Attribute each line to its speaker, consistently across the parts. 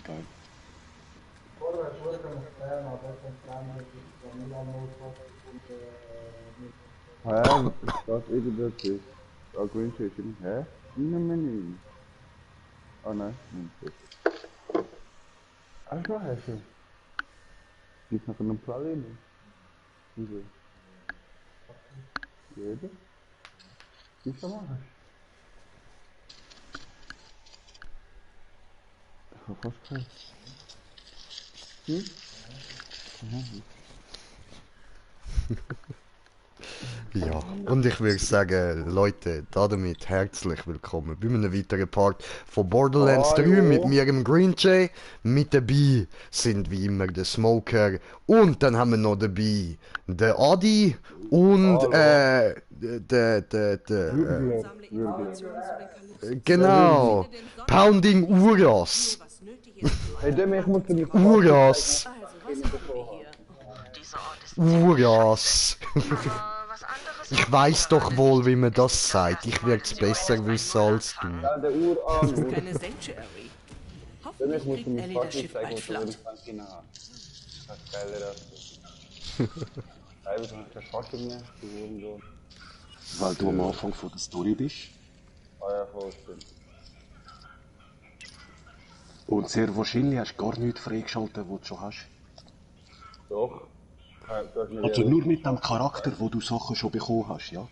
Speaker 1: Geil. Hä? Was ist das ist? Ah, Green Tea ist immer. Hä? Nein, Menü. Ah nein, nicht. Ach, was hast du? Gibt noch eine Praline? Wieso? Jeder? Wie viel machst du? Ich hab fast keinen. Hm?
Speaker 2: Ja, und ich würde sagen, Leute, damit herzlich willkommen bei einem weiteren Part von Borderlands 3 mit mir, dem Green Jay. Mit dabei sind wie immer der Smoker und dann haben wir noch dabei den Adi und genau, Pounding Uras.
Speaker 1: Hey, Demi, ich muss dir die
Speaker 2: Uras. Uras. Ich weiß doch wohl, wie man das sagt. Ich werde es besser wissen als du.
Speaker 1: Ja, der Urarm.
Speaker 3: Keine Sanctuary.
Speaker 1: Demi, ich
Speaker 3: Hoffentlich
Speaker 1: muss
Speaker 3: kriegt
Speaker 1: dir
Speaker 3: Ellie
Speaker 1: die
Speaker 3: das Schiff bald
Speaker 1: zeigen, wo
Speaker 3: flott.
Speaker 1: ich Kantina habe. Das ist geil, das. Hey, wir sind kein Fasching mehr. Die wurden so.
Speaker 4: Weil du am Anfang von der Story bist.
Speaker 1: Ah ja, voll stimmt.
Speaker 4: Und sehr wahrscheinlich hast du gar nichts freigeschaltet, was du schon hast.
Speaker 1: Doch. Ja, du hast mir
Speaker 4: Also
Speaker 1: ja
Speaker 4: nur mit dem Charakter, wo du Sachen schon bekommen hast, ja?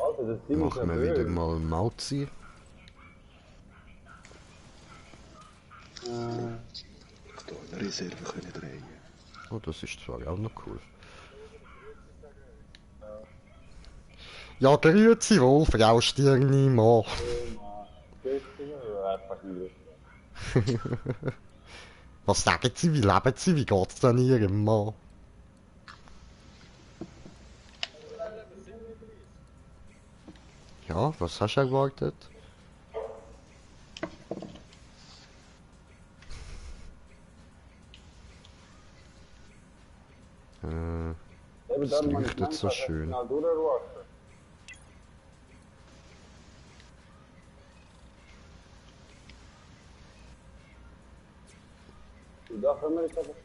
Speaker 1: Alter, das Ding ist ja
Speaker 2: Machen wir wieder
Speaker 1: blöd.
Speaker 2: mal Mauzi.
Speaker 4: Da eine Reserve können drehen.
Speaker 2: Oh, das ist zwar auch noch cool. Ja, grüezi wohl, Frau Stirni-Mann. Was sagen Sie, wie leben Sie, wie geht's denn Ihrem Mann? Ja, was hast du erwartet? Es leuchtet so schön.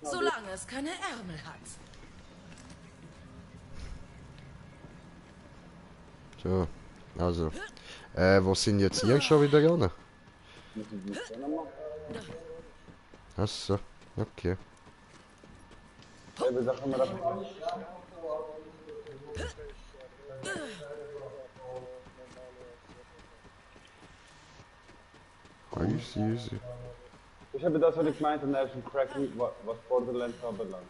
Speaker 3: Solange es keine Ärmel hat.
Speaker 2: So, also. Wo sind jetzt hier schon wieder ran? Achso, okay. Easy.
Speaker 1: Ich habe das, was ich meinte, und er ist ein Cracken, was Borderlands anbelangt.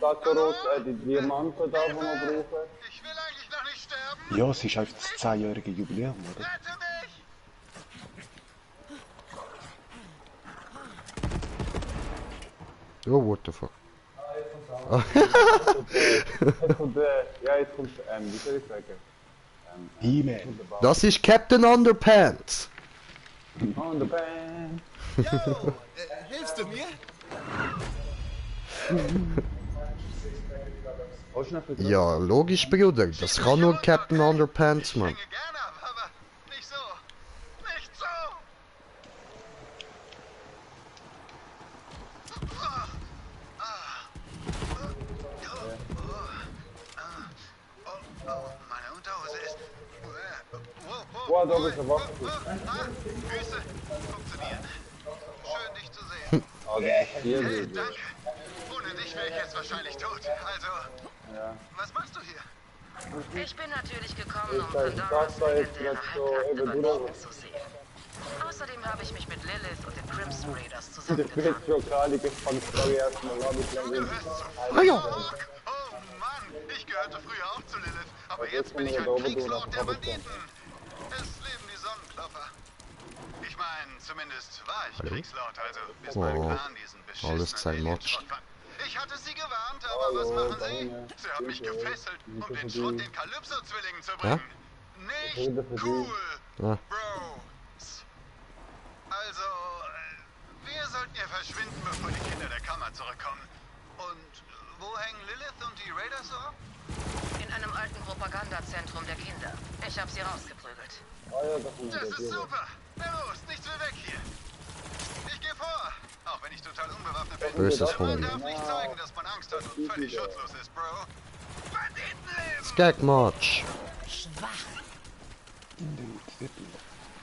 Speaker 1: Sakurot, die Diamanten da, die wir brauchen.
Speaker 5: Ich will eigentlich noch nicht sterben.
Speaker 4: Ja, es ist einfach das 10-jährige Jubiläum, oder?
Speaker 5: Rette mich!
Speaker 2: Oh, what the fuck.
Speaker 1: Jetzt kommt ja, jetzt kommt, wie soll ich sagen?
Speaker 4: He-Man.
Speaker 2: Das ist Captain Underpants.
Speaker 1: On the band.
Speaker 5: Yo, hilfst du mir?
Speaker 2: Ja, logisch, Bruder. Das kann nur Captain Underpants, Mann.
Speaker 5: Ich hänge gerne ab, aber nicht so. Nicht so! Oh, meine Unterhose ist...
Speaker 1: Boah, da bist du wach.
Speaker 5: Füße funktionieren. Schön, dich zu sehen.
Speaker 1: Hier,
Speaker 5: Danke. Ohne dich wäre ich jetzt wahrscheinlich tot. Also, was machst du hier?
Speaker 6: Ich bin natürlich gekommen, um
Speaker 1: das
Speaker 6: Pandoras
Speaker 1: war jetzt
Speaker 6: legendäre
Speaker 1: nicht so
Speaker 6: Halbnacht
Speaker 1: eben
Speaker 6: überleben zu sehen. Außerdem habe ich mich mit Lilith und den Crimson Raiders
Speaker 1: Ich
Speaker 6: zusammengetan.
Speaker 1: bin jetzt schon gerade gespannt, Story erstmal an, ich glaube,
Speaker 2: Ah ja.
Speaker 5: Oh Mann, ich gehörte früher auch zu Lilith, aber jetzt bin ich ein Kriegslord der Banditen. Es leben die Sonnenklopper. Ich meine, zumindest war ich Kriegslord, also bis mein Clan diesen
Speaker 2: alles
Speaker 5: beschissenen
Speaker 2: zermatscht.
Speaker 5: Alienschrott fand. Ich hatte sie gewarnt, aber was machen sie? Sie haben mich gefesselt, um den Schrott den Calypso-Zwillingen zu bringen. Nicht cool,
Speaker 2: Ja.
Speaker 5: Bros. Also, wir sollten hier verschwinden, bevor die Kinder der Kammer zurückkommen. Und wo hängen Lilith und die Raiders so?
Speaker 6: In einem alten Propagandazentrum der Kinder. Ich habe sie rausgeprügelt.
Speaker 5: Das ist super. Na los, nichts mehr weg hier. Ich gehe vor, auch wenn ich total unbewaffnet bin.
Speaker 2: Böses
Speaker 5: Man
Speaker 2: Hund.
Speaker 5: darf nicht zeigen, dass man Angst hat und völlig schutzlos ist, Bro. Banditenleben!
Speaker 2: Skagmarch.
Speaker 3: Schwach.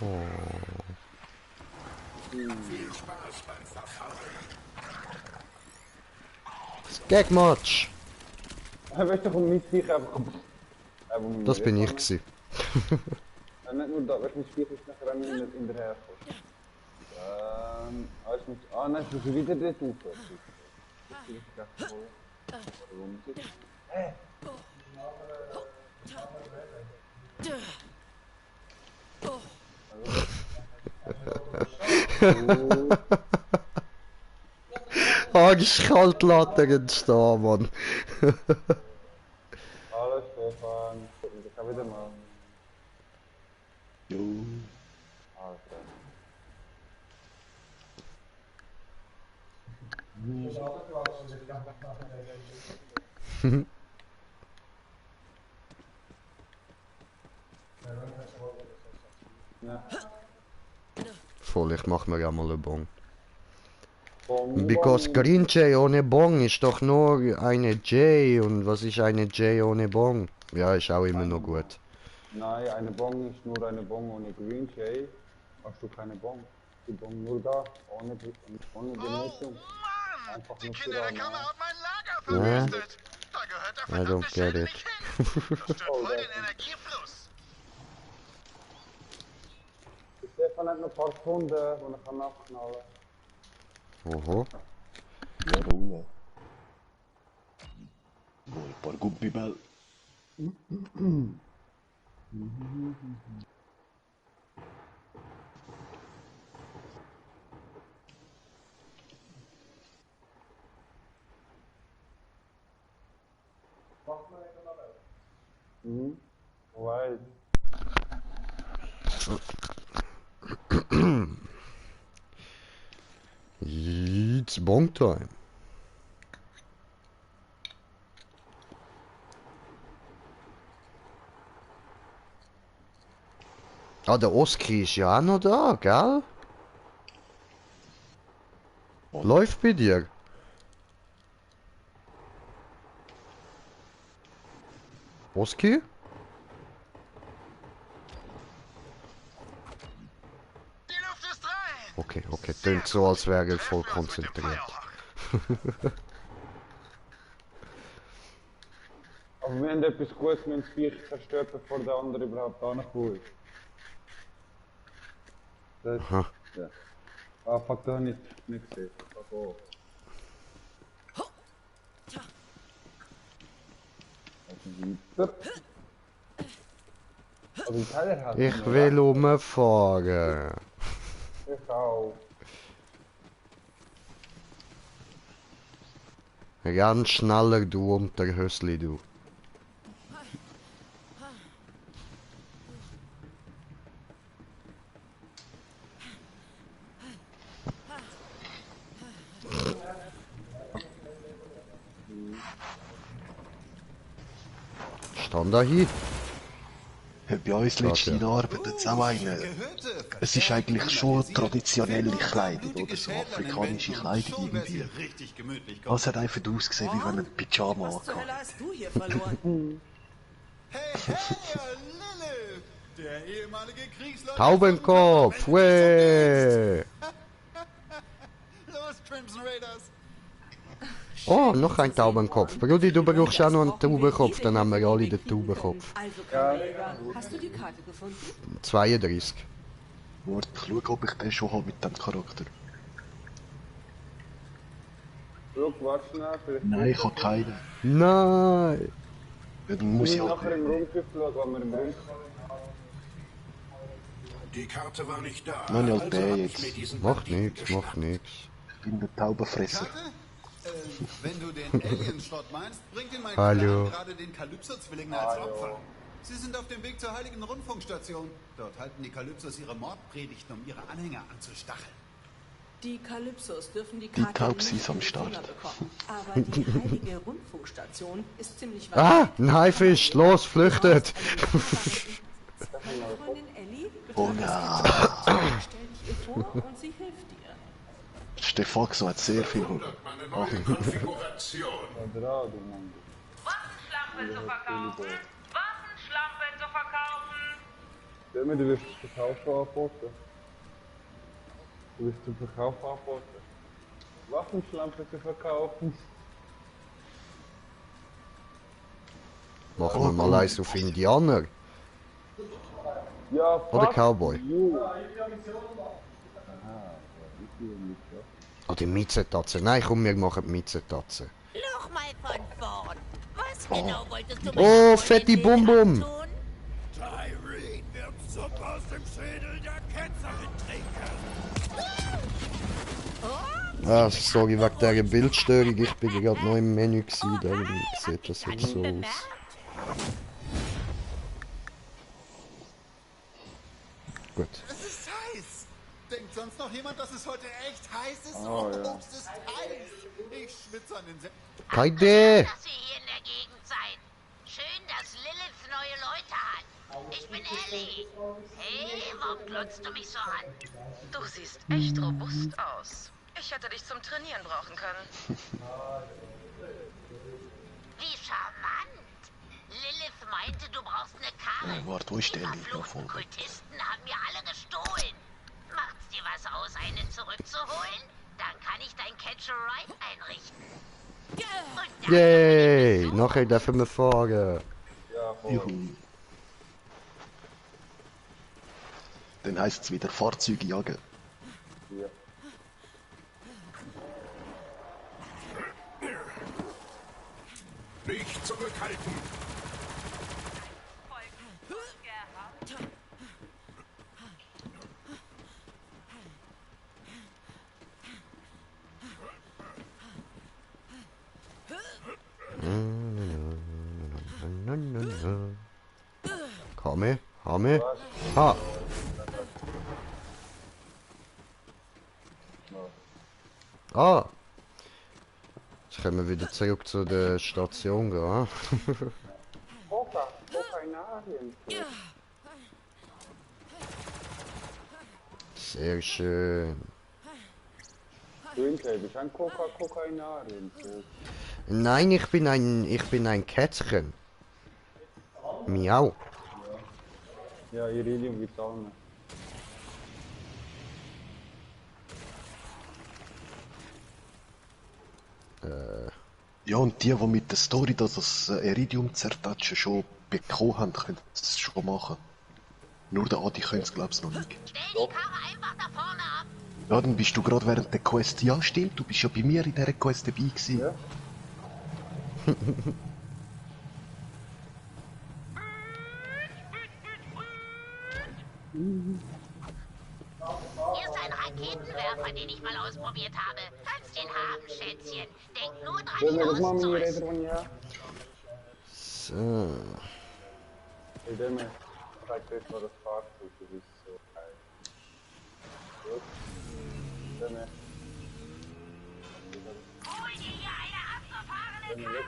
Speaker 2: Oh. Skagmarch.
Speaker 1: Weißt du, mein Viech einfach...
Speaker 2: Das bin ich gewesen.
Speaker 1: Nicht nur da, weißt du, mein Viech ist nachher nicht in der Herkunft. Nein, ich muss wieder dort rauf.
Speaker 2: Arschkalt lässt er entstehen, Mann.
Speaker 1: Hallo Stefan, ich kann wieder mal.
Speaker 4: Jo.
Speaker 1: Alter.
Speaker 2: Voll, ich mach mir ja mal einen Bon.
Speaker 1: Bong,
Speaker 2: Because
Speaker 1: bong.
Speaker 2: Green J ohne Bon ist doch nur eine J. Und was ist eine J ohne Bon? Ja, ist auch immer noch gut.
Speaker 1: Nein, eine Bong ist nur eine Bong ohne Green Jay. Hast du keine Bong? Die Bong nur da, ohne Benutzung.
Speaker 5: Mann!
Speaker 1: Einfach
Speaker 5: Die
Speaker 1: nur
Speaker 5: Kinder der
Speaker 1: für
Speaker 5: Kammer haben mein Lager
Speaker 2: Ja.
Speaker 5: verwüstet. Da gehört der
Speaker 2: I
Speaker 5: verdammte
Speaker 2: don't get
Speaker 5: Schädel
Speaker 2: it.
Speaker 5: nicht hin. Das stört voll den Energiefluss.
Speaker 1: Stefan hat noch ein paar Stunden, die ich kann abknallen
Speaker 2: Oho.
Speaker 4: Ja, Ruhe. Wohl, ein paar Gummibälle.
Speaker 1: kann. Weil,
Speaker 2: It's Bon time. Ah, der Oski ist ja auch noch da, gell? Läuft bei dir? Oski?
Speaker 5: Die Luft ist rein.
Speaker 2: Okay, okay, klingt so, als wäre er voll
Speaker 5: Treffen wir uns mit dem
Speaker 2: konzentriert.
Speaker 5: Firehawk.
Speaker 1: aber wir haben etwas Gutes, wir haben das Viech zerstört, bevor der andere überhaupt angekommen ist. Das,
Speaker 2: Aha.
Speaker 1: ja. Ah, fuck, da habe ich nicht gesehen. Fuck off. Weiter. Aber die Teller hat
Speaker 2: Ich will umfahren.
Speaker 1: Ich auch.
Speaker 2: Ganz schneller du unter Hösli, du. Stand da hin?
Speaker 4: Bei uns letzte
Speaker 2: ja.
Speaker 4: arbeitet es auch einer. Es ist eigentlich schon traditionelle Kleidung oder so afrikanische Kleidung irgendwie. Es hat einfach ausgesehen, wie wenn ein Pyjama
Speaker 3: Was zur
Speaker 4: angehabt.
Speaker 3: Hölle hast du hier verloren?
Speaker 5: Hey, Lilith! Der ehemalige Kriegsleiter.
Speaker 2: Taubenkopf, weh!
Speaker 5: Los, Crimson Raiders!
Speaker 2: Oh, noch ein Taubenkopf. Brudi, du brauchst auch noch einen Taubenkopf, dann haben wir alle den Taubenkopf.
Speaker 3: Also, Kollege, hast du die Karte gefunden?
Speaker 2: 32.
Speaker 4: Warte, ich schaue, ob ich den schon habe mit dem Charakter.
Speaker 1: Schau, warte schnell, vielleicht...
Speaker 4: Nein, ich habe keinen.
Speaker 2: Nein!
Speaker 4: Dann muss
Speaker 1: Wir
Speaker 4: ich
Speaker 1: müssen
Speaker 4: halt...
Speaker 1: nachher im Rundgriff schauen, wenn wir im Rundgriff...
Speaker 7: Die Karte war nicht da.
Speaker 4: Nein, ja,
Speaker 7: Also
Speaker 4: der
Speaker 7: hab ich
Speaker 4: jetzt.
Speaker 7: mir diesen
Speaker 2: Macht
Speaker 7: Banditen
Speaker 2: nichts, macht
Speaker 7: geschnappt.
Speaker 2: nichts.
Speaker 4: Ich bin der Taubenfresser.
Speaker 5: Wenn du den Alien-Shot meinst, bringt ihn mein
Speaker 2: Hallo.
Speaker 5: Clan gerade den Kalypso-Zwillingen als Opfer. Sie sind auf dem Weg zur Heiligen Rundfunkstation. Dort halten die Kalypsos ihre Mordpredigten, um ihre Anhänger anzustacheln.
Speaker 3: Die Kalypsos dürfen die
Speaker 4: Die
Speaker 3: Karte
Speaker 4: Taubsi
Speaker 3: nicht
Speaker 4: ist am
Speaker 3: in die
Speaker 4: Start.
Speaker 3: Finger bekommen. Aber die heilige Rundfunkstation ist ziemlich weit
Speaker 2: Ah,
Speaker 3: weg.
Speaker 2: ein Haifisch, los, flüchtet!
Speaker 3: Meine Freundin Ellie
Speaker 4: Oh
Speaker 3: betreibt
Speaker 4: ja.
Speaker 3: das Stell dich ihr vor und sie hilft dir.
Speaker 4: Stefaxo hat sehr viel Hunger.
Speaker 7: Meine neue Konfiguration.
Speaker 1: Quadrado, Mann.
Speaker 6: Waffenschlampe zu verkaufen! Waffenschlampe zu verkaufen!
Speaker 1: Stell mir, du wirst zum Verkauf angeboten. Du wirst zum Verkauf angeboten. Waffenschlampe zu verkaufen.
Speaker 2: Machen wir mal eins auf Indianer.
Speaker 1: Ja,
Speaker 2: Oder
Speaker 1: fuck
Speaker 2: Cowboy.
Speaker 1: you.
Speaker 2: Oder Mietzetatzen. Nein, komm, wir machen die Mietzetatzen.
Speaker 8: Nochmal von vorn. Was genau wolltest du
Speaker 2: Oh, fette Bum-Bum.
Speaker 8: tun?
Speaker 7: Tyreen wird Suppe aus dem Schädel der Ketzerin trinken.
Speaker 2: Ah, sorry, wegen dieser Bildstörung. Ich bin gerade noch im Menü gewesen. Darum sieht das jetzt so aus. Gut.
Speaker 5: Es ist heiß. Denkt sonst noch jemand, dass es heute echt heiß ist?
Speaker 1: Oh, ja.
Speaker 5: Es ist heiß. Ich schwitze an den
Speaker 2: Keine Idee.
Speaker 8: Dass ihr hier in der Gegend seid. Schön, dass Lilith neue Leute hat. Ich bin Ellie. Hey, warum glotzt du mich so an?
Speaker 6: Du siehst echt robust aus. Ich hätte dich zum Trainieren brauchen können.
Speaker 8: Wie charmant. Lilith meinte, du brauchst eine Karre.
Speaker 4: Warte, wo ist der
Speaker 8: Die
Speaker 4: Lied
Speaker 8: verfluchten
Speaker 4: davon?
Speaker 8: Kultisten haben mir alle gestohlen. Macht's dir was aus, eine zurückzuholen? Dann kann ich dein Catch-a-Ride einrichten. Und dann
Speaker 2: Yay, nachher dürfen wir fahren.
Speaker 4: Juhu. Dann heisst es wieder Fahrzeuge jagen.
Speaker 1: Ja.
Speaker 7: Nicht zurückhalten.
Speaker 2: Komme, komme. Ha. Ah. Jetzt können wir wieder zurück zu der Station gehen.
Speaker 1: Kokainarien.
Speaker 2: Sehr schön.
Speaker 1: Greenclay, bist du ein Kokainarien?
Speaker 2: Nein, ich bin ein Kätzchen. Miau.
Speaker 1: Ja, Iridium gibt's auch nicht.
Speaker 4: Ja, und die mit der Story, dass das Iridium zertatschen schon bekommen haben, können es schon machen. Nur der Adi könnte es, glaube ich, noch nicht.
Speaker 8: stell die Karre einfach da vorne ab.
Speaker 4: Ja, dann bist du gerade während der Quest. Ja, stimmt, du bist ja bei mir in dieser Quest dabei gewesen.
Speaker 1: Ja.
Speaker 8: Hier ist ein Raketenwerfer, den ich mal ausprobiert habe. Kannst den haben, Schätzchen. Denk nur dran,
Speaker 1: Wollen
Speaker 8: ihn
Speaker 1: wir das mal mit mir
Speaker 8: auszurüsten.
Speaker 1: reden, ja?
Speaker 2: So.
Speaker 1: Ich denke, zeigt euch mal das Fahrzeug, das ist so geil. Gut. Dann,
Speaker 8: Hol dir hier eine abgefahrene Karre.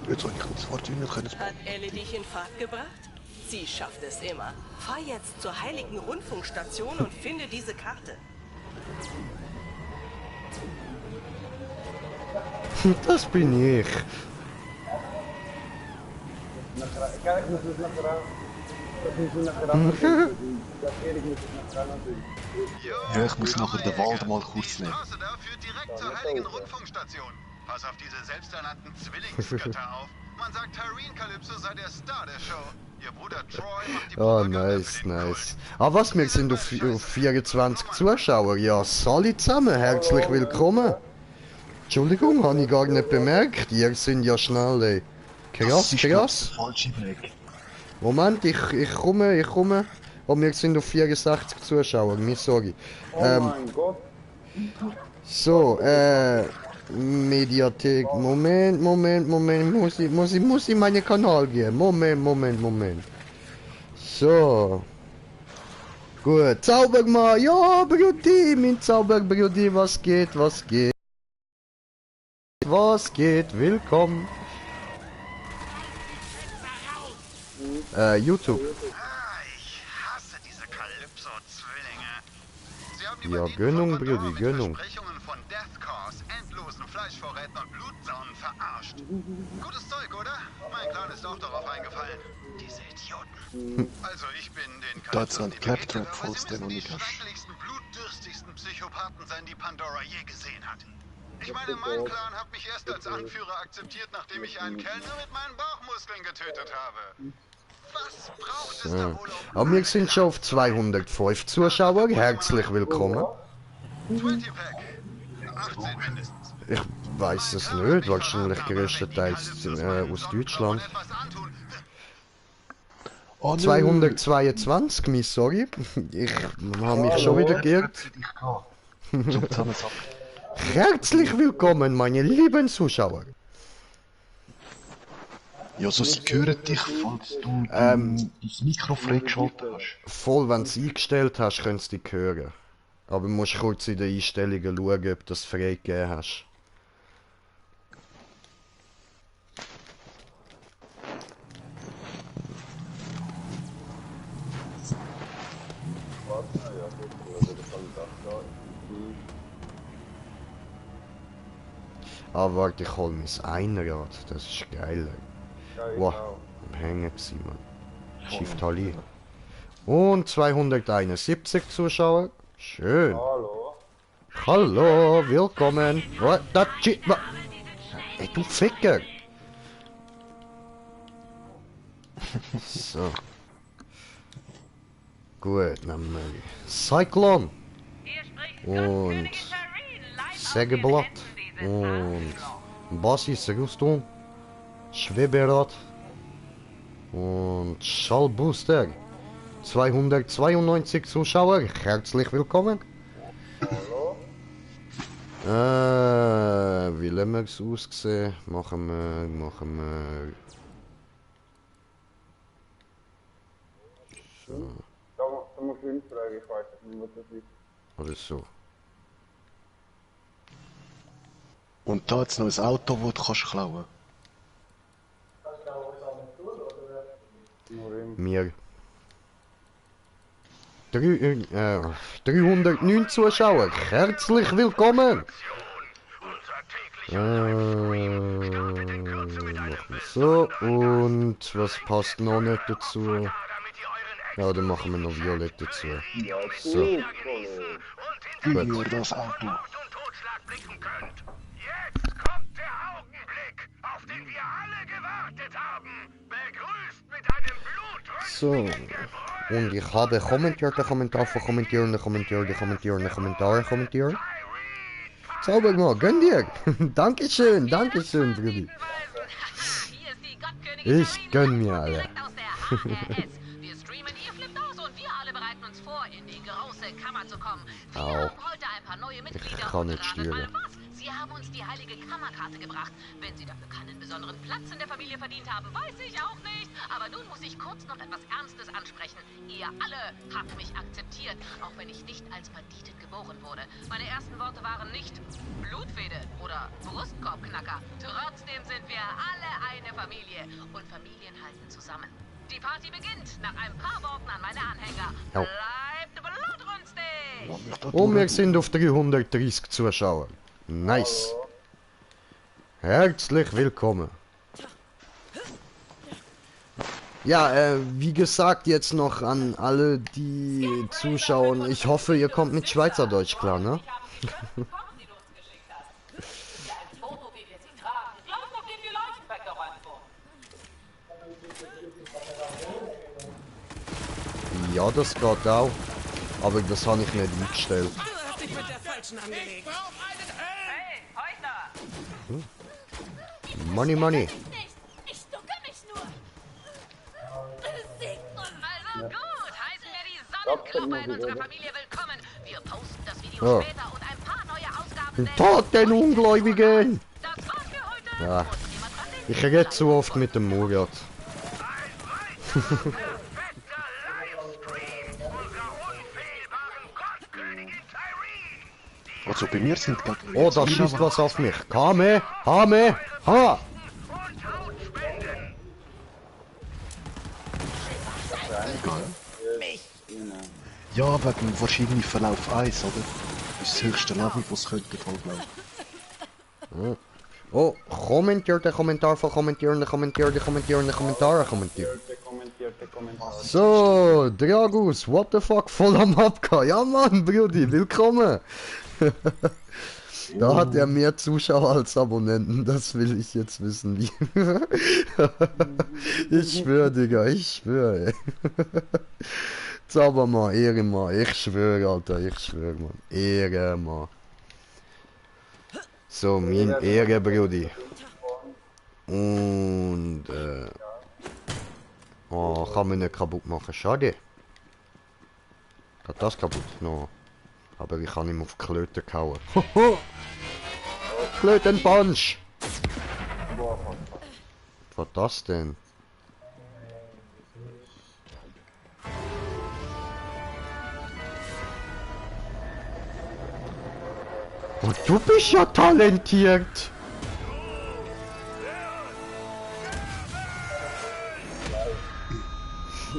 Speaker 4: Jetzt soll ich kurz Fahrzeug nicht können.
Speaker 3: Hat Ellie dich in Fahrt gebracht? Sie schafft es immer. Fahr jetzt zur heiligen Rundfunkstation und finde diese Karte.
Speaker 2: Das bin ich.
Speaker 1: kijk, ik moet dus naar raam. Dat moet dus naar raam. Dat Erik moet dus naar raam doen.
Speaker 4: Ja, ich muss nachher den Wald mal kurz
Speaker 5: Die
Speaker 4: nehmen.
Speaker 5: Straße da führt direkt zur heiligen Rundfunkstation. Pass auf diese selbsternannten Zwillingsgötter auf. Man sagt, Tyreen Calypso sei der Star der Show. Ihr Bruder Troy macht die
Speaker 2: Oh,
Speaker 5: Propaganda
Speaker 2: nice,
Speaker 5: für den
Speaker 2: nice. Ah, was, wir sind auf 24 Zuschauer. Ja, alle zusammen, herzlich willkommen. Entschuldigung, habe ich gar nicht bemerkt. Ihr sind ja schnell, ey. Krass,
Speaker 4: Das ist der
Speaker 2: krass.
Speaker 4: falsche Weg.
Speaker 2: Moment, ich komme. Oh, wir sind auf 64 Zuschauer, sorry.
Speaker 1: Oh mein Gott.
Speaker 2: So, Mediathek, Moment, muss ich meinen Kanal gehen. Moment. So. Gut, Zaubermann, ja, Brudi, mein Zauberbrudi, was geht, was geht? Was geht, willkommen. YouTube.
Speaker 5: Ich hasse diese Calypso-Zwillinge. Sie haben die
Speaker 2: Ja,
Speaker 5: Banditen
Speaker 2: Gönnung,
Speaker 5: von Pandora
Speaker 2: Brudi,
Speaker 5: mit
Speaker 2: Gönnung.
Speaker 5: Versprechungen von Death Cause, endlosen Fleischvorräten und Blutsaunen verarscht. Gutes Zeug, oder? Mein Clan ist auch darauf eingefallen. Diese Idioten. Also ich bin den
Speaker 4: Deutschland
Speaker 5: begegnet,
Speaker 4: Claptrap
Speaker 5: aber sie
Speaker 4: Faust, der
Speaker 5: müssen die
Speaker 4: noch nicht
Speaker 5: schrecklichsten, blutdürstigsten Psychopathen sein, die Pandora je gesehen hat. Ich meine, mein Clan hat mich erst als Anführer akzeptiert, nachdem ich einen Kellner mit meinen Bauchmuskeln getötet habe. Was braucht es da wohl, um
Speaker 2: Aber wir sind schon auf 205 Zuschauer, herzlich willkommen.
Speaker 5: 20-Pack? 18 mindestens.
Speaker 2: Ich weiß es nicht, wahrscheinlich größtenteils aus Deutschland.
Speaker 4: Oh,
Speaker 2: 222, mein sorry. Ich habe mich schon wieder geirrt. Herzlich willkommen, meine lieben Zuschauer.
Speaker 4: Ja, so sie hören dich, falls du das Mikro freigeschaltet hast.
Speaker 2: Voll, wenn du es eingestellt hast, können sie dich hören. Aber du musst kurz in den Einstellungen schauen, ob du das freigegeben hast. Ah, warte, ich hol mein Einrad, das ist geiler. Wow, am Hängen gewesen, Mann. Shift Halli. Und 271 Zuschauer. Schön.
Speaker 1: Hallo.
Speaker 2: Hallo, willkommen. What? Das shit. Ey, du Ficker. So. Gut, nehmen wir Cyclone. Und Sägeblatt. Und Basis Rüstung. Schweberrad. Und Schallbooster. 292 Zuschauer, herzlich willkommen.
Speaker 1: Hallo.
Speaker 2: Wie lassen wir es aussehen? Machen wir... So.
Speaker 1: Da musst du ihn fragen, ich weiß nicht, was das ist.
Speaker 2: Oder so.
Speaker 4: Und da jetzt noch ein Auto, das du kannst klauen.
Speaker 2: Mir. 309 Zuschauer, herzlich willkommen! Machen wir so, und was passt noch nicht dazu? Ja, dann machen wir noch Violett dazu. So.
Speaker 4: Für das Auto.
Speaker 7: Jetzt kommt der Augenblick, auf den wir alle gewartet haben. Begrüßt mit einem
Speaker 2: So. Und ich habe kommentierte Kommentar von kommentierende Kommentare. Zaubermann, gönn dir! Dankeschön, Dankeschön, Brudi. Ich gönn mir alle.
Speaker 6: Wir streamen, ihr flippt aus und wir alle bereiten uns vor, in die große Kammer zu kommen. Wir haben heute ein paar neue Mitglieder.
Speaker 2: Ich kann nicht steuern.
Speaker 6: Sie haben uns die heilige Kammerkarte gebracht. Wenn Sie dafür keinen besonderen Platz in der Familie verdient haben, weiß ich auch nicht. Aber nun muss ich kurz noch etwas Ernstes ansprechen. Ihr alle habt mich akzeptiert, auch wenn ich nicht als Banditin geboren wurde. Meine ersten Worte waren nicht Blutfede oder Brustkorbknacker. Trotzdem sind wir alle eine Familie und Familien halten zusammen. Die Party beginnt nach ein paar Worten an meine Anhänger.
Speaker 2: Ja.
Speaker 6: Bleibt blutrünstig!
Speaker 2: Und wir sind auf 330 Zuschauer. Nice. Herzlich willkommen. Ja, wie gesagt, jetzt noch an alle, die zuschauen. Ich hoffe, ihr kommt mit Schweizerdeutsch klar, ne? Ja, das geht auch. Aber das habe ich nicht eingestellt.
Speaker 3: Du hast dich mit der Falschen angelegt.
Speaker 6: Hey, Heuchner!
Speaker 2: Money, money.
Speaker 8: Ich ducke mich nur.
Speaker 6: Also gut, heißen wir die Sonnenkluppe in unserer Familie willkommen. Wir posten das Video
Speaker 2: Ja.
Speaker 6: später und ein paar neue Ausgaben.
Speaker 2: Tod den Ungläubigen!
Speaker 6: Das war's für heute.
Speaker 2: Ja.
Speaker 6: Und jemand dran denken?
Speaker 2: Ich rede zu oft mit dem Murat.
Speaker 4: Also bei mir sind gerade...
Speaker 2: Oh, da schießt was auf mich. Kame! Kame! Ha!
Speaker 4: Ja, wegen wahrscheinlich Verlauf 1, oder? Das ist das höchste Level, was könnte voll bleiben.
Speaker 2: Oh, kommentier den Kommentar von kommentieren. So, Dragus, what the fuck, voll am Abgehen. Ja Mann, Brudi, willkommen. Da hat er mehr Zuschauer als Abonnenten, das will ich jetzt wissen, wie. Ich schwöre, Digga, ich schwöre, ey. Zauber mal, Ehre mal, ich schwöre, Alter, ich schwöre, Mann. Ehre mal. So, mein Ehre, Brudi. Und, oh, kann man nicht kaputt machen, schade. Geht das kaputt? No. Aber ich kann ihm auf die Klöte gehauen. Klötenpunch! Was war das denn? Und du bist ja talentiert!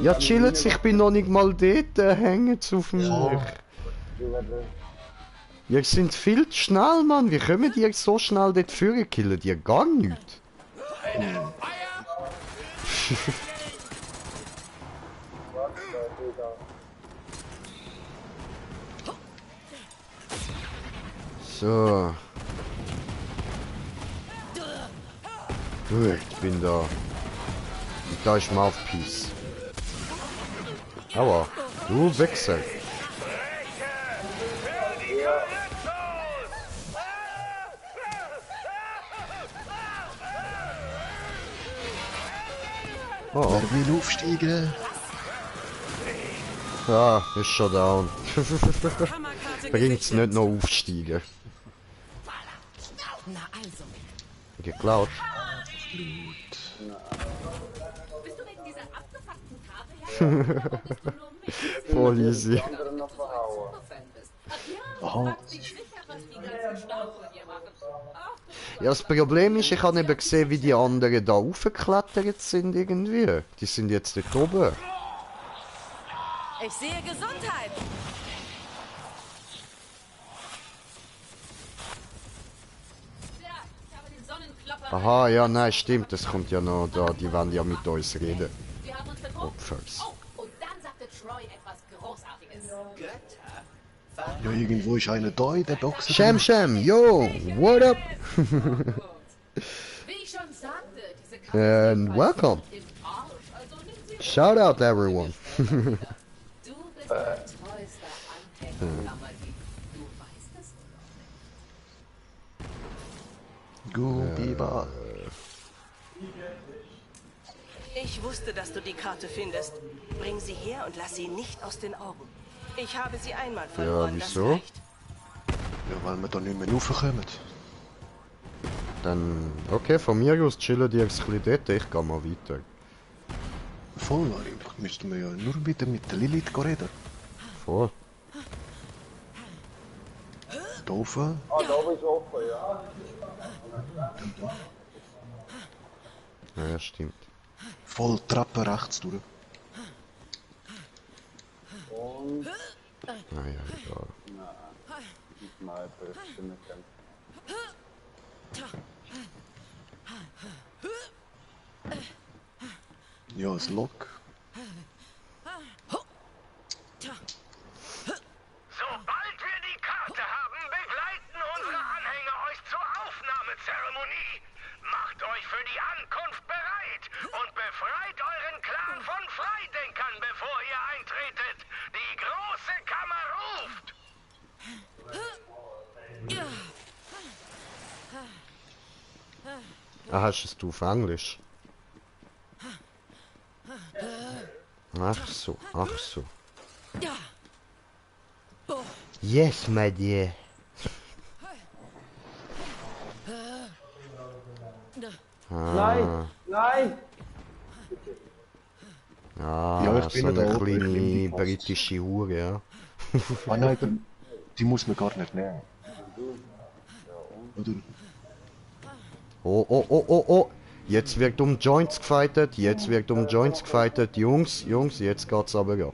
Speaker 2: Ja, chillt, ich bin noch nicht mal dort, hängt auf mich. Ihr seid viel zu schnell, Mann. Wie kommen ihr so schnell dort führen? Killen ihr gar nicht? So. Gut, ich bin da. Und da ist Mouthpiece. Aua, du Wichser. Oh.
Speaker 4: Wer will aufsteigen?
Speaker 2: Ja, ist schon down. Bringt's nicht noch aufsteigen. Geklaut. Voll easy.
Speaker 4: Aha.
Speaker 2: Ja, das Problem ist, ich habe eben gesehen, wie die anderen da aufgeklettert sind irgendwie. Die sind jetzt dort oben.
Speaker 3: Ich sehe Gesundheit.
Speaker 2: Aha, ja, nein, stimmt, das kommt ja noch da. Die wollen ja mit uns reden. Opfers.
Speaker 6: Und dann sagte Troy etwas Großartiges.
Speaker 4: Ja, irgendwo ist einer da in der Box.
Speaker 2: Sham, yo, what up?
Speaker 6: Wie ich schon sagte, diese Karte
Speaker 2: And welcome.
Speaker 6: im Arsch, also nimmt sie
Speaker 2: Shout out everyone.
Speaker 6: Du bist mein treuester Anhänger, Lammerli. Du weißt es nur nicht.
Speaker 4: Gubiba.
Speaker 3: Ich wusste, dass du die Karte findest. Bring sie her und lass sie nicht aus den Augen. Ich habe sie einmal verloren,
Speaker 2: wieso?
Speaker 3: das reicht.
Speaker 4: Ja, weil wir da nicht mehr raufkommen.
Speaker 2: Dann, okay, von mir aus chillen die jetzt ein bisschen dort, ich gehe mal weiter.
Speaker 4: Voll, eigentlich müssten wir ja nur wieder mit der Lilith reden.
Speaker 2: Voll.
Speaker 4: Da oben.
Speaker 1: Ah, da oben ist offen, ja.
Speaker 2: Ja, stimmt.
Speaker 4: Voll Treppe rechts durch.
Speaker 1: Und...
Speaker 2: Naja, egal.
Speaker 1: Die Sniper, ich bin nicht ganz...
Speaker 4: Ja, das Lok.
Speaker 7: Sobald wir die Karte haben, begleiten unsere Anhänger euch zur Aufnahmezeremonie. Macht euch für die Ankunft bereit und befreit euren Clan von Freidenkern, bevor ihr eintretet. Die große Kammer ruft.
Speaker 2: Ah, hast du es auf Englisch? Ach so, ach so. Yes, my dear.
Speaker 1: Nein! Nein!
Speaker 2: Ah,
Speaker 4: Ja, ich bin
Speaker 2: so
Speaker 4: ja da
Speaker 2: eine
Speaker 4: oben, ich nehm
Speaker 2: kleine
Speaker 4: die Post.
Speaker 2: britische Hure, ja.
Speaker 4: Ah nein, die muss man gar nicht nehmen. Oder?
Speaker 2: Oh, oh, oh, oh, oh. Jetzt wird um Joints gefightet. Jetzt wird um Joints gefightet. Jungs, Jungs, jetzt geht's aber ab.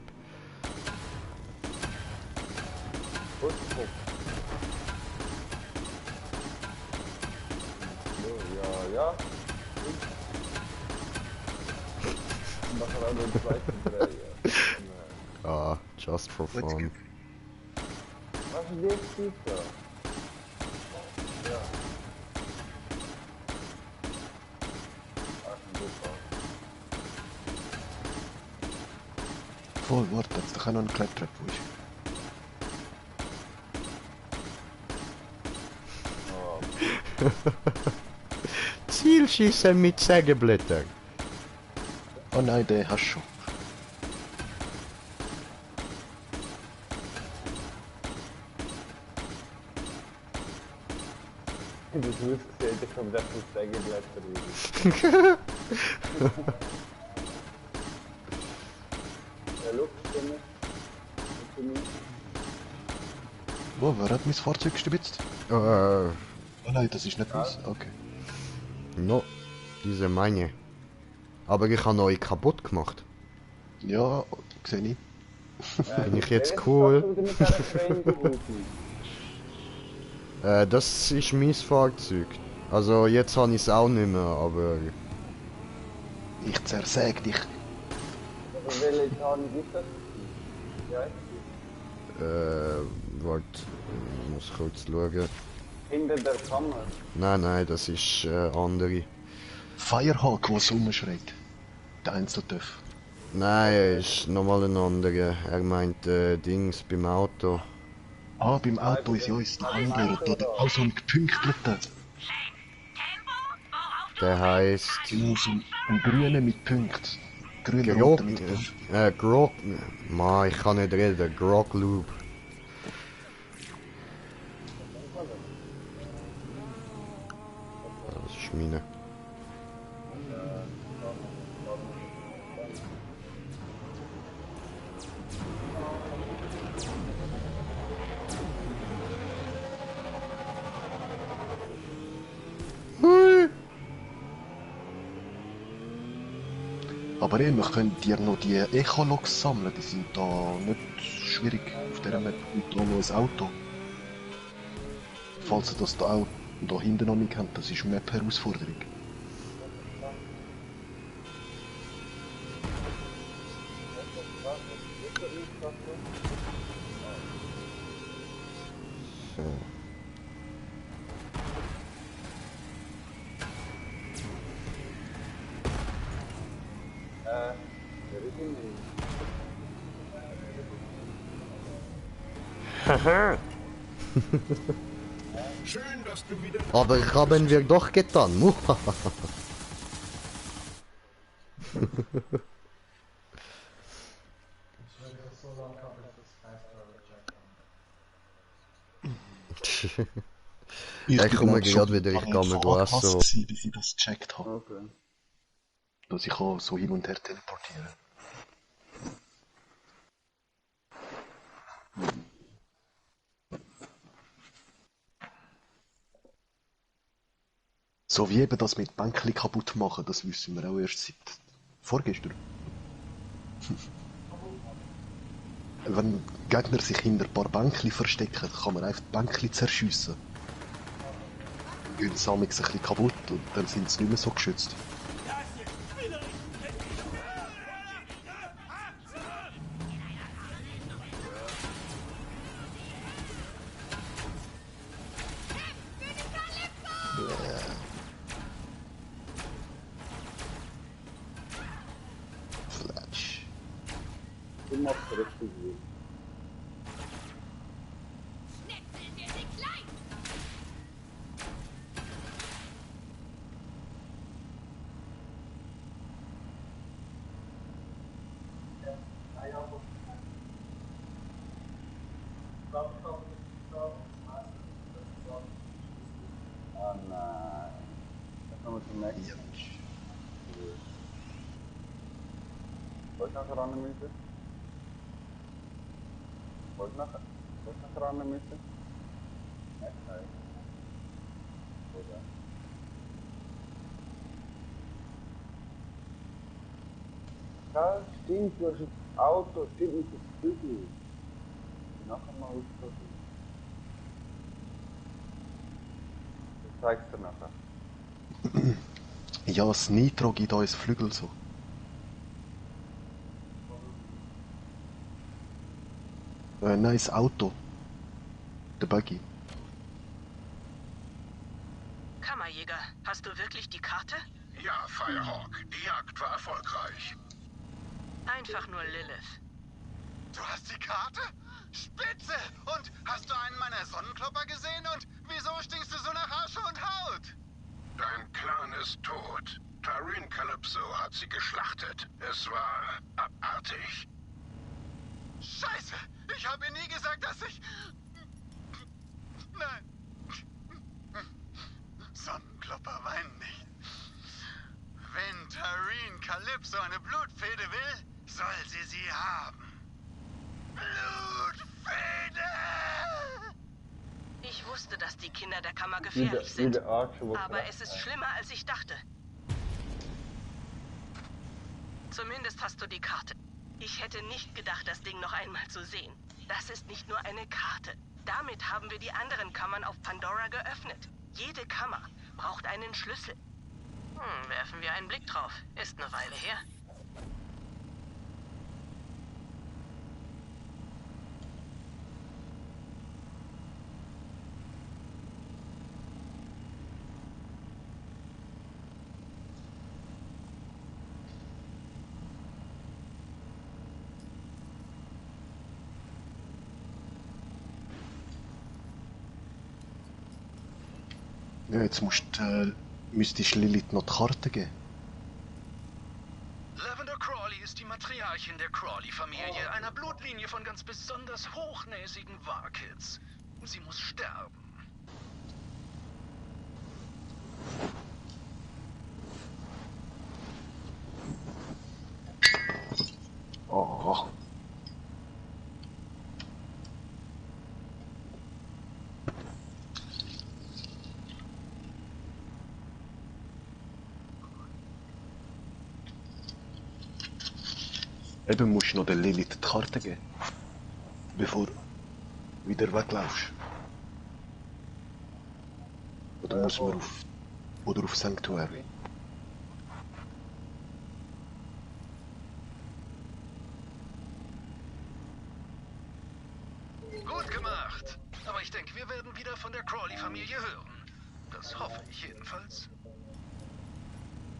Speaker 1: Ja, ja. Und nachher auch noch den zweiten Dreh.
Speaker 2: Ah, just for fun.
Speaker 1: Was ist jetzt super? Ja.
Speaker 4: Voll, warte, jetzt doch auch noch ein Claptrap, wo ist.
Speaker 2: Zielschießen mit Sägeblättern.
Speaker 4: Oh nein, den hast du schon.
Speaker 1: Das ist gesehen, ich habe das mit Sägeblätter. Ja, Luftstimme.
Speaker 4: Wo, wer hat mein Fahrzeug gestibitzt?
Speaker 2: Oh
Speaker 4: Oh nein, das ist nicht meins. Okay.
Speaker 2: no, diese meine. Aber ich habe euch kaputt gemacht.
Speaker 4: Ja, sehe ich.
Speaker 2: Bin ich jetzt cool? Das ist mein Fahrzeug. Also jetzt habe ich es auch nicht mehr, aber...
Speaker 4: Ich zersäg dich.
Speaker 1: Welche Tarnung ist das? Ja.
Speaker 2: Warte, ich muss kurz schauen.
Speaker 1: Hinter der Kammer.
Speaker 2: Nein, das ist andere.
Speaker 4: Firehawk, der so rumschreit. Der Einzeltöff.
Speaker 2: Nein, ist nochmal ein anderer. Er meint Dings beim Auto.
Speaker 4: Ah, beim Auto ist ja uns der Angler, da auch so ein gepünkteten.
Speaker 2: Der heißt
Speaker 4: Genau, so ein grüner mit Punkt. Grüner
Speaker 2: Grog.
Speaker 4: roter mit Punkt.
Speaker 2: Grog. Ma, ich kann nicht reden. Grog Loop. Das ist meine.
Speaker 4: Aber wir können dir noch die Echologs sammeln, die sind da nicht schwierig. Auf der Map und da noch ein Auto. Falls ihr das da auch da hinten noch nicht kennt, das ist eine Map-Herausforderung.
Speaker 2: So.
Speaker 5: Schön, dass du wieder...
Speaker 2: Aber haben wir doch getan. Ich komme gerade wieder, ich kann mir
Speaker 4: so. Bis ich das gecheckt habe.
Speaker 1: Okay.
Speaker 4: Dass ich auch so hin und her teleportieren. So wie eben das mit Bänkli kaputt machen, das wissen wir auch erst seit vorgestern. Wenn Gegner sich hinter ein paar Bänkli verstecken, kann man einfach die Bänkli zerschiessen. Dann gehen sie ein bisschen kaputt und dann sind sie nicht mehr so geschützt. Flash.
Speaker 1: Du machst richtig gut. Ah nein. Dann kommen wir zum nächsten.
Speaker 4: Ja.
Speaker 1: Wo ich nachher ran müssen? Wo ich nachher ran müssen? Okay. Oder? Ja, stimmt, du hast ein Auto, stimmt mit dem Flügel. Nachher mal ausprobieren. Ich zeig's dir nachher.
Speaker 4: Ja, das Nitro gibt uns Flügel so. Nein, das Auto. Der Buggy.
Speaker 3: Kammerjäger, hast du wirklich die Karte?
Speaker 5: Ja, Firehawk, die Jagd war erfolgreich.
Speaker 3: Einfach nur Lilith.
Speaker 5: Du hast die Karte? Spitze! Und hast du einen meiner Sonnenklopper gesehen? Und wieso stinkst du so nach Asche und Haut? Dein Clan ist tot. Tareen Calypso hat sie geschlachtet. Es war abartig. Scheiße! Ich habe ihr nie gesagt, dass ich... Nein. Sonnenklopper weinen nicht. Wenn Tareen Calypso eine Blutfehde will, soll sie haben. Blutfehde!
Speaker 3: Ich wusste, dass die Kinder der Kammer gefährlich sind. Aber es ist schlimmer, als ich dachte. Zumindest hast du die Karte. Ich hätte nicht gedacht, das Ding noch einmal zu sehen. Das ist nicht nur eine Karte. Damit haben wir die anderen Kammern auf Pandora geöffnet. Jede Kammer braucht einen Schlüssel. Werfen wir einen Blick drauf. Ist eine Weile her.
Speaker 4: Ja, jetzt müsstest Lilith noch die Karte geben.
Speaker 7: Lavender Crawley ist die Matriarchin der Crawley-Familie, einer Blutlinie von ganz besonders hochnäsigen Warkids. Sie muss sterben.
Speaker 4: Oh. Eben musst du noch der Lilith die Karte geben, bevor du wieder weglaufst. Oder muss man auf Sanctuary?
Speaker 7: Gut gemacht. Aber ich denke, wir werden wieder von der Crawley-Familie hören. Das hoffe ich jedenfalls.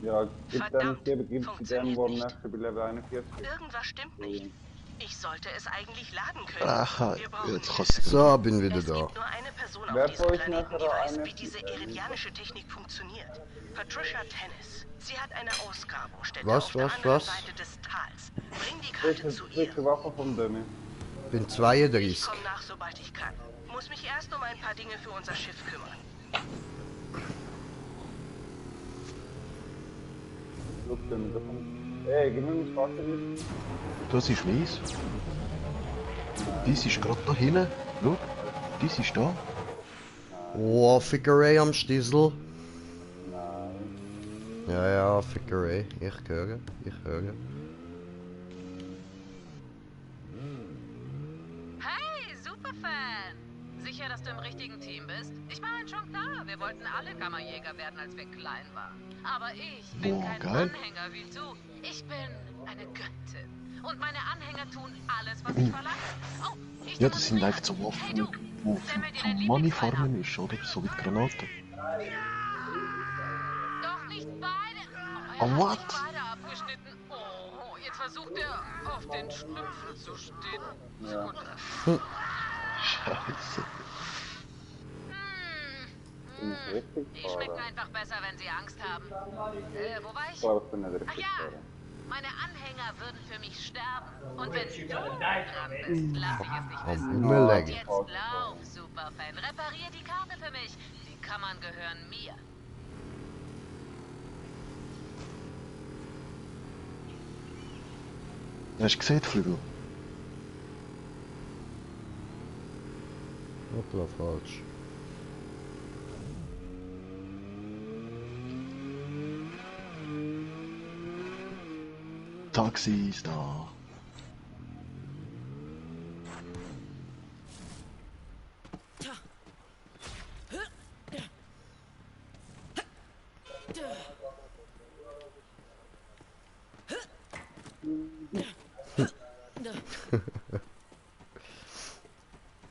Speaker 1: Ja,
Speaker 3: Verdammt,
Speaker 1: gib sie dem,
Speaker 3: funktioniert
Speaker 1: wo am
Speaker 3: nicht.
Speaker 1: nächsten bei Level 41 ist.
Speaker 3: Irgendwas stimmt nicht. Ich sollte es eigentlich laden können.
Speaker 4: Aha,
Speaker 3: Wir brauchen
Speaker 4: jetzt kannst du...
Speaker 2: So, bin wieder
Speaker 3: Es
Speaker 2: da.
Speaker 3: gibt nur eine Person
Speaker 1: Wer
Speaker 3: auf diesem
Speaker 1: von euch
Speaker 3: Planeten, die
Speaker 1: nachher
Speaker 3: weiß,
Speaker 1: eine-
Speaker 3: wie diese iridianische Technik funktioniert. Patricia Tennis. Sie hat eine Ausgrabungsstätte
Speaker 2: Was,
Speaker 3: auf der
Speaker 2: was,
Speaker 3: anderen
Speaker 2: was?
Speaker 3: Seite des Tals. Bring die Karte zu ihr.
Speaker 1: Welche Waffe vom Dummy?
Speaker 2: Bin
Speaker 3: Ich
Speaker 2: 32.
Speaker 3: komme nach, sobald ich kann. Muss mich erst um ein paar Dinge für unser Schiff kümmern.
Speaker 1: Ey, gib mir mein Fahrzeug.
Speaker 4: Das ist meins. Dies ist gerade da hinten. Schau, dies ist da.
Speaker 2: Oh, Fickerei am Stiesel.
Speaker 1: Nein.
Speaker 2: Ja, Fickerei. Ich höre.
Speaker 6: Hey, Superfan! Sicher, dass du im richtigen Team bist? Ich meine, schon klar, wir wollten alle Kammerjäger werden, als wir klein waren. Aber ich bin
Speaker 4: Boah,
Speaker 6: kein
Speaker 4: geil.
Speaker 6: Anhänger wie du. Ich bin eine Göttin. Und meine Anhänger tun alles, was ich verlange. Oh, ich
Speaker 4: Ja, das sind
Speaker 6: demonstriere.
Speaker 4: einfach so
Speaker 6: Hey,
Speaker 4: Waffen,
Speaker 6: du,
Speaker 4: wo
Speaker 6: stell mir dir
Speaker 4: vom
Speaker 6: dein
Speaker 4: Money
Speaker 6: Lieblingsbein
Speaker 4: farmen
Speaker 6: ab.
Speaker 4: ist, oder? So wie die Granaten.
Speaker 6: Doch nicht beide.
Speaker 4: Oh,
Speaker 6: Er hat
Speaker 4: what?
Speaker 6: nicht beide abgeschnitten. Oh, jetzt versucht er, auf den Schlümpfen zu stehen. Gut.
Speaker 4: Scheiße.
Speaker 6: Die schmecken einfach besser, wenn sie Angst haben. Wo war ich?
Speaker 1: Ich bin nicht
Speaker 6: Ach
Speaker 1: richtig
Speaker 6: ja,
Speaker 1: fahren.
Speaker 6: meine Anhänger würden für mich sterben. Und wenn du dran bist, lass ich es nicht
Speaker 2: Am
Speaker 6: wissen.
Speaker 2: Umlegen.
Speaker 6: Jetzt lauf, Superfan. Reparier die Karte für mich. Die Kammern gehören mir.
Speaker 4: Hast du gesehen, die Flügel?
Speaker 2: Hoppla, falsch.
Speaker 4: Taxis da.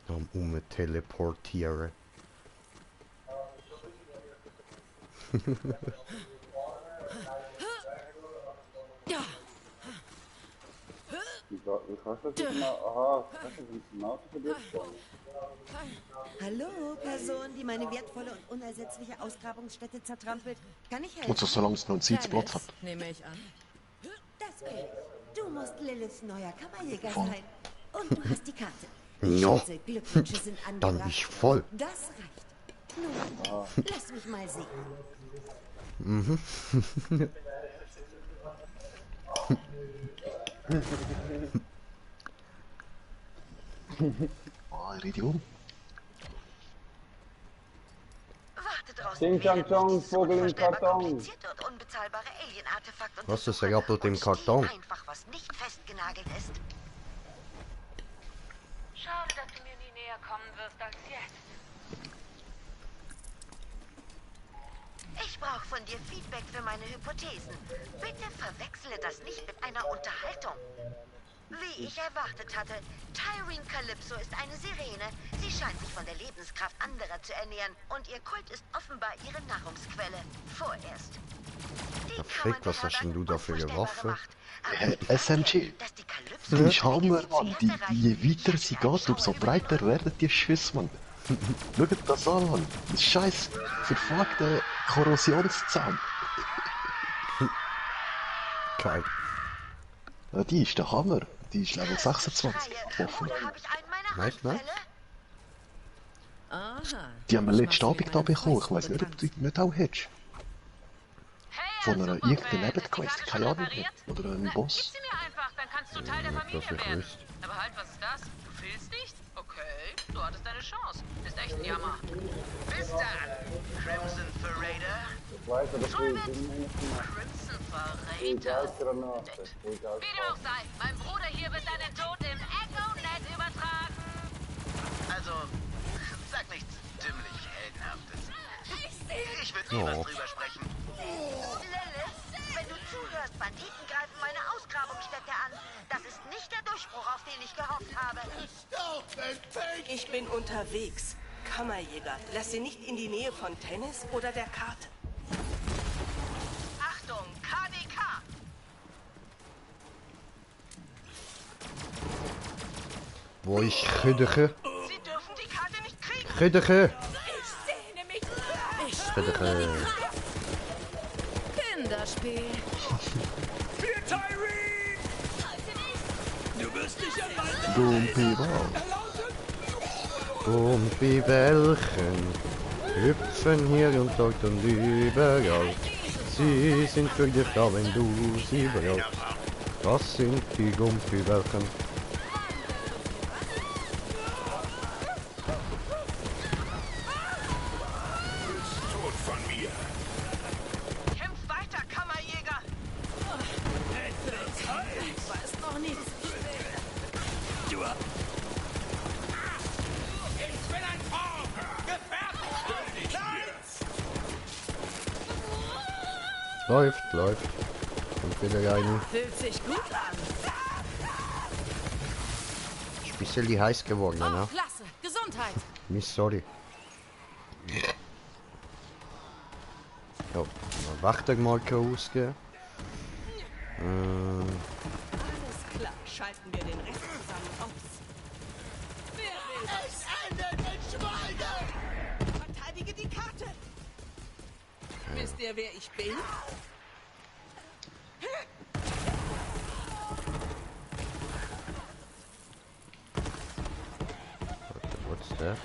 Speaker 2: Am teleportieren.
Speaker 1: Wie kannst du das jetzt mal? Aha, kannst du das im Auto für dich stellen?
Speaker 9: Hallo, Person, die meine wertvolle und unersetzliche Ausgrabungsstätte zertrampelt. Kann ich helfen?
Speaker 4: Und so, solange es noch einen Sitzplatz hat.
Speaker 6: Nehme ich an.
Speaker 9: Das bin ich. Du musst Liliths neuer Kammerjäger sein. Und du hast die Karte.
Speaker 2: No,
Speaker 9: Schätze, Glückwünsche sind angebracht.
Speaker 2: dann bin ich voll.
Speaker 9: Das reicht. Nun, lass mich mal sehen.
Speaker 4: Ah, ich rede um.
Speaker 3: Warte draußen.
Speaker 1: Ding, Chang, Chong, Vogel im Karton.
Speaker 3: Komplizierte und unbezahlbare Alien-Artefakte
Speaker 2: Was ist
Speaker 3: untersuchen
Speaker 2: rappelt im
Speaker 3: und
Speaker 2: Karton?
Speaker 3: stehlen einfach, was nicht festgenagelt ist.
Speaker 6: Schade, dass du mir nie näher kommen wirst als jetzt.
Speaker 3: Ich brauche von dir Feedback für meine Hypothesen. Bitte verwechsle das nicht mit einer Unterhaltung. Wie ich erwartet hatte, Tyrene Calypso ist eine Sirene. Sie scheint sich von der Lebenskraft anderer zu ernähren und ihr Kult ist offenbar ihre Nahrungsquelle. Vorerst. Die
Speaker 2: Fick, was hast denn du da für eine Waffe?
Speaker 4: SMG.
Speaker 3: Dass die Calypso
Speaker 4: Die ist Hammer, Mann. Je weiter sie geht, umso breiter werden die Schüsse, Mann. Schaut das an, Mann. Das scheiß verfuckte Korrosionszahn.
Speaker 2: Geil.
Speaker 4: Ja, die ist der Hammer. Die ist Level 26. Offen.
Speaker 3: Oder habe ich einen meiner
Speaker 2: Nice, nice.
Speaker 3: Handfälle?
Speaker 6: Aha.
Speaker 4: Die haben wir letzten Abend da bekommen. Ich weiss nicht, ob du die nicht auch hättest. Von einer irgendeiner Nebenquest, keine Ahnung. Oder einem Boss.
Speaker 6: Gib sie mir einfach, dann kannst du Teil der Familie
Speaker 2: das ist
Speaker 6: werden.
Speaker 2: Mist.
Speaker 6: Aber halt, was ist das? Du fehlst nicht? Okay, du hattest deine Chance. Ist echt ein Jammer.
Speaker 7: Bis dann, Crimson Verräter.
Speaker 1: Weiß aber, das
Speaker 6: Schul
Speaker 1: will
Speaker 6: mit
Speaker 1: ich nicht mehr.
Speaker 6: Crimson
Speaker 1: Egal,
Speaker 6: Verräter.
Speaker 1: Granate. Egal.
Speaker 6: Wie dem auch sei, mein Bruder hier wird deinen Tod im Echo-Net übertragen.
Speaker 7: Also, sag nichts dümmlich Heldenhaftes. Ich will nie was drüber sprechen.
Speaker 3: Lilith, wenn du zuhörst, Banditen greifen meine Ausgrabungsstätte an. Das ist nicht der Durchbruch, auf den ich gehofft habe.
Speaker 10: Ich bin unterwegs. Kammerjäger, lass sie nicht in die Nähe von Tennis oder der Karte.
Speaker 3: Achtung, KDK!
Speaker 2: Wo ich Rüdeke?
Speaker 3: Sie dürfen die Karte nicht kriegen.
Speaker 2: Rüdeke!
Speaker 6: Ich sehne mich. Ich
Speaker 2: Rüdeke!
Speaker 6: Kinderspiel.
Speaker 4: Dumpi, wow.
Speaker 2: Und wie welchen hüpfen hier und dort und überall. Sie sind für dich da, wenn du sie brauchst. Das sind die Gumpi-Welchen.
Speaker 3: Kämpf weiter, Kammerjäger!
Speaker 6: Ich weiß noch nicht.
Speaker 2: Läuft, läuft. Und wieder rein.
Speaker 6: Fühlt sich gut an.
Speaker 2: Ist ein bisschen heiß geworden,
Speaker 6: Oh,
Speaker 2: ne?
Speaker 6: klasse. Gesundheit.
Speaker 2: Miss, sorry. Ja, Wachter mal ausgehen.
Speaker 10: Alles klar, schalten wir den Rest zusammen aus. Wer will es? Verteidige die Karte! Wisst ihr, wer ich bin?
Speaker 2: What's that?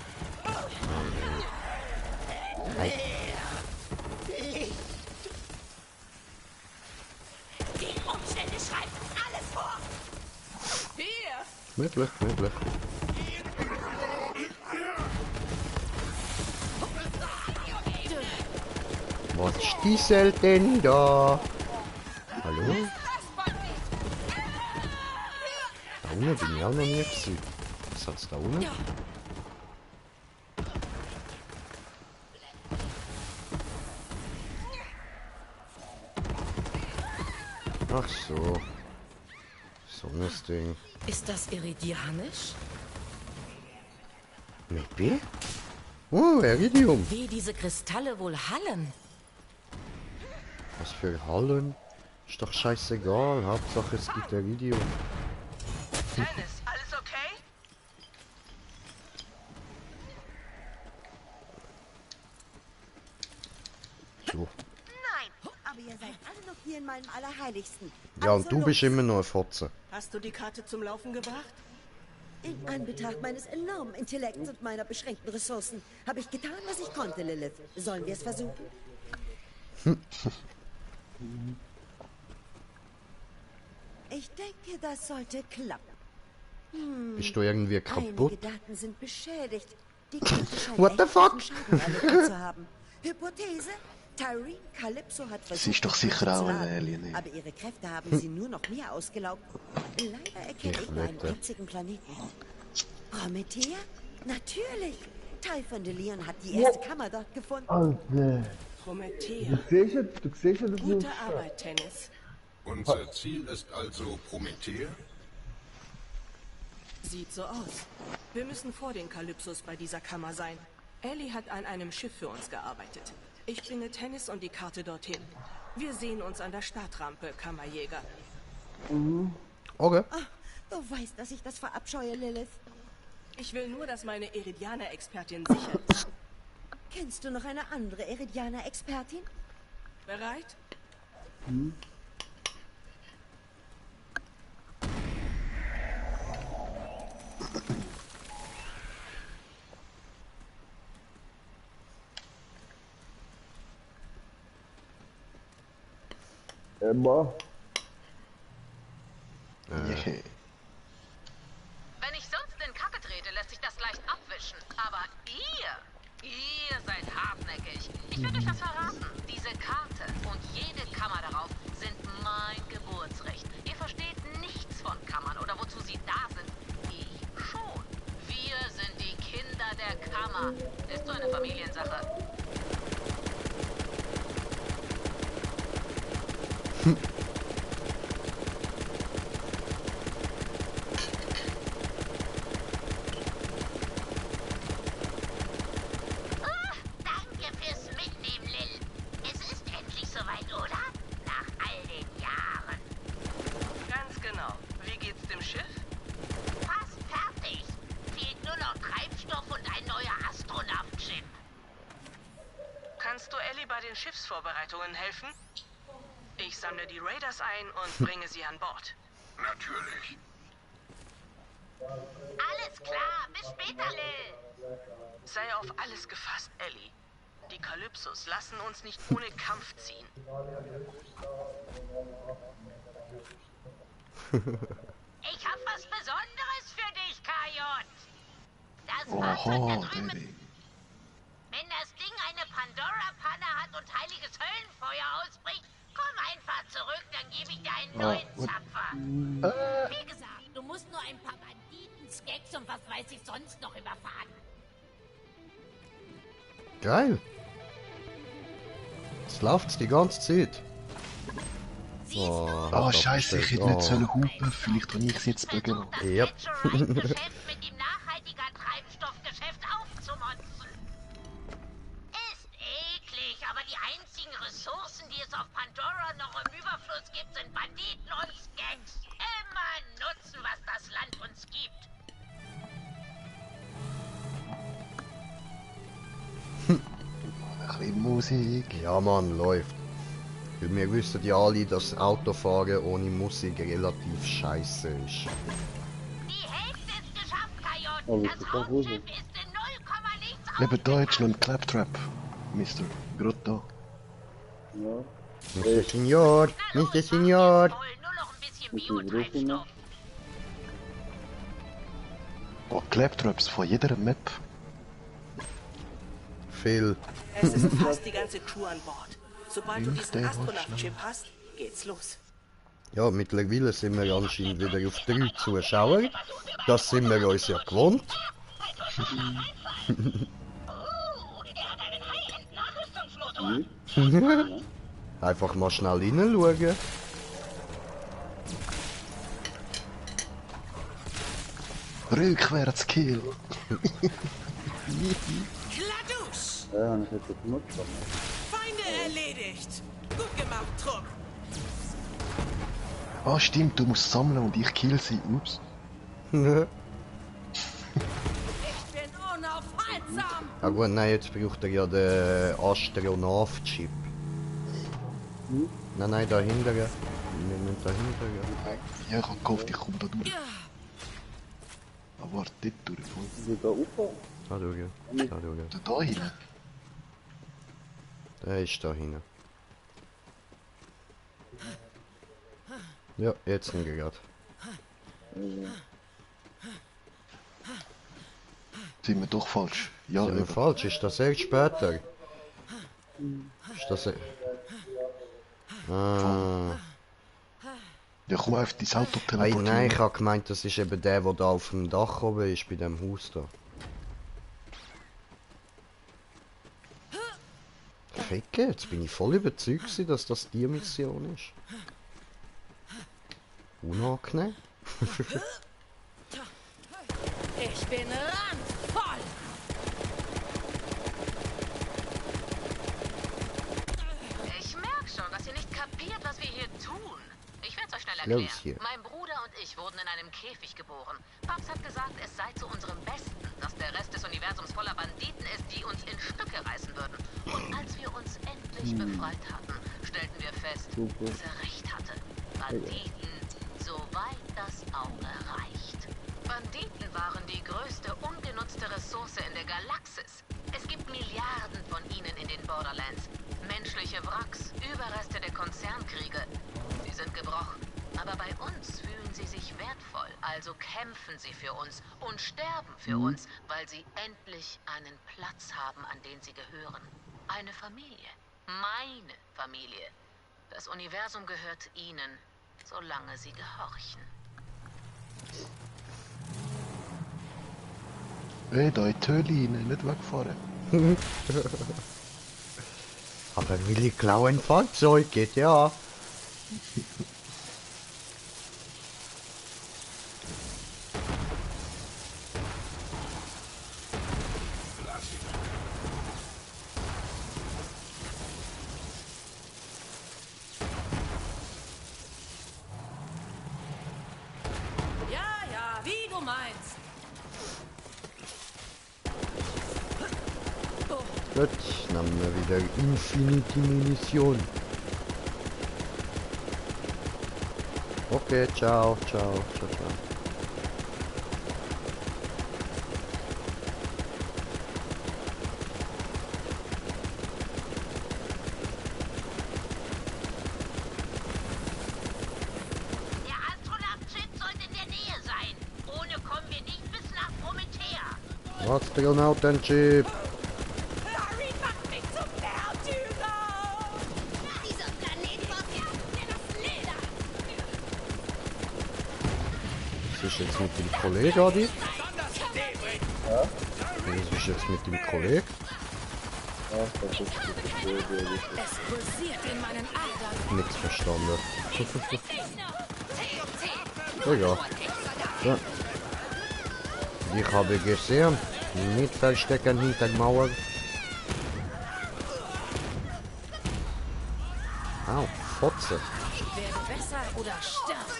Speaker 2: Hey.
Speaker 8: Die Umstände schreiben alles vor.
Speaker 10: Hier!
Speaker 2: Möglich, möglich. Was stieselt denn da? Hallo? unten bin ich auch noch nie gewesen. Was hat's da unten? Ach so. So ein Ding.
Speaker 10: Ist das iridianisch?
Speaker 2: Maybe? Oh, Iridium.
Speaker 10: Wie diese Kristalle wohl hallen?
Speaker 2: Was für Hallen? Ist doch scheißegal. Hauptsache es gibt Iridium.
Speaker 3: Dennis, alles okay?
Speaker 2: So.
Speaker 9: Nein, aber ihr seid alle noch hier in meinem Allerheiligsten.
Speaker 2: Ja, und
Speaker 9: Also
Speaker 2: du
Speaker 9: los.
Speaker 2: bist immer noch ein Fotze.
Speaker 10: Hast du die Karte zum Laufen gebracht?
Speaker 9: In Anbetracht meines enormen Intellekts und meiner beschränkten Ressourcen habe ich getan, was ich konnte, Lilith. Sollen wir es versuchen? Ich denke, das sollte klappen.
Speaker 2: Bist du irgendwie kaputt?
Speaker 9: Einige Daten sind beschädigt. Die Karte scheint
Speaker 2: What the
Speaker 9: echt
Speaker 2: fuck?
Speaker 9: großen Schaden erlitten zu haben. Hypothese? Tyreen Calypso hat versucht,
Speaker 4: Sie ist doch
Speaker 9: die
Speaker 4: sicher
Speaker 9: Karte
Speaker 4: auch
Speaker 9: zu
Speaker 4: ein
Speaker 9: laden,
Speaker 4: Alien, ey.
Speaker 9: aber ihre Kräfte haben sie nur noch mehr ausgelaugt. Leider erkenne ich nur einen
Speaker 2: wette.
Speaker 9: einzigen Planeten. Promethea? Natürlich! Teil von de Leon hat die erste Kammer dort gefunden.
Speaker 1: Alter.
Speaker 10: Promethea.
Speaker 1: Du siehst ja das
Speaker 10: Gute
Speaker 1: nicht.
Speaker 10: Arbeit, Tennis.
Speaker 11: Unser Ziel ist also Promethea?
Speaker 10: Sieht so aus. Wir müssen vor den Kalypsos bei dieser Kammer sein. Ellie hat an einem Schiff für uns gearbeitet. Ich bringe Tennis und die Karte dorthin. Wir sehen uns an der Startrampe, Kammerjäger.
Speaker 2: Okay.
Speaker 9: Du weißt, dass ich das verabscheue, Lilith.
Speaker 10: Ich will nur, dass meine Iridianer-Expertin sicher ist.
Speaker 9: Kennst du noch eine andere Iridianer-Expertin?
Speaker 10: Bereit?
Speaker 1: Emma.
Speaker 4: Yeah.
Speaker 6: Wenn ich sonst in Kacke trete, lässt sich das leicht abwischen. Aber ihr seid hartnäckig. Ich will euch was verraten. Diese Karte und jede Kammer darauf sind mein Geburtsrecht. Ihr versteht nichts von Kammern oder wozu sie da sind. Ich schon. Wir sind die Kinder der Kammer. Ist so eine Familiensache.
Speaker 8: Danke fürs Mitnehmen, Lil. Es ist endlich soweit, oder? Nach all den Jahren.
Speaker 3: Ganz genau. Wie geht's dem Schiff?
Speaker 8: Fast fertig. Fehlt nur noch Treibstoff und ein neuer Astronautenchip.
Speaker 3: Kannst du Ellie bei den Schiffsvorbereitungen helfen? Ich sammle die Raiders ein und bringe sie an Bord.
Speaker 11: Natürlich.
Speaker 8: Alles klar, bis später, Lil.
Speaker 3: Sei auf alles gefasst, Ellie. Die Kalypsos lassen uns nicht ohne Kampf ziehen.
Speaker 8: Ich hab was Besonderes für dich, Kajot. Das Fahrzeug da drüben.
Speaker 4: Baby.
Speaker 8: Wenn das Ding eine Pandora-Panne hat und heiliges Höllenfeuer ausbricht, komm einfach zurück, dann gebe ich dir einen neuen Zapfer. Wie gesagt, du musst nur ein paar Banditen, Skeks und was weiß ich sonst noch überfahren.
Speaker 2: Geil. Jetzt läuft's die ganze Zeit.
Speaker 4: Oh, scheiße, ich hätte nicht sollen hupen. Vielleicht habe ich es jetzt begonnen.
Speaker 2: Yep.
Speaker 8: Geschäft mit dem nachhaltiger Treibstoffgeschäft aufzumotzen. Ist eklig, aber die einzigen Ressourcen, die es auf Pandora noch im Überfluss gibt, sind Banditen und Skeks. Immer nutzen, was das Land uns gibt.
Speaker 4: Ein bisschen Musik.
Speaker 2: Ja, Mann, läuft. Weil wir wissen ja alle, dass Autofahren ohne Musik relativ scheiße ist.
Speaker 8: Die Hälfte ist geschafft, Kajot.
Speaker 1: Oh,
Speaker 8: Das
Speaker 1: das ist doch gut.
Speaker 8: Hauptschiff ist in 0, nichts
Speaker 4: Neben da jetzt noch ein Claptrap, Mister. Gerade da.
Speaker 2: Mr. Signor, Mr. Signor.
Speaker 8: voll, nur noch ein bisschen Biotreibstoff.
Speaker 4: Oh, Claptraps von jeder Map.
Speaker 2: Phil.
Speaker 10: Es ist fast die ganze Crew an Bord. Sobald du diesen
Speaker 4: der
Speaker 10: Astronautenchip hast, geht's los.
Speaker 2: Ja, mittlerweile sind wir anscheinend wieder auf 3 Zuschauer. Das sind wir uns ja gewohnt. Einfach mal schnell reinschauen.
Speaker 4: Rückwärts Kill.
Speaker 10: Kladusch!
Speaker 1: Ja, und ich hätte das genutzt.
Speaker 10: Feinde erledigt! Gut gemacht, Trupp!
Speaker 4: Ah, stimmt, du musst sammeln und ich kill sie. Ups.
Speaker 10: Ich bin unaufhaltsam!
Speaker 2: Ah gut, nein, jetzt braucht er ja den Astronaut-Chip. Nein, nein, dahinter. Wir müssen dahinter.
Speaker 4: Ja, ich hab gehofft, ich komme da durch. Aber warte, dort durch.
Speaker 1: Wie da auffahren?
Speaker 2: Da durch. Da durch.
Speaker 4: Da hinten.
Speaker 2: Der ist da hinten. Ja, jetzt sind wir gerade.
Speaker 4: Sind wir doch falsch? Ja,
Speaker 2: Sind wir falsch? Ist das erst später? Ist das... Ah.
Speaker 4: Ja, komm auf dein Auto
Speaker 2: Hey,
Speaker 4: teleportieren.
Speaker 2: nein, ich habe gemeint, das ist eben der da auf dem Dach oben ist, bei dem Haus da. Ficke, jetzt bin ich voll überzeugt gewesen, dass das die Mission ist. Unangenehm.
Speaker 10: Ich bin randvoll!
Speaker 6: Ich merke schon, dass ihr nicht kapiert, was wir hier tun. Ich werde es euch schnell
Speaker 2: Los
Speaker 6: erklären.
Speaker 2: hier.
Speaker 6: Mein Bruder und ich wurden in einem Käfig geboren. Paps hat gesagt, es sei zu unserem Besten, dass der Rest des Universums voller Banditen ist, die uns in Stücke reißen würden. Und als wir uns endlich befreit hatten, stellten wir fest, dass er recht hatte. Banditen, soweit das Auge reicht. Banditen waren die größte ungenutzte Ressource in der Galaxis. Es gibt Milliarden von ihnen in den Borderlands. Menschliche Wracks, Überreste der Konzernkriege. Sie sind gebrochen. Aber bei uns fühlen sie sich wertvoll, also kämpfen sie für uns und sterben für uns, weil sie endlich einen Platz haben, an den sie gehören. Eine Familie. Meine Familie. Das Universum gehört ihnen, solange sie gehorchen.
Speaker 4: Hey, da in die Höhle rein, nicht wegfahren.
Speaker 2: Aber will ich klauen Fahrzeug geht ja.
Speaker 10: Ja, wie du meinst.
Speaker 2: Gut, nehmen wir wieder Infinity Munition. Okay, ciao, ciao, ciao, ciao.
Speaker 8: Der Astronaut-Chip sollte in der Nähe sein. Ohne kommen wir nicht bis nach Promethea.
Speaker 2: Astronautenchip.
Speaker 10: Larry macht mich zum Märtyrer!
Speaker 8: Dieser Planet war mir das Leder.
Speaker 2: Was ist jetzt mit dem Kollegen, Adi?
Speaker 1: Ja?
Speaker 2: Was ist jetzt mit dem Kollegen?
Speaker 1: Ja, das ist
Speaker 10: Es pulsiert in meinen Adern.
Speaker 2: Nichts verstanden. Egal. Ja. Ich habe gesehen, nicht verstecken hinter der Mauer. Au, Fotze.
Speaker 10: Werde besser oder sterbe.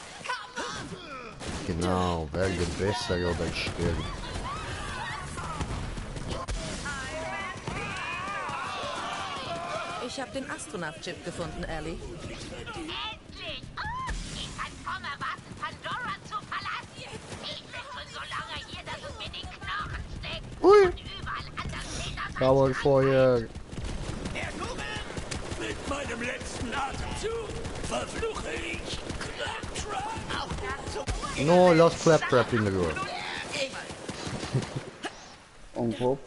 Speaker 2: Genau, werde besser oder sterben.
Speaker 10: Ich habe den Astronaut-Chip gefunden, Ellie.
Speaker 8: Endlich! Oh, ich kann kaum erwarten, Pandora zu verlassen. Ich bin schon so lange hier, dass es mir in den Knochen steckt.
Speaker 2: Ui.
Speaker 8: Und überall anders steht das
Speaker 2: Dauerfeuer.
Speaker 7: Herr Kugeln, mit meinem letzten Atemzug verfluche ich Claptrap. Auch dazu.
Speaker 2: No, lass Claptrap in Ruhe.
Speaker 1: Und hopp.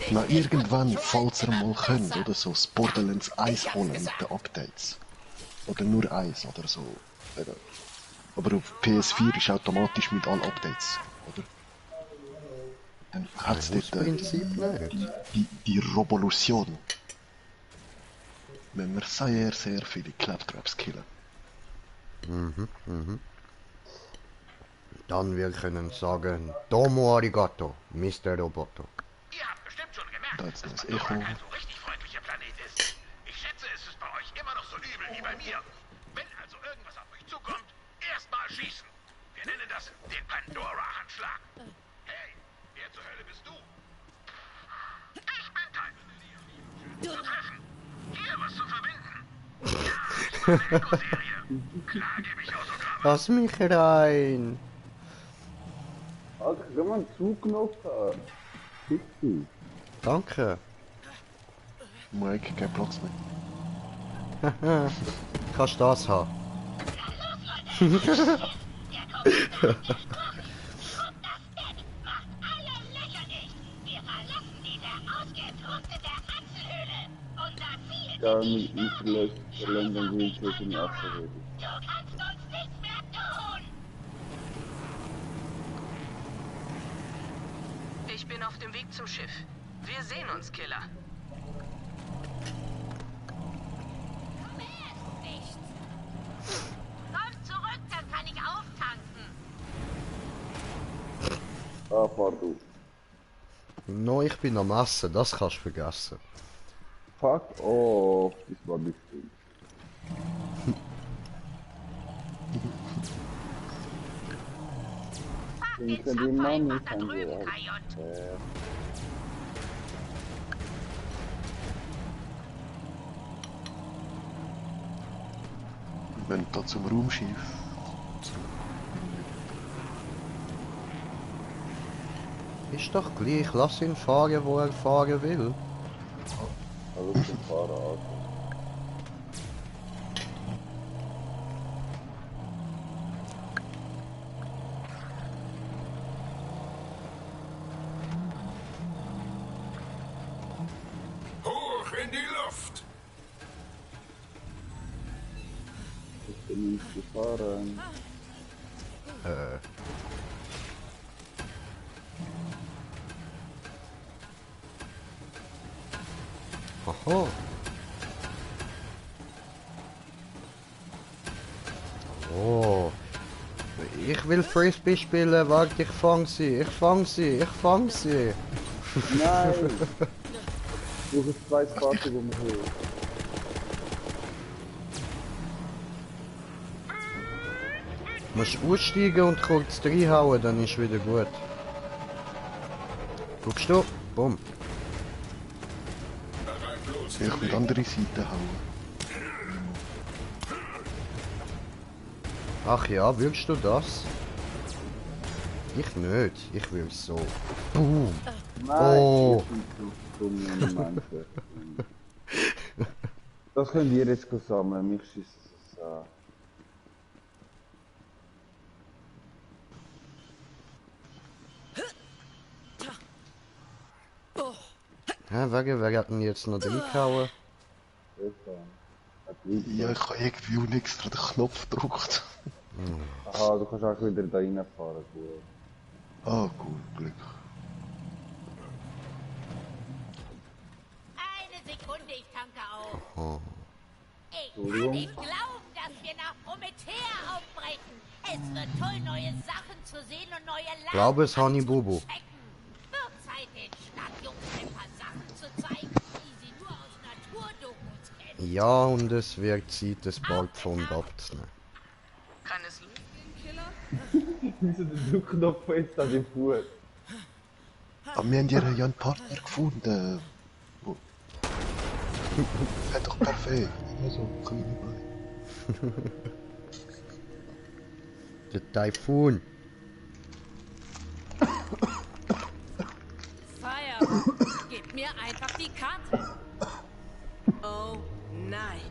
Speaker 7: Stell
Speaker 4: Na, irgendwann, falls ihr mal könnt, oder so, das Borderlands 1 holen mit den Updates. Oder nur 1 oder so. Aber auf PS4 ist automatisch mit allen Updates, oder? Dann hat es dort die Revolution. Wenn wir sehr, sehr viele Claptraps killen.
Speaker 2: Dann wir können sagen, Domo arigato, Mr. Roboto.
Speaker 7: Ihr habt bestimmt schon gemerkt,
Speaker 4: Da ist
Speaker 7: dass
Speaker 4: das
Speaker 7: Pandora
Speaker 4: Echo.
Speaker 7: ein so richtig freundlicher Planet ist. Ich schätze, es ist bei euch immer noch so übel wie bei mir. Wenn also irgendwas auf euch zukommt, erstmal schießen. Wir nennen das den Pandora-Handschlag. Hey, wer zur Hölle bist du? Ich bin Teil. Zu treffen. Hier was zu verbinden. Ja, das war eine Echo-Serie. Klar gebe ich Autogramme.
Speaker 2: Lass mich rein.
Speaker 1: Alter, ich kann mal einen Zug noch haben. Bitte.
Speaker 2: Danke.
Speaker 4: Mike, kein Platz mehr.
Speaker 2: Kannst du das haben?
Speaker 1: Ja, mit Verlängerung will ich nicht abreden.
Speaker 3: Ich bin auf dem Weg zum Schiff. Wir sehen uns, Killer.
Speaker 8: Komm zurück, dann kann ich auftanken.
Speaker 1: Ah, fahr du.
Speaker 2: No, ich bin am Essen, das kannst du vergessen.
Speaker 1: Fuck off, das war nicht schön. Ich kann die Mami von dir.
Speaker 4: Wenn da zum Raumschiff.
Speaker 2: Ist doch gleich, lass ihn fahren, wo er fahren will.
Speaker 1: Also zum Fahrer
Speaker 11: Hoch in die Luft!
Speaker 1: Ich bin nicht gefahren.
Speaker 2: Aha. Oh. Ich will Frisbee spielen, warte, ich fang sie, ich fang sie, ich fang sie.
Speaker 1: Nein! Du hast zwei Fahrzeug um mich her.
Speaker 2: Du musst aussteigen und kurz reinhauen, dann ist wieder gut. Guckst du? Bumm.
Speaker 4: Ich auf die andere Seite hauen.
Speaker 2: Ach ja, willst du das? Ich nicht, ich will so. Boom. Oh.
Speaker 1: Das könnt ihr jetzt sammeln, mich schießt es an.
Speaker 2: Hä, wer hat denn jetzt noch reingehauen?
Speaker 4: Ja, ich habe irgendwie auch extra den Knopf gedrückt.
Speaker 1: Aha, du kannst auch wieder da reinfahren.
Speaker 4: Ah, gut, Glück.
Speaker 8: Eine Sekunde, ich tanke auf.
Speaker 2: Oh.
Speaker 8: Ich kann nicht glauben, dass wir nach Promethea aufbrechen. Es wird toll, neue Sachen zu sehen und neue Lagen
Speaker 2: Glaube es, Honey Bubu.
Speaker 8: zu checken. Wird Zeit, den Stadtjungs ein paar Sachen zu zeigen, die sie nur aus Naturdokus kennen.
Speaker 2: Ja, und es wird Zeit, das Ballpfund abzunehmen.
Speaker 3: Kann es losgehen, Killer?
Speaker 1: Wieso der Druckknopf jetzt an dem Fuß?
Speaker 4: Aber wir haben ja einen Partner gefunden. Wo... Hat doch perfekt. Also, kleine Beine.
Speaker 2: Der Taifun.
Speaker 6: Fire, gib mir einfach die Karte.
Speaker 10: Oh nein.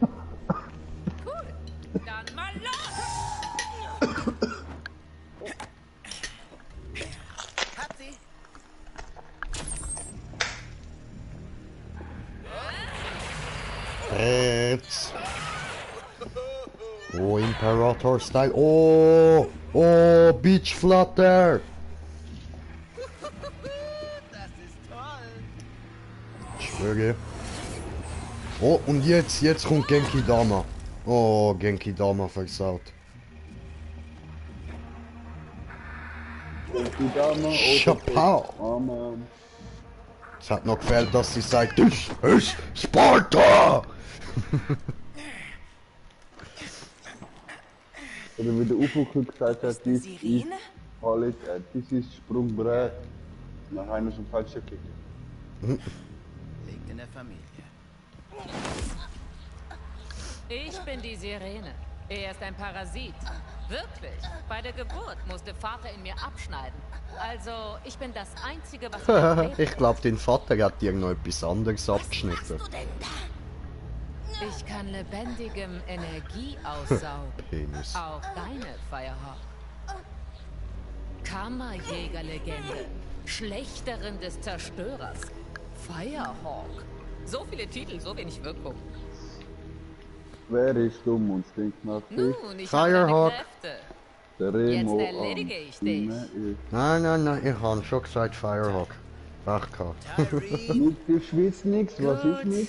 Speaker 6: Cool, dann mal los!
Speaker 2: Style. Oh, oh, Beach Flutter.
Speaker 12: Das ist toll.
Speaker 2: Ich schwöre. Oh, und jetzt kommt Genki Dama. Oh, Genki Dama versaut.
Speaker 1: Die Dame,
Speaker 2: Chapeau.
Speaker 1: Oh Mann.
Speaker 2: Es hat noch gefehlt, dass sie sagt, das ist Sparta!
Speaker 1: Oder wie der UFO gesagt hat, dies ist alles, dies ist Sprungbrett. Nach einer schon falsch gekickt.
Speaker 12: Liegt in der Familie.
Speaker 6: Ich bin die Sirene. Er ist ein Parasit. Wirklich. Bei der Geburt musste Vater in mir abschneiden. Also, ich bin das Einzige, was
Speaker 2: Ich glaube, dein Vater hat dir noch etwas anderes abgeschnitten.
Speaker 6: Ich kann lebendigem Energie aussaugen.
Speaker 2: Penis.
Speaker 6: Auch deine, Firehawk. Kammerjägerlegende. Schlechterin des Zerstörers. Firehawk. So viele Titel, so wenig Wirkung.
Speaker 1: Wer ist dumm und stinkt nach Fisch?
Speaker 6: Nun, ich habe deine Kräfte.
Speaker 1: Der Remo
Speaker 6: Jetzt erledige ich dich.
Speaker 2: Nein, ich habe schon gesagt Firehawk. Recht gehabt.
Speaker 1: Du schwitzt nix, was ist nix?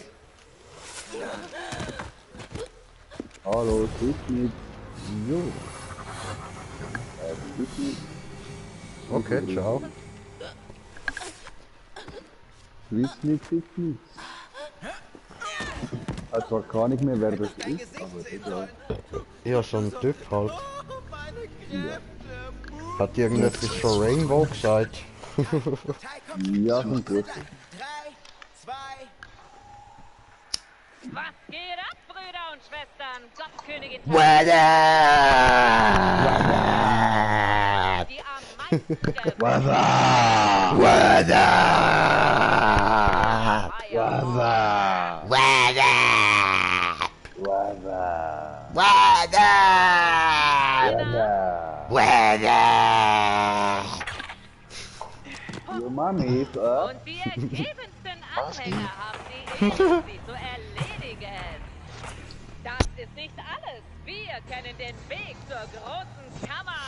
Speaker 1: Hallo, schwitzt nix.
Speaker 2: Jo.
Speaker 1: Schwitzt nix.
Speaker 2: Okay, ciao.
Speaker 1: Schwitzt nix, schwitzt nix. Ich weiß gar nicht mehr, wer das ist, aber egal.
Speaker 2: Ja, so ein Typ halt. Hat irgendetwas von Rainbow gesagt?
Speaker 1: Ja, schon gut.
Speaker 12: 3, 2.
Speaker 6: Was geht ab, Brüder und Schwestern? Gottkönigin die am
Speaker 1: Your mommy is up.
Speaker 6: Und die ergebensten Anhänger haben die Ehre, sie zu erledigen. Das ist nicht alles. Wir kennen den Weg zur großen Kammer.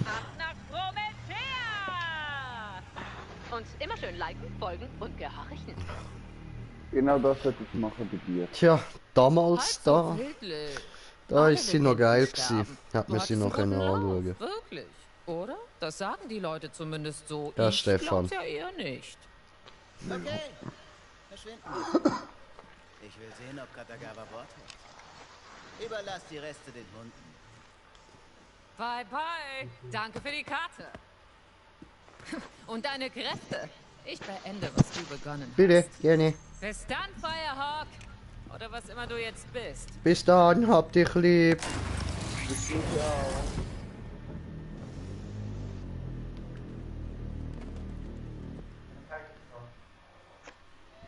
Speaker 6: Ab nach Promethea. Und immer schön liken, folgen und gehorchen.
Speaker 1: Genau das hätte ich machen bei dir.
Speaker 2: Tja, damals da. Da
Speaker 6: Alle
Speaker 2: ist sie noch geil
Speaker 6: Legenden
Speaker 2: gewesen.
Speaker 6: sterben.
Speaker 2: Hat man
Speaker 6: Du
Speaker 2: sie
Speaker 6: hattest
Speaker 2: noch
Speaker 6: einen guten
Speaker 2: anschauen.
Speaker 6: Lauf, wirklich, oder? Das sagen die Leute zumindest so.
Speaker 2: Ja,
Speaker 6: Ich
Speaker 2: Stefan.
Speaker 6: glaub's ja eher nicht.
Speaker 12: Okay. Verschwinden. Ich will sehen, ob Katagawa Wort hat. Überlass die Reste den Hunden.
Speaker 6: Bye, bye. Danke für die Karte. Und deine Kräfte. Ich beende, was du begonnen hast.
Speaker 2: Bitte, gerne.
Speaker 6: Bis dann, Firehawk. Oder was immer du jetzt bist.
Speaker 2: Bis dann, hab dich lieb.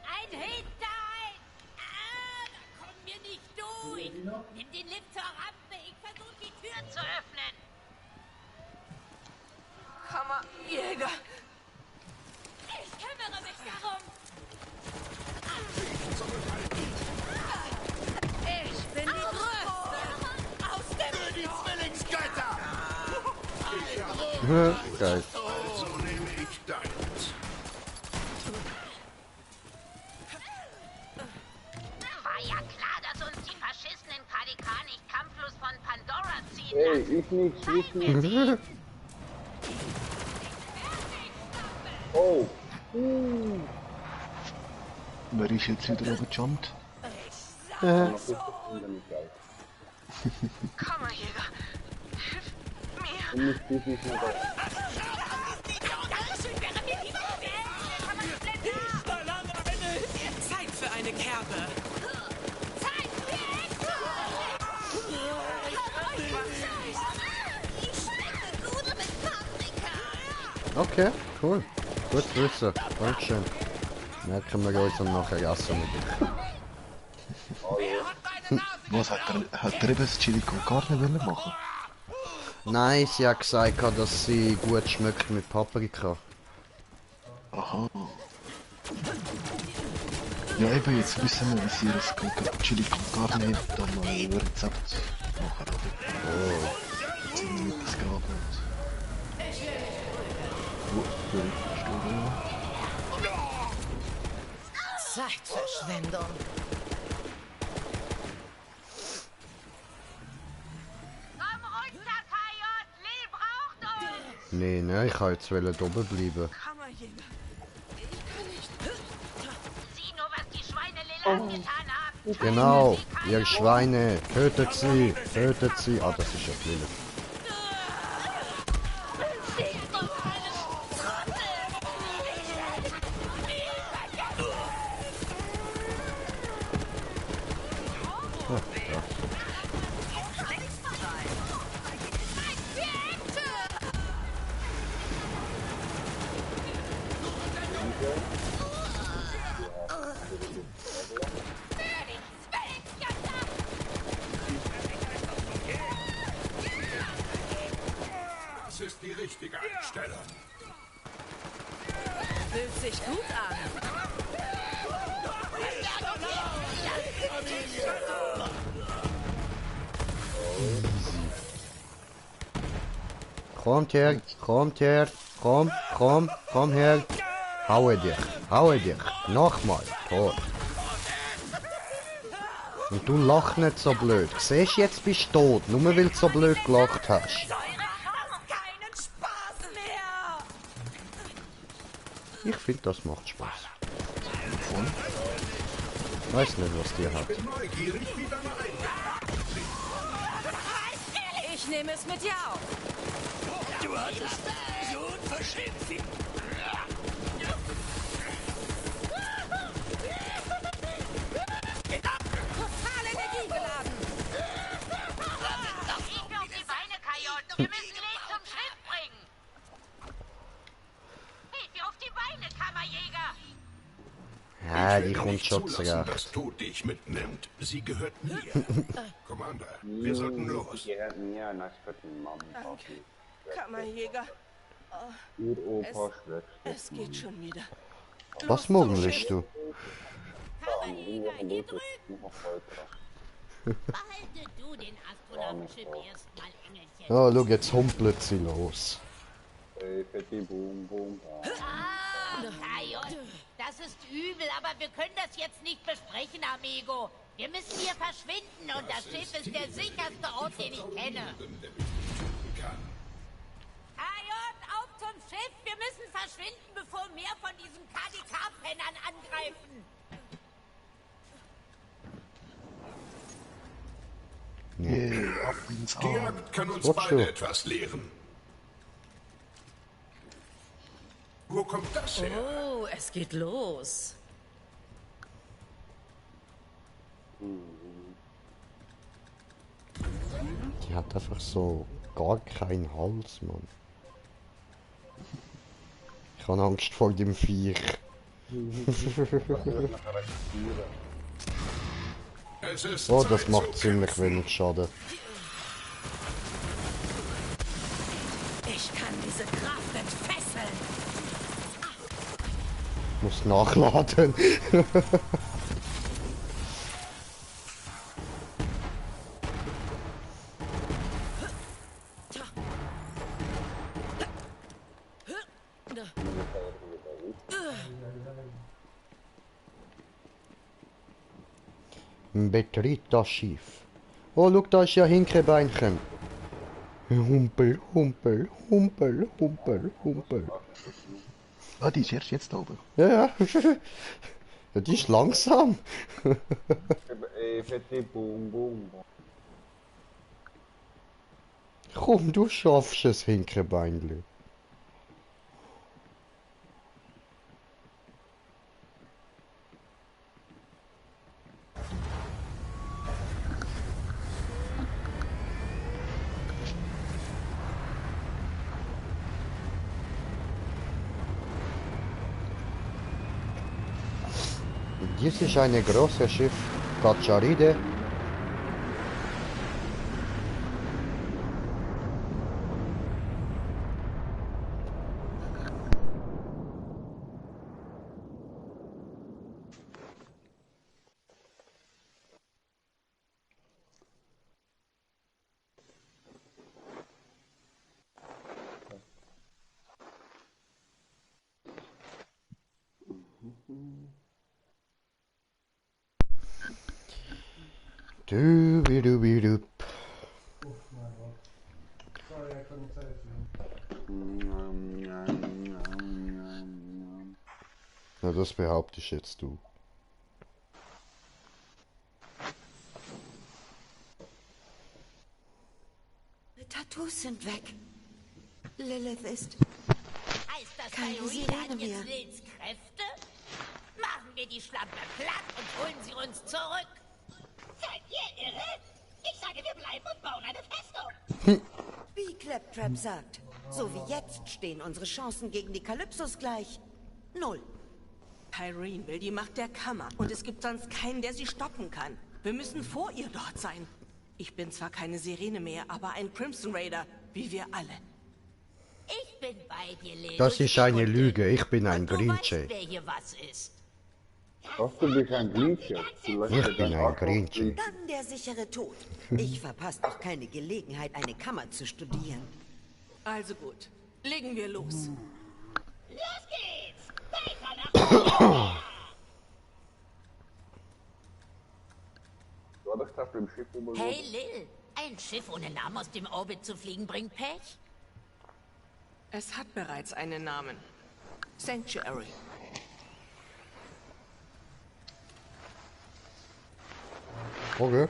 Speaker 8: Ein Hinterhalt! Ah, da kommen wir nicht durch! Nimm den Lift zur Rampe, ich versuche die Tür zu öffnen!
Speaker 10: Kammerjäger.
Speaker 8: Ich kümmere mich darum!
Speaker 10: Ich bin die Größte. Aus dem
Speaker 7: Die Zwillingsgötter!
Speaker 2: Geil.
Speaker 11: Also nehme ich deins.
Speaker 8: War ja klar, dass uns die verschissenen Kalikan nicht kampflos von Pandora ziehen
Speaker 1: Hey,
Speaker 8: lassen.
Speaker 1: ich nicht, schwitzt nix. Oh.
Speaker 4: Wer ist jetzt wieder overjumpt?
Speaker 3: Kammerjäger, hilf mir.
Speaker 1: Und nicht dich nicht mehr da.
Speaker 10: Zeit für eine Kerbe.
Speaker 2: Okay, cool. Gut zu wissen. Dankeschön. Merken wir uns und nachher essen wir dich.
Speaker 4: Was hat er eben das Chili con Carne wollen machen?
Speaker 2: Nein, sie hat gesagt, dass sie gut schmeckt mit Paprika.
Speaker 4: Aha. Ja, eben, jetzt wissen wir, wie sie das Chili con Carne dann mal ein Rezept machen.
Speaker 2: Oh.
Speaker 6: Zeitverschwendung.
Speaker 8: Komm runter, Kajot! Lil braucht uns!
Speaker 2: Nee, ne, ich kann jetzt oben bleiben.
Speaker 10: Kammerjäger.
Speaker 8: Sieh nur, was die Schweine Lil angetan haben!
Speaker 2: Genau, ihr Schweine, tötet sie, tötet sie. Ah, das ist ja Lilith.
Speaker 11: Das ist die richtige Einstellung.
Speaker 10: Fühlt sich gut an.
Speaker 2: Kommt her, komm her. Haue dich, nochmal, tot. Und du lach nicht so blöd. Siehst du, jetzt bist du tot, nur weil du so blöd gelacht hast.
Speaker 10: Keinen Spaß mehr.
Speaker 2: Ich finde, das macht Spaß. Weiß nicht, was dir hat.
Speaker 11: Neugierig wie deine eigene.
Speaker 10: Ich nehme es mit dir auf.
Speaker 7: Du hattest so unverschämt viel.
Speaker 10: Total energiegeladen.
Speaker 8: Hilfe auf die Beine, Kajot! Wir müssen Lil zum Schiff bringen! Hilfe auf die Beine, Kammerjäger!
Speaker 2: Ja, die
Speaker 11: Ich
Speaker 2: kommt
Speaker 11: nicht
Speaker 2: schon
Speaker 11: zulassen,
Speaker 2: zurecht.
Speaker 11: dass Tod dich mitnimmt. Sie gehört mir. Commander, wir sollten los.
Speaker 10: Danke, Kammerjäger.
Speaker 1: Uropa schlecht.
Speaker 10: Es geht schon wieder.
Speaker 2: Was murmelst du?
Speaker 8: Kammerjäger, hier drüben!
Speaker 12: Behalte du den Astronautenschiff erstmal, Engelchen.
Speaker 2: Oh, schau, jetzt humpelt sie los.
Speaker 1: Feti boom boom.
Speaker 8: Kajot, das ist übel, aber wir können das jetzt nicht besprechen, Amigo. Wir müssen hier verschwinden und das Schiff ist der sicherste Ort, den ich kenne. Kajot, auf zum Schiff! Wir müssen verschwinden, bevor mehr von diesen KDK-Pennern angreifen.
Speaker 4: Ab ins
Speaker 11: Die
Speaker 4: Arm.
Speaker 11: Jagd kann uns
Speaker 2: Watch
Speaker 11: beide
Speaker 2: you.
Speaker 11: etwas lehren. Wo kommt das her?
Speaker 10: Oh, es geht los.
Speaker 2: Die hat einfach so gar keinen Hals, Mann. Ich habe Angst vor dem Viech.
Speaker 11: Es ist
Speaker 2: Oh,
Speaker 11: Zeit
Speaker 2: das
Speaker 11: zu
Speaker 2: macht ziemlich
Speaker 11: kämpfen.
Speaker 2: wenig Schaden.
Speaker 10: Ich kann diese Kraft entfesseln.
Speaker 2: Muss nachladen. Betritt das Schiff. Oh, schau, da ist ja Hinkelbeinchen. Humpel, humpel, humpel, humpel, humpel.
Speaker 4: Ah, die ist erst jetzt da oben.
Speaker 2: Ja, ja. Ja, die ist langsam.
Speaker 1: Feti boom boom.
Speaker 2: Komm, du schaffst es, Hinkelbeinli. Dies ist ein großes Schiff, Katscharide. Du. Na, das behauptest jetzt du.
Speaker 9: Tattoos sind weg. Lilith ist
Speaker 8: Heißt das,
Speaker 9: keine
Speaker 8: Tyreen
Speaker 9: Sirene
Speaker 8: hat
Speaker 9: mehr.
Speaker 8: jetzt Lils Kräfte? Machen wir die Schlampe platt und holen sie uns zurück. Seid ihr irre? Ich sage, wir bleiben und bauen eine Festung.
Speaker 9: Wie Claptrap sagt, so wie jetzt stehen unsere Chancen gegen die Kalypsos gleich 0.
Speaker 10: Tyreen will die Macht der Kammer und es gibt sonst keinen, der sie stoppen kann. Wir müssen vor ihr dort sein. Ich bin zwar keine Sirene mehr, aber ein Crimson Raider, wie wir alle.
Speaker 8: Ich bin bei dir, Lil.
Speaker 2: Das ist eine Lüge, ich bin ein
Speaker 8: Du weißt,
Speaker 2: Grinche.
Speaker 8: wer hier was ist.
Speaker 1: Was, du bist ein Grinche?
Speaker 2: Ich bin ein Grinche.
Speaker 9: Dann der sichere Tod. Ich verpasse doch keine Gelegenheit, eine Kammer zu studieren.
Speaker 10: Also gut, legen wir los.
Speaker 8: Los geht's! Weiter nach
Speaker 1: Du hattest das beim Schiff überlebt.
Speaker 8: Hey, Lil. Ein Schiff ohne Namen aus dem Orbit zu fliegen bringt Pech?
Speaker 10: Es hat bereits einen Namen. Sanctuary.
Speaker 2: Okay.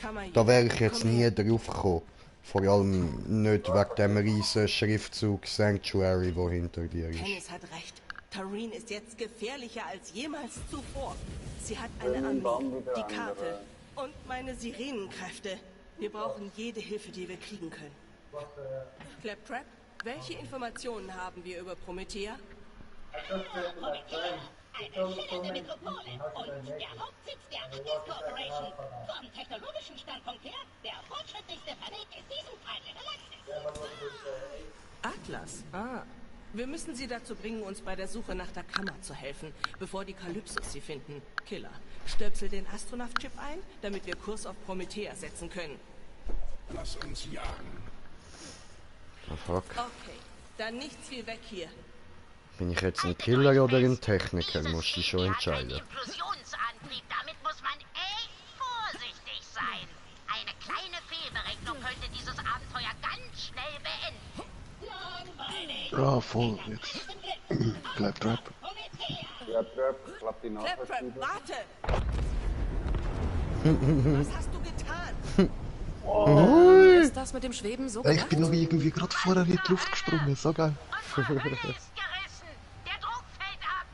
Speaker 10: Kammer
Speaker 2: Da wäre ich jetzt nie drauf gekommen. Vor allem nicht wegen dem riesen Schriftzug Sanctuary, wo hinter dir ist.
Speaker 10: Tennis hat recht. Tyreen ist jetzt gefährlicher als jemals zuvor. Sie hat eine Armee, die Karte und meine Sirenenkräfte. Wir brauchen jede Hilfe, die wir kriegen können. Claptrap, welche Informationen haben wir über Promethea?
Speaker 8: Promethea, eine schillernde Metropole und der Hauptsitz der Atlas Corporation. Vom technologischen Standpunkt her der fortschrittlichste Planet in diesem Teil der Galaxis.
Speaker 10: Atlas? Ah. Wir müssen sie dazu bringen, uns bei der Suche nach der Kammer zu helfen, bevor die Kalypsos sie finden. Killer, stöpsel den Astronaut-Chip ein, damit wir Kurs auf Promethea setzen können.
Speaker 11: Lass uns jagen.
Speaker 2: Oh, fuck.
Speaker 10: Okay, dann nichts wie weg hier.
Speaker 2: Bin ich jetzt ein Killer oder ein Techniker? Musst du schon entscheiden.
Speaker 8: Implosionsantrieb, damit muss man echt vorsichtig sein. Eine kleine Fehlberechnung könnte dieses Abenteuer ganz schnell beenden.
Speaker 4: Ja, voll, jetzt. Claptrap.
Speaker 1: Ja, Trap, klappt die Nase.
Speaker 10: Claptrap, warte! Was hast du getan?
Speaker 13: Ist das mit dem Schweben so
Speaker 4: Ich bin noch irgendwie gerade vorher in die Luft gesprungen, so geil.
Speaker 8: Ist gerissen. Der Druck fällt ab.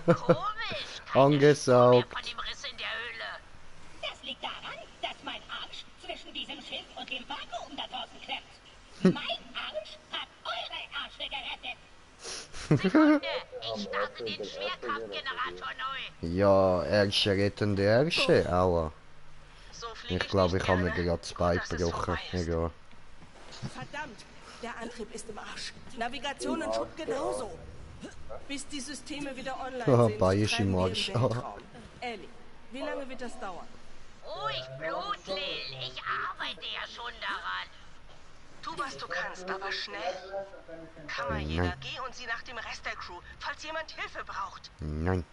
Speaker 8: Komisch.
Speaker 2: Angesaugt.
Speaker 8: Von dem Riss in der Höhle. Das liegt daran, dass mein Arsch zwischen diesem Schiff und dem Vakuum da draußen klemmt. Mein Arsch hat eure Arsche gerettet. Sekunde, ich starte den Schwerkraftgenerator neu.
Speaker 2: Ja, Ärsche retten die Ärsche, aua.
Speaker 3: So flieg
Speaker 2: Ich glaube,
Speaker 3: nicht
Speaker 2: ich habe mir
Speaker 3: gerne.
Speaker 2: gerade das Bein
Speaker 3: Dass es
Speaker 2: gebrochen.
Speaker 3: vorbei ist.
Speaker 2: Egal.
Speaker 10: Verdammt, der Antrieb ist im Arsch. Navigation und Schub genauso. Bis die Systeme wieder online
Speaker 2: Ah,
Speaker 10: sind,
Speaker 2: Bein ist
Speaker 10: treiben
Speaker 2: im
Speaker 10: wir
Speaker 2: Arsch.
Speaker 10: Weltraum. Ellie, wie lange wird das dauern?
Speaker 8: Ruhig Blut, Lil. Ich arbeite ja schon daran.
Speaker 3: Tu, was du kannst, aber schnell. Kammerjäger, geh und sieh nach dem Rest der Crew, falls jemand Hilfe braucht.
Speaker 2: Nein.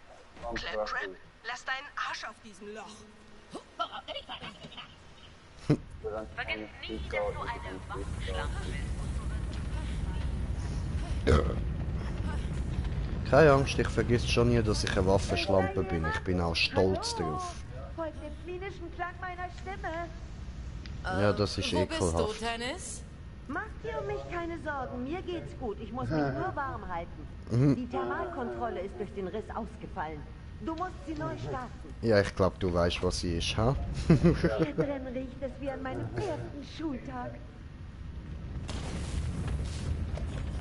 Speaker 3: Claptrap, lass deinen Arsch
Speaker 10: Auf diesem Loch.
Speaker 8: Worauf bin ich verlassen kann.
Speaker 6: Vergiss nie, dass du eine Waffenschlampe bist.
Speaker 2: Keine Angst, ich vergiss schon nie, dass ich eine Waffenschlampe bin. Ich bin auch stolz drauf.
Speaker 14: Folgt dem klinischen Klang meiner Stimme.
Speaker 2: Ja, das ist
Speaker 13: Wo bist du,
Speaker 2: ekelhaft.
Speaker 13: Tennis?
Speaker 14: Macht dir um mich keine Sorgen, mir geht's gut. Ich muss mich nur warm halten.
Speaker 2: Mhm.
Speaker 14: Die Thermalkontrolle ist durch den Riss ausgefallen. Du musst sie neu starten.
Speaker 2: Ja, ich glaube, du weißt, was sie ist, ha?
Speaker 14: Hier drin riecht es wie an meinem ersten Schultag.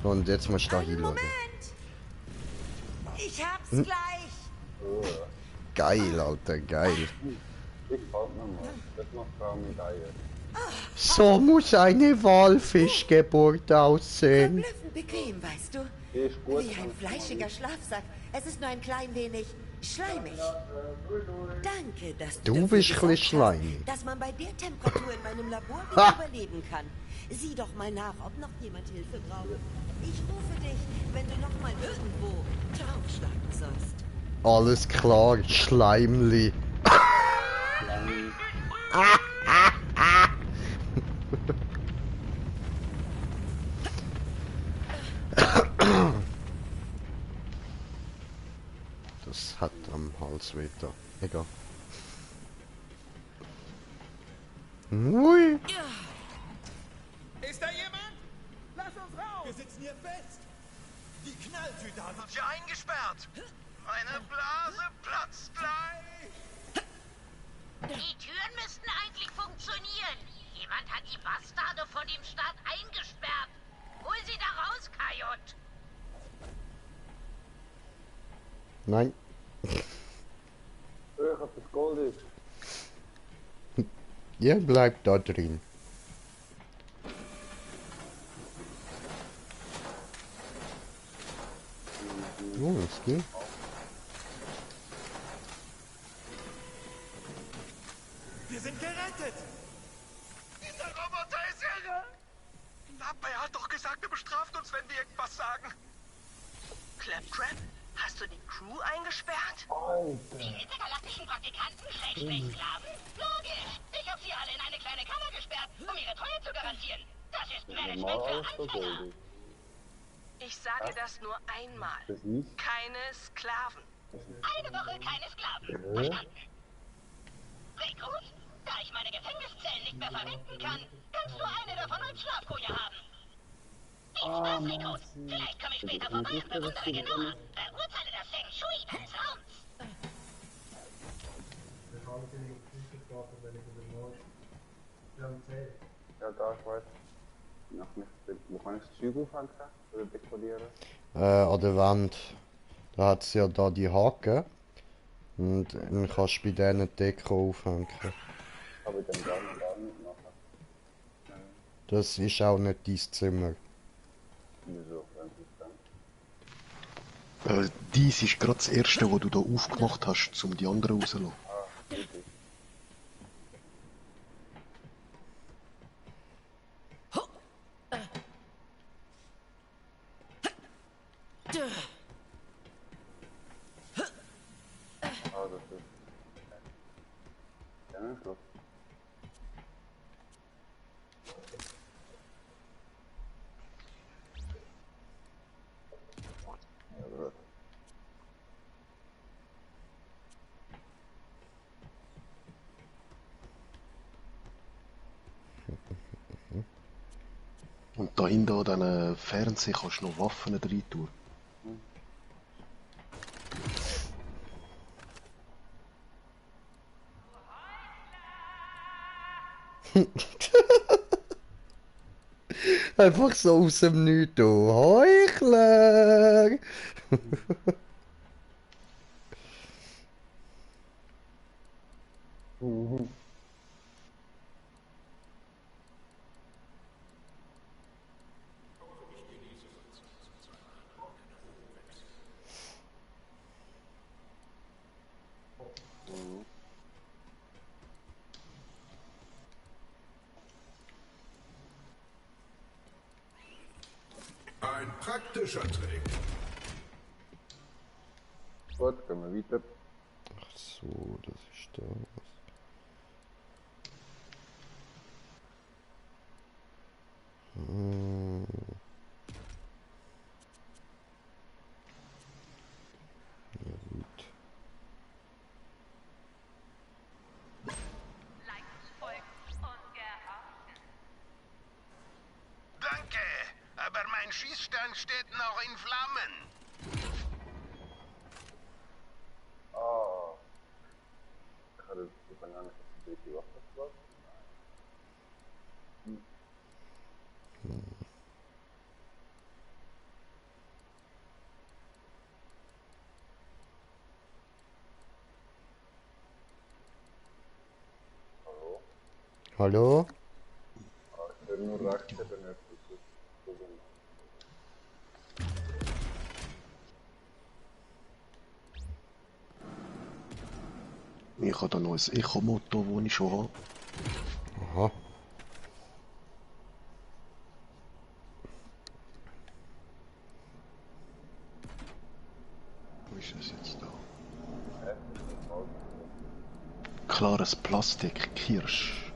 Speaker 2: Und jetzt musst du da hinschauen.
Speaker 9: Ich hab's
Speaker 2: Hm?
Speaker 9: gleich.
Speaker 2: Geil, Alter, geil.
Speaker 1: Ich fand nochmal. Das macht Frau Medaille.
Speaker 2: So muss eine Walfischgeburt aussehen.
Speaker 9: Verblüffend bequem, weißt du?
Speaker 1: Die ist gut.
Speaker 9: Wie ein fleischiger Schlafsack. Es ist nur ein klein wenig Schleimig. Danke, dass
Speaker 2: Du
Speaker 9: dafür
Speaker 2: bist ein bisschen
Speaker 9: gesorgt
Speaker 2: schleimig.
Speaker 9: hast, dass man bei der Temperatur in meinem Labor wieder überleben kann. Sieh doch mal nach, ob noch jemand Hilfe braucht. Ich rufe dich, wenn du noch mal irgendwo draufschlagen sollst.
Speaker 2: Alles klar, Schleimli. Das hat am Hals wieder. Egal. Ui.
Speaker 15: Ist da jemand? Lass uns raus! Wir sitzen hier fest! Die Knalltüte hat uns hier eingesperrt! Eine Blase platzt gleich!
Speaker 8: Die Türen müssten eigentlich funktionieren. Jemand hat die Bastarde vor dem Start eingesperrt. Hol sie da raus, Kajot!
Speaker 2: Nein.
Speaker 1: Ich hab das Gold ist.
Speaker 2: Ihr bleibt da drin. Oh, das geht.
Speaker 15: Wir sind gerettet! Dieser Roboter ist irre! Aber er hat doch gesagt, er bestraft uns, wenn wir irgendwas sagen.
Speaker 3: Claptrap, hast du die Crew eingesperrt?
Speaker 8: Die intergalaktischen Praktikanten, Sklaven? Logisch! Ich hab sie alle in eine kleine Kammer gesperrt, um ihre Treue zu garantieren. Das ist Management für Anfänger.
Speaker 3: Ich sage das nur einmal. Keine Sklaven.
Speaker 8: Eine Woche keine Sklaven. Verstanden? Rekrut, da ich meine Gefängniszellen nicht mehr verwenden kann, kannst du eine davon als Schlafkoje haben. Viel Spaß, Rekrut. Vielleicht komme ich später vorbei und bewundere genauer. Beurteile das Feng Shui deines Raums.
Speaker 1: Ja, da, ich weiß. Noch nicht. Wo kann ich das Zeug aufhängen? Oder dekorieren?
Speaker 2: An der Wand. Da hat es ja da die Haken. Und dann kannst du bei denen die Deko aufhängen.
Speaker 1: Aber dann gar nicht machen.
Speaker 2: Das ist auch nicht dein Zimmer.
Speaker 1: Wieso?
Speaker 4: Dies ist gerade das erste, was du da aufgemacht hast, um die anderen rauszulassen. Und da hinten an diesen Fernseher kannst du noch Waffen rein tun.
Speaker 2: Einfach so aus dem Nichts. Du Heuchler!
Speaker 11: Ein praktischer Trick.
Speaker 1: Gut, gehen wir weiter.
Speaker 2: Ach so, das ist das. Ja gut.
Speaker 7: Danke, aber mein Schießstand steht noch in Flammen.
Speaker 1: Ah. Ich hatte das gar nicht, dass die Waffe war.
Speaker 2: Hallo?
Speaker 1: Ich will nur rechts benutzen.
Speaker 4: Ich habe da noch ein Echo-Motto, das ich schon habe.
Speaker 2: Aha.
Speaker 4: Wo ist es jetzt da? Klares Plastik, Kirsch.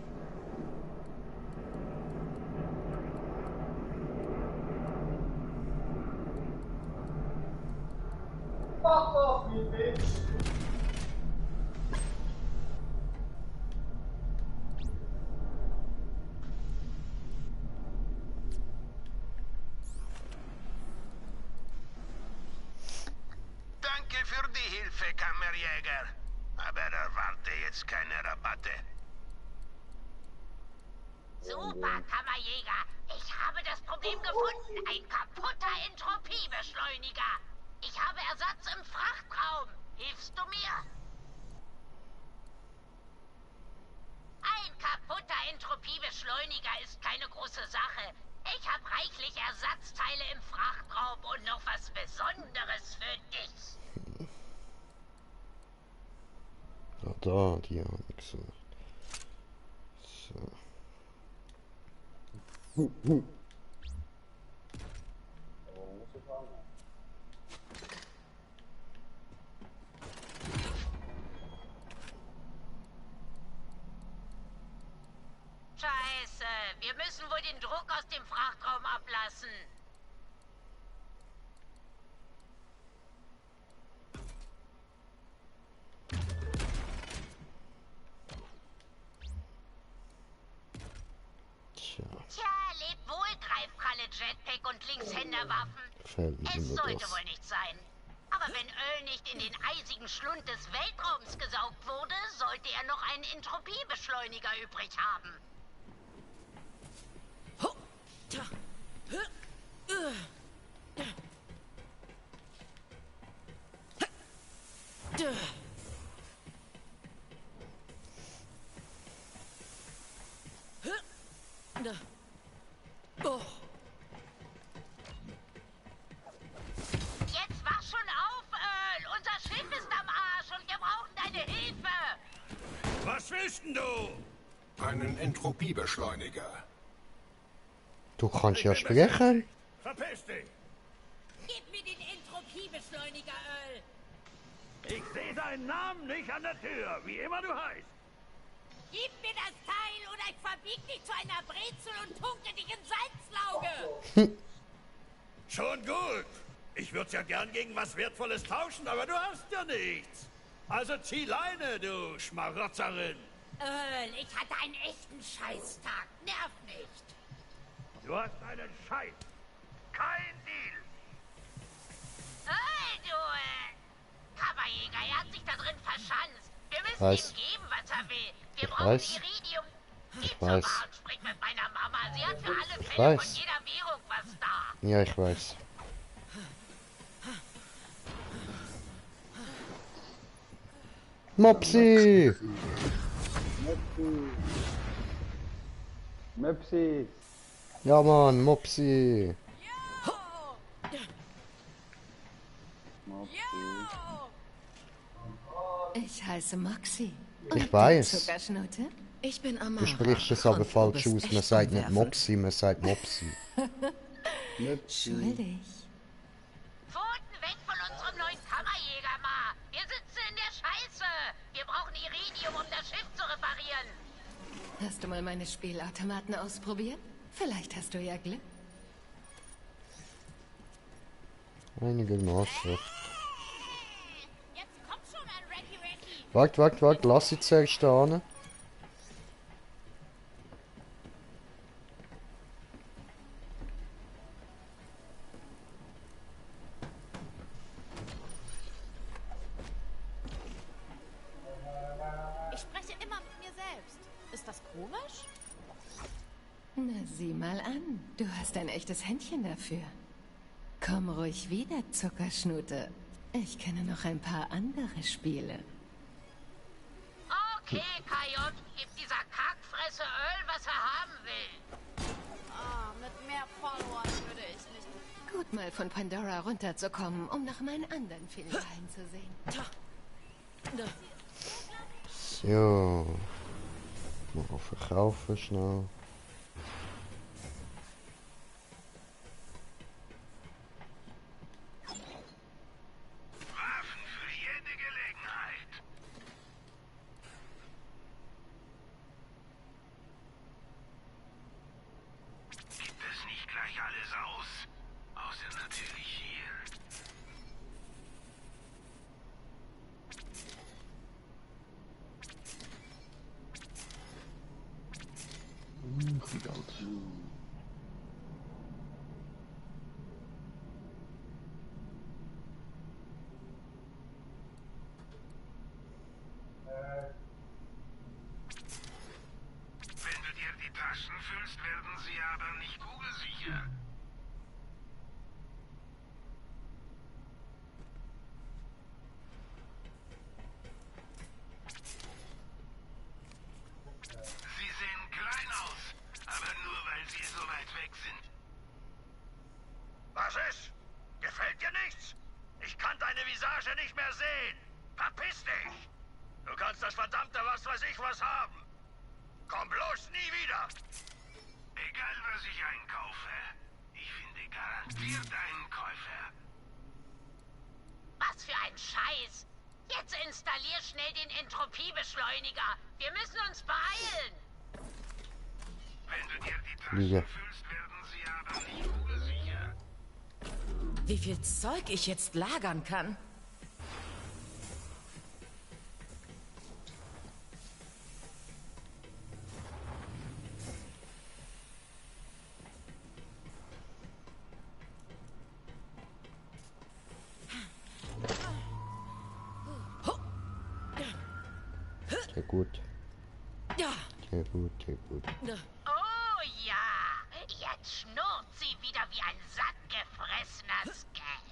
Speaker 7: Danke für die Hilfe, Kammerjäger. Aber erwarte jetzt keine Rabatte.
Speaker 8: Super, Kammerjäger. Ich habe das Problem gefunden. Ein kaputter Entropiebeschleuniger. Ich habe Ersatz im Frachtraum. Hilfst du mir? Ein kaputter Entropiebeschleuniger ist keine große Sache. Ich habe reichlich Ersatzteile im Frachtraum und noch was Besonderes für dich.
Speaker 2: Ja, da, die habe ich gesucht. So.
Speaker 8: Scheiße, wir müssen wohl den Druck aus dem Frachtraum ablassen. Tja, leb wohl, Greifkralle, Jetpack und Linkshänderwaffen. Es sollte wohl nicht sein. Aber wenn Öl nicht in den eisigen Schlund des Weltraums gesaugt wurde, sollte er noch einen Entropiebeschleuniger übrig haben. Jetzt wach schon auf, Earl. Unser Schiff ist am Arsch und wir brauchen deine Hilfe.
Speaker 11: Was willst denn du? Einen Entropiebeschleuniger.
Speaker 2: Du kannst ja sprechen.
Speaker 11: Verpiss dich!
Speaker 8: Gib mir den Entropiebeschleuniger, Earl.
Speaker 11: Ich sehe deinen Namen nicht an der Tür, wie immer du heißt.
Speaker 8: Gib mir das Teil oder ich verbieg dich zu einer Brezel und tunke dich in Salzlauge.
Speaker 11: Schon gut. Ich würde ja gern gegen was Wertvolles tauschen, aber du hast ja nichts. Also zieh Leine, du Schmarotzerin.
Speaker 8: Earl, ich hatte einen echten Scheißtag. Nerv nicht.
Speaker 11: Du hast einen Scheiß. Kein Deal.
Speaker 8: Earl, du, Kammerjäger, er hat sich da drin verschanzt. Wir müssen
Speaker 2: Weiß.
Speaker 8: ihm geben, was er will. Wir
Speaker 2: Ich
Speaker 8: brauchen
Speaker 2: weiß.
Speaker 8: Iridium.
Speaker 2: Ich
Speaker 8: Geh zur
Speaker 2: weiß.
Speaker 8: Bar und sprich mit meiner Mama. Sie hat für alle
Speaker 2: Ich
Speaker 8: Fälle von
Speaker 2: weiß.
Speaker 8: jeder Währung was da.
Speaker 2: Ja, ich weiß. Mopsi!
Speaker 1: Mopsi!
Speaker 2: Ja, Mann, Mopsi!
Speaker 13: Ich heiße Moxie.
Speaker 2: Ich weiß.
Speaker 13: Zuckerschnute? Ich bin
Speaker 2: Du
Speaker 13: Amara.
Speaker 2: sprichst es aber
Speaker 13: Und du
Speaker 2: falsch
Speaker 13: bist
Speaker 2: aus.
Speaker 13: echt
Speaker 2: Man sagt nicht
Speaker 13: umwerfend.
Speaker 2: Mopsi, man sagt Mopsi.
Speaker 13: Schuldig.
Speaker 8: Pfoten weg von unserem neuen Kammerjäger, Ma. Wir sitzen in der Scheiße. Wir brauchen Iridium, um das Schiff zu reparieren.
Speaker 13: Hast du mal meine Spielautomaten ausprobiert? Vielleicht hast du ja Glück.
Speaker 2: Einigermaßen.
Speaker 8: Jetzt komm schon an, Racky.
Speaker 2: Wart, lass sie zuerst da hin.
Speaker 6: Ich spreche immer mit mir selbst. Ist das komisch?
Speaker 13: Na, sieh mal an. Du hast ein echtes Händchen dafür. Komm ruhig wieder, Zuckerschnute. Ich kenne noch ein paar andere Spiele.
Speaker 8: Okay, KJ, gib dieser Kackfresse Öl, was er haben will.
Speaker 6: Ah, mit mehr Followern würde ich nicht.
Speaker 13: Gut, mal von Pandora runterzukommen, um nach meinen anderen Filialen zu sehen.
Speaker 2: Ja. Mal verkaufen schnell.
Speaker 7: Waffen für jede Gelegenheit. Gibt es nicht gleich alles aus? Außer natürlich hier. Wenn du dir die Taschen füllst, werden sie aber nicht kugelsicher. Sie sehen klein aus, aber nur weil sie so weit weg sind. Was ist? Gefällt dir nichts? Ich kann deine Visage nicht mehr sehen. Verpiss dich! Du kannst das verdammte was weiß ich was haben. Komm bloß nie wieder! Egal was ich einkaufe, ich finde garantiert einen Käufer.
Speaker 8: Was für ein Scheiß! Jetzt installier schnell den Entropiebeschleuniger. Wir müssen uns beeilen.
Speaker 7: Wenn du dir die Taschen
Speaker 2: Ja.
Speaker 7: füllst, werden sie aber nicht kugelsicher.
Speaker 16: Wie viel Zeug ich jetzt lagern kann?
Speaker 2: Sehr gut.
Speaker 16: Ja.
Speaker 2: Sehr gut, sehr gut.
Speaker 8: Oh ja, jetzt schnurrt sie wieder wie ein sattgefressener Skag.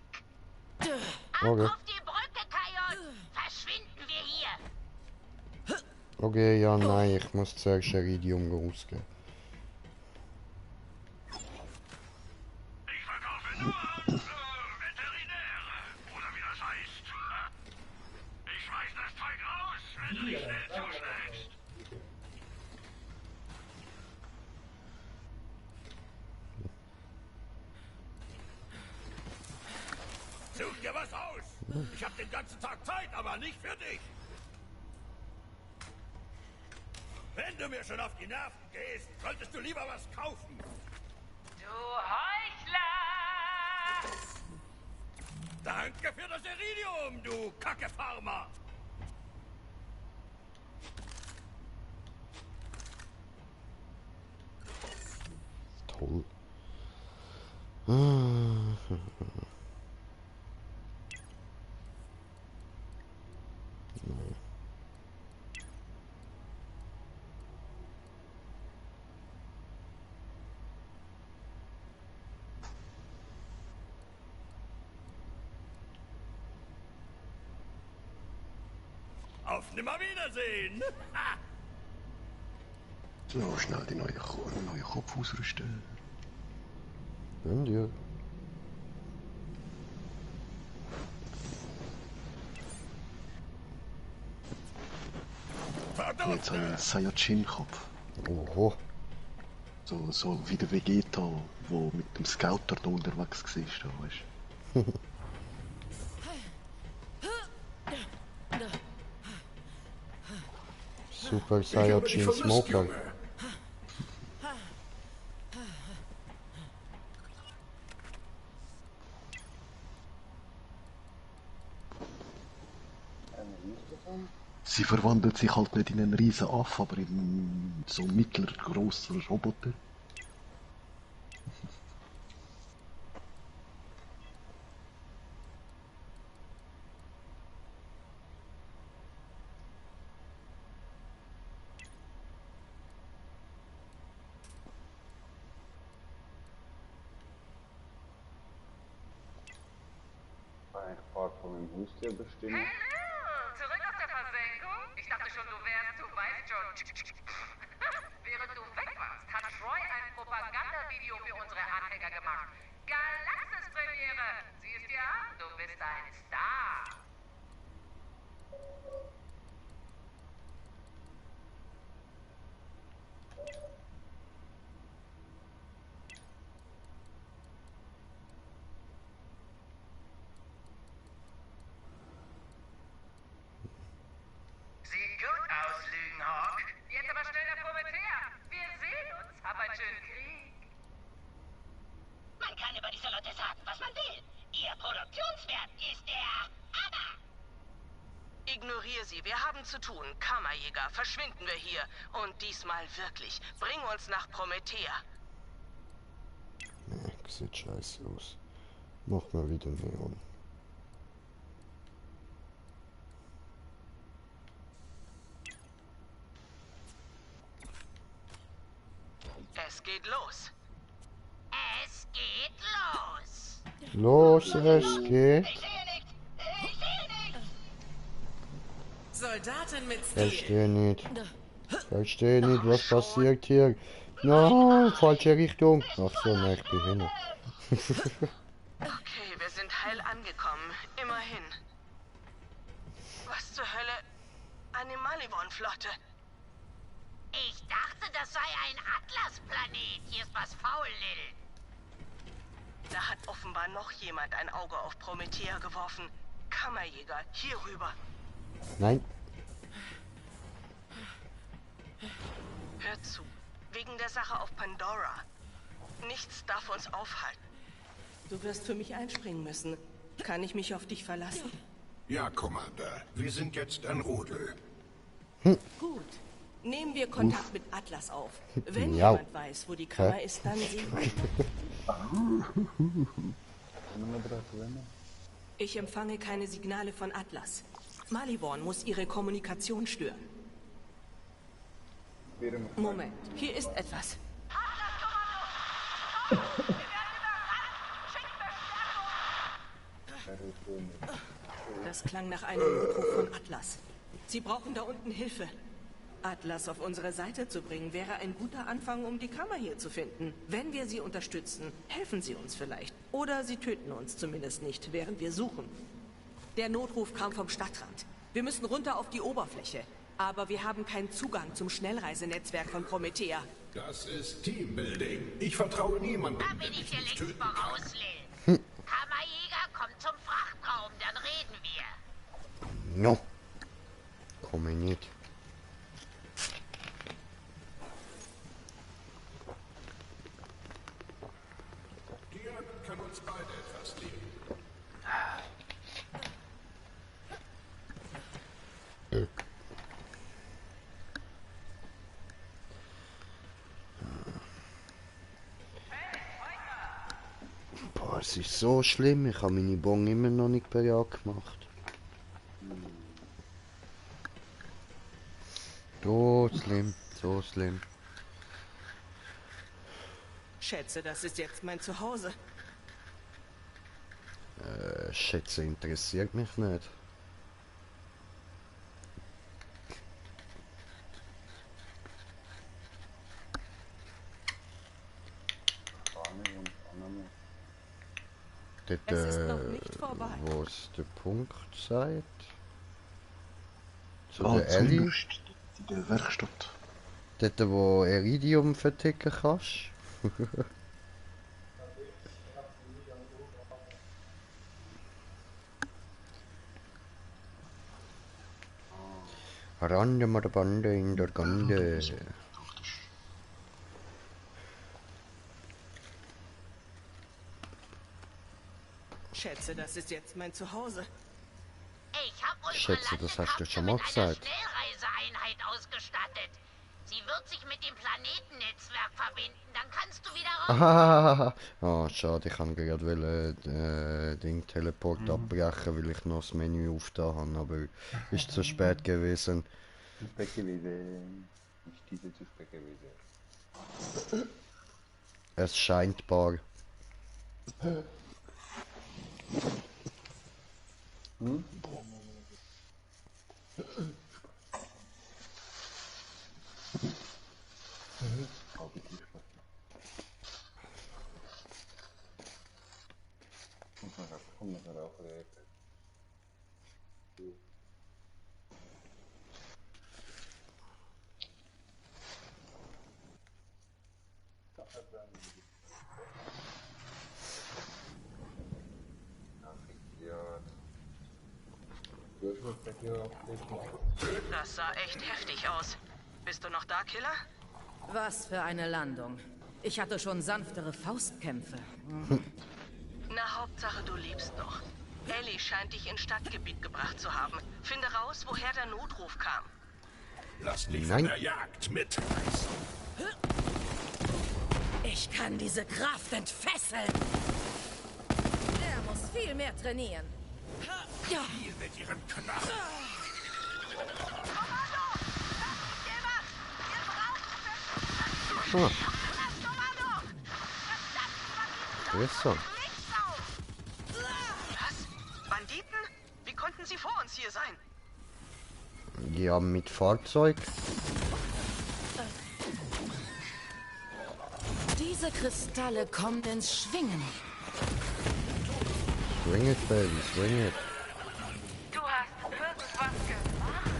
Speaker 8: Ab
Speaker 2: Okay.
Speaker 8: auf die Brücke, Kajon! Verschwinden wir hier!
Speaker 2: Okay, ja, nein, ich muss zuerst Iridium rausgeben.
Speaker 7: Ich verkaufe nur an Veterinäre, oder wie das heißt. Ich schmeiß das Zeug raus, wenn du dich schnell zuschlägst.
Speaker 11: Such dir was aus! Ich hab den ganzen Tag Zeit, aber nicht für dich! Wenn du mir schon auf die Nerven gehst, solltest du lieber was kaufen.
Speaker 6: Du Heuchler!
Speaker 11: Danke für das Iridium, du Kacke-Farmer!
Speaker 2: Toll.
Speaker 11: Auf Nimmerwiedersehen!
Speaker 4: So, schnell die neue Kopf ausrüsten.
Speaker 2: Gönn dir.
Speaker 4: Jetzt habe ich einen Saiyajin-Kopf.
Speaker 2: Oho.
Speaker 4: So wie der Vegeta, der mit dem Scouter da unterwegs war, da, weißt du.
Speaker 2: Super Saiyajin Smoker.
Speaker 4: Sie verwandelt sich halt nicht in einen riesen Aff, aber in so einen mittelgroßen Roboter.
Speaker 1: Ein Part von dem Haustier bestimmen.
Speaker 6: Hallo! Zurück aus der Versenkung? Ich dachte schon, du wärst, du weißt schon. Während du weg warst, hat Troy ein Propagandavideo für unsere Anhänger gemacht. Galaxis-Premiere! Siehst dir an, du bist ein Star.
Speaker 3: schön Krieg.
Speaker 8: Man kann über diese Leute sagen, was man will. Ihr Produktionswert ist der Hammer.
Speaker 3: Ignoriere sie, wir haben zu tun. Kammerjäger, verschwinden wir hier. Und diesmal wirklich. Bring uns nach Promethea.
Speaker 2: Nee, sieht scheiße aus. Mach mal wieder Neon.
Speaker 3: Es geht los.
Speaker 8: Es geht los.
Speaker 2: Los, es geht.
Speaker 10: Soldaten mit
Speaker 2: Verstehe nicht. Verstehe nicht, was passiert hier. No, falsche Richtung. Ach so, ne, ich bin hin.
Speaker 3: Okay, wir sind heil angekommen. Immerhin. Was zur Hölle? Eine Malivon-Flotte.
Speaker 8: Ich dachte, das sei ein Atlas-Planet. Hier ist was faul, Lil.
Speaker 3: Da hat offenbar noch jemand ein Auge auf Promethea geworfen. Kammerjäger, hier rüber.
Speaker 2: Nein.
Speaker 3: Hör zu. Wegen der Sache auf Pandora. Nichts darf uns aufhalten.
Speaker 10: Du wirst für mich einspringen müssen. Kann ich mich auf dich verlassen?
Speaker 17: Ja, Commander. Wir sind jetzt ein Rudel.
Speaker 10: Gut. Nehmen wir Kontakt mit Atlas auf. Wenn
Speaker 2: Ja.
Speaker 10: jemand weiß, wo die Kammer ist, dann sie. Ich empfange keine Signale von Atlas. Malivon muss ihre Kommunikation stören. Moment, hier ist etwas. Das klang nach einem Notruf von Atlas. Sie brauchen da unten Hilfe. Atlas auf unsere Seite zu bringen, wäre ein guter Anfang, um die Kammer hier zu finden. Wenn wir sie unterstützen, helfen sie uns vielleicht. Oder sie töten uns zumindest nicht, während wir suchen. Der Notruf kam vom Stadtrand. Wir müssen runter auf die Oberfläche. Aber wir haben keinen Zugang zum Schnellreisenetzwerk von Promethea.
Speaker 17: Das ist Teambuilding. Ich vertraue niemandem.
Speaker 8: Da bin ich dir längst voraus, Lil. Kammerjäger, kommt zum Frachtraum, dann reden wir.
Speaker 2: No. Komme nicht.
Speaker 17: Dir kann uns beide etwas dienen.
Speaker 2: Boah, es ist so schlimm. Ich habe meine Bon immer noch nicht bereit gemacht. So schlimm, so schlimm.
Speaker 10: Schätze, das ist jetzt mein Zuhause.
Speaker 2: Schätze, interessiert mich nicht. Dort,
Speaker 10: Es ist noch nicht vorbei.
Speaker 2: wo es der Punkt seid. Zu
Speaker 4: Ah,
Speaker 2: der Ellie.
Speaker 4: zumindest in der Werkstatt.
Speaker 2: Dort, wo Iridium verticken kannst. Rande mit der Bande in der Gande.
Speaker 10: Schätze, das ist jetzt mein Zuhause.
Speaker 8: Ich habe
Speaker 2: Schätze, das hast du schon mal
Speaker 8: mit einer
Speaker 2: gesagt.
Speaker 8: Schnellreiseeinheit ausgestattet. Sie wird sich mit dem Planetennetzwerk verbinden, dann kannst du wieder raus.
Speaker 2: Oh, schade, ich kann gerade den Teleport abbrechen, weil ich noch das Menü aufgetan habe, aber ist zu spät gewesen.
Speaker 1: Zu spät gewesen. Nicht diese zu spät gewesen.
Speaker 2: Es scheint bar.
Speaker 1: Hm?
Speaker 3: Das sah echt heftig aus. Bist du noch da, Killer?
Speaker 16: Was für eine Landung. Ich hatte schon sanftere Faustkämpfe.
Speaker 3: Na, Hauptsache du lebst noch. Ellie scheint dich ins Stadtgebiet gebracht zu haben. Finde raus, woher der Notruf kam.
Speaker 17: Lass dich von der Jagd mitreißen.
Speaker 16: Ich kann diese Kraft entfesseln. Er muss viel mehr trainieren.
Speaker 17: Hier mit ihren Knochen.
Speaker 2: Ah. Interessant.
Speaker 3: Was? Banditen? Wie konnten sie vor uns hier sein?
Speaker 2: Ja, mit Fahrzeug.
Speaker 16: Diese Kristalle kommen ins Schwingen.
Speaker 2: Swing it, baby, swing it.
Speaker 3: Du hast irgendwas gemacht?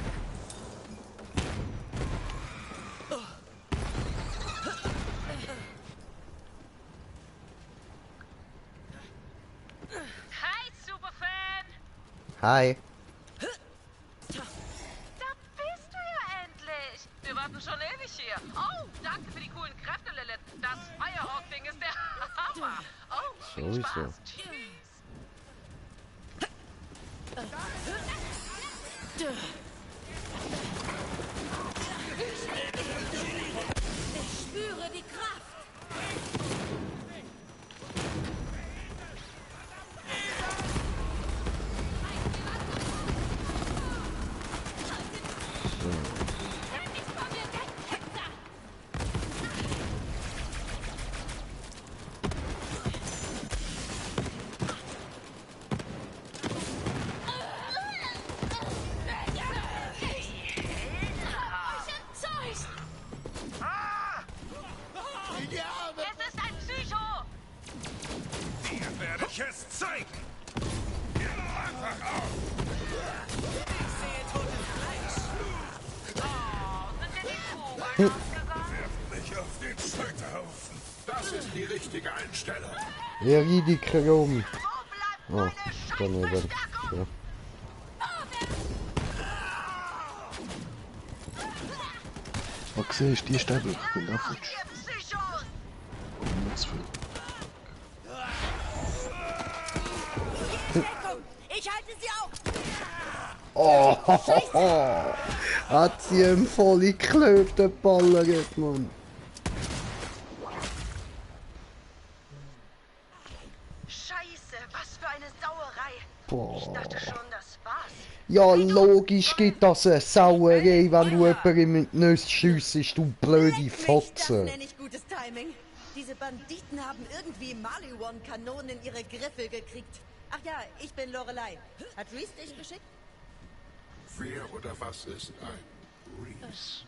Speaker 6: Hi, Superfan!
Speaker 2: Hi.
Speaker 6: Da bist du ja endlich! Wir warten schon ewig hier. Oh, danke für die coolen Kräfte, Lilith. Das Firehawk-Ding ist der Hammer. Oh, viel
Speaker 2: Sowieso.
Speaker 6: Spaß. Tschüss.
Speaker 16: Ich spüre die Kraft.
Speaker 6: Es ist ein Psycho!
Speaker 17: Dir werde ich es zeigen. Geh doch einfach auf.
Speaker 15: Ich sehe totes Fleisch.
Speaker 6: Oh, sind wir die Kuba ausgegangen?
Speaker 17: Wirf mich auf den Scheiterhaufen. Das ist die richtige Einstellung.
Speaker 2: Ja, die Krom. Oh, daneben. Ja.
Speaker 4: Oh, siehst du, die Stäbe, ich bin da futsch. Oh, nicht zu viel.
Speaker 9: Ich halte sie auf!
Speaker 2: Oh, hat sie ihm voll in die Klöte geballert, Mann.
Speaker 3: Scheiße, was für eine Sauerei.
Speaker 2: Boah.
Speaker 3: Ich dachte schon, das war's.
Speaker 2: Ja, logisch gibt das eine Sauerei, wenn du jemanden mit Nüsse schiessest, du blöde
Speaker 9: Das
Speaker 2: Fotze.
Speaker 9: nenne ich gutes Timing. Diese Banditen haben irgendwie Maliwan-Kanonen in ihre Griffel gekriegt. Ach ja, ich bin Lorelei. Hat Reese dich geschickt?
Speaker 17: Wer oder was ist ein Reese?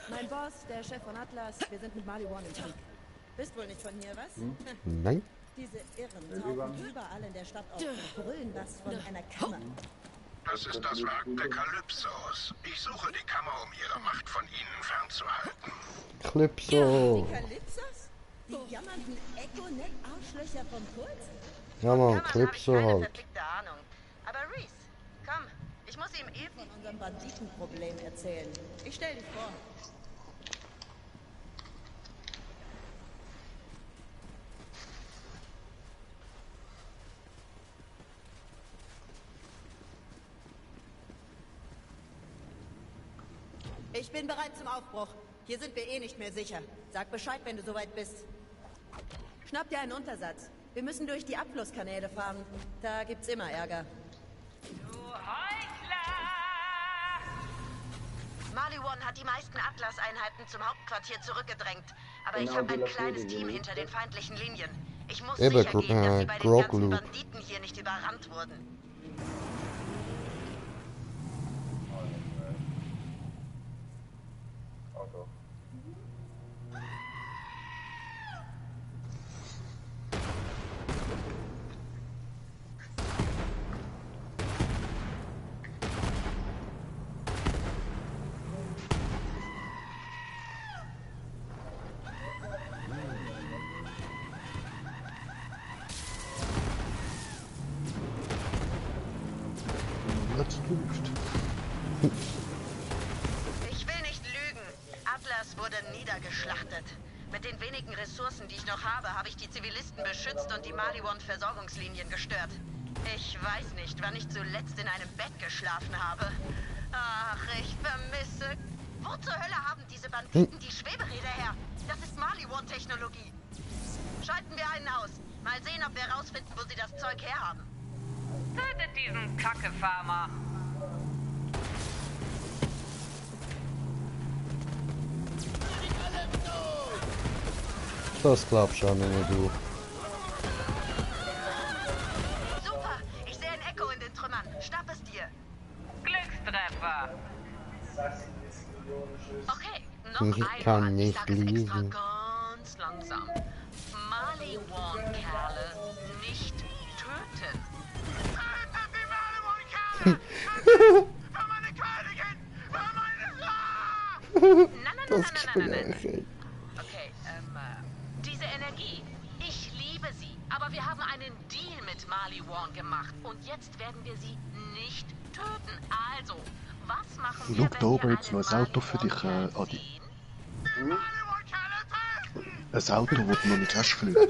Speaker 9: Mein Boss, der Chef von Atlas, wir sind mit Maliwan im Krieg. Bist wohl nicht von hier, was?
Speaker 2: Nein.
Speaker 9: Diese Irren tauchen überall in der Stadt auf und brüllen was von einer Kammer.
Speaker 17: Das ist das Werk der Kalypsos. Ich suche die Kammer, um ihre Macht von ihnen fernzuhalten.
Speaker 2: Calypso.
Speaker 9: Die Kalypsos? Die jammernden Echo-Net-Arschlöcher vom Kult?
Speaker 2: Ja, Mann,
Speaker 9: Davon
Speaker 2: Calypso
Speaker 9: habe ich keine
Speaker 2: halt.
Speaker 9: verfickte Ahnung. Aber Reese, komm, ich muss ihm von unserem Banditenproblem erzählen. Ich stell dich vor. Ich bin bereit zum Aufbruch. Hier sind wir eh nicht mehr sicher. Sag Bescheid, wenn du soweit bist. Schnapp dir einen Untersatz. Wir müssen durch die Abflusskanäle fahren. Da gibt's immer Ärger.
Speaker 6: Du Heuchler!
Speaker 3: Maliwan hat die meisten Atlas-Einheiten zum Hauptquartier zurückgedrängt. Aber ich habe ein kleines Team hinter den feindlichen Linien. Ich muss
Speaker 2: Eben,
Speaker 3: sicher gehen, dass sie bei den ganzen
Speaker 2: Groglu.
Speaker 3: Banditen hier nicht überrannt wurden.
Speaker 4: Let's läuft.
Speaker 3: Ich will nicht lügen. Atlas wurde niedergeschlachtet.
Speaker 18: Mit den wenigen Ressourcen, die ich noch habe ich die Zivilisten beschützt und die Maliwan-Versorgungslinien gestört. Ich weiß nicht, wann ich zuletzt in einem Bett geschlafen habe. Ach, ich vermisse... Wo zur Hölle haben diese Banditen die Schweberäder her? Das ist Maliwan-Technologie. Schalten wir einen aus. Mal sehen, ob wir rausfinden, wo sie das Zeug herhaben.
Speaker 6: Tötet diesen Kacke-Farmer.
Speaker 2: Das glaubst du auch nicht, du.
Speaker 18: Super, ich sehe ein Echo in den Trümmern. Schnapp es dir.
Speaker 6: Glückstreffer.
Speaker 18: Okay,
Speaker 2: Ich kann nicht lesen.
Speaker 6: Ganz langsam. Maliwan-Kerle nicht töten.
Speaker 15: Tötet die Maliwan-Kerle! Für meine Königin! Für meine...
Speaker 6: Nein. Okay, diese Energie, ich liebe sie, aber wir haben einen Deal mit Maliwan gemacht und jetzt werden wir sie nicht töten. Also, was machen wir,
Speaker 4: Schau, da oben jetzt noch ein Auto für dich, Adi. Ein Auto, das du noch nicht hast, Flügel.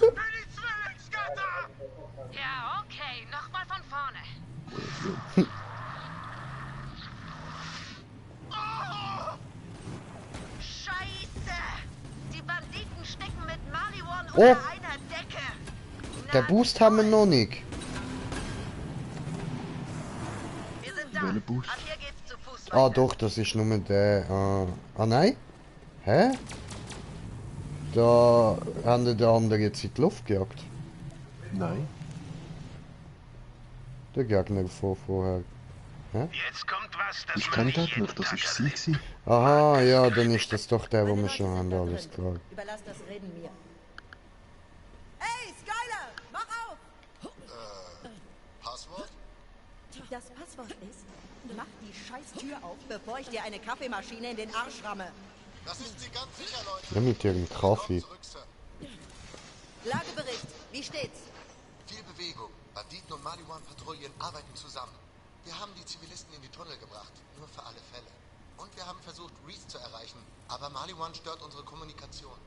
Speaker 6: Ja, okay, nochmal von vorne.
Speaker 18: Scheiße! Die Banditen stecken mit Maliwan
Speaker 2: Oh.
Speaker 18: unter einer Decke.
Speaker 2: Der Boost haben wir noch nicht.
Speaker 18: Wir sind da.
Speaker 4: Welcher Boost?
Speaker 18: Ab hier geht's zu Fuß
Speaker 2: Ah
Speaker 18: weiter.
Speaker 2: doch, das ist nur der... ah nein? Hä? Da haben die der andere jetzt in die Luft gejagt.
Speaker 4: Nein.
Speaker 2: Der Gegner von vorher. Hä?
Speaker 17: Jetzt kommt was, das
Speaker 4: Ich
Speaker 17: man
Speaker 4: kenne
Speaker 17: nicht
Speaker 4: den
Speaker 17: jeden
Speaker 4: nicht, das
Speaker 17: Tag
Speaker 4: ist sie gewesen.
Speaker 2: Aha, ja, dann ist das doch der, wo wir schon haben, alles klar.
Speaker 9: Überlass das Reden mir. Hey, Skyler, mach auf!
Speaker 5: Passwort?
Speaker 9: Das Passwort ist, mach die scheiß Tür auf, bevor ich dir eine Kaffeemaschine in den Arsch ramme.
Speaker 5: Das ist sie ganz sicher, Leute.
Speaker 2: Ja, mit ihrem Kaffee.
Speaker 5: Zurück, Sir.
Speaker 9: Lagebericht, wie steht's?
Speaker 5: Viel Bewegung. Banditen und Maliwan-Patrouillen arbeiten zusammen. Wir haben die Zivilisten in die Tunnel gebracht, nur für alle Fälle. Und wir haben versucht, Reese zu erreichen, aber Maliwan stört unsere Kommunikation.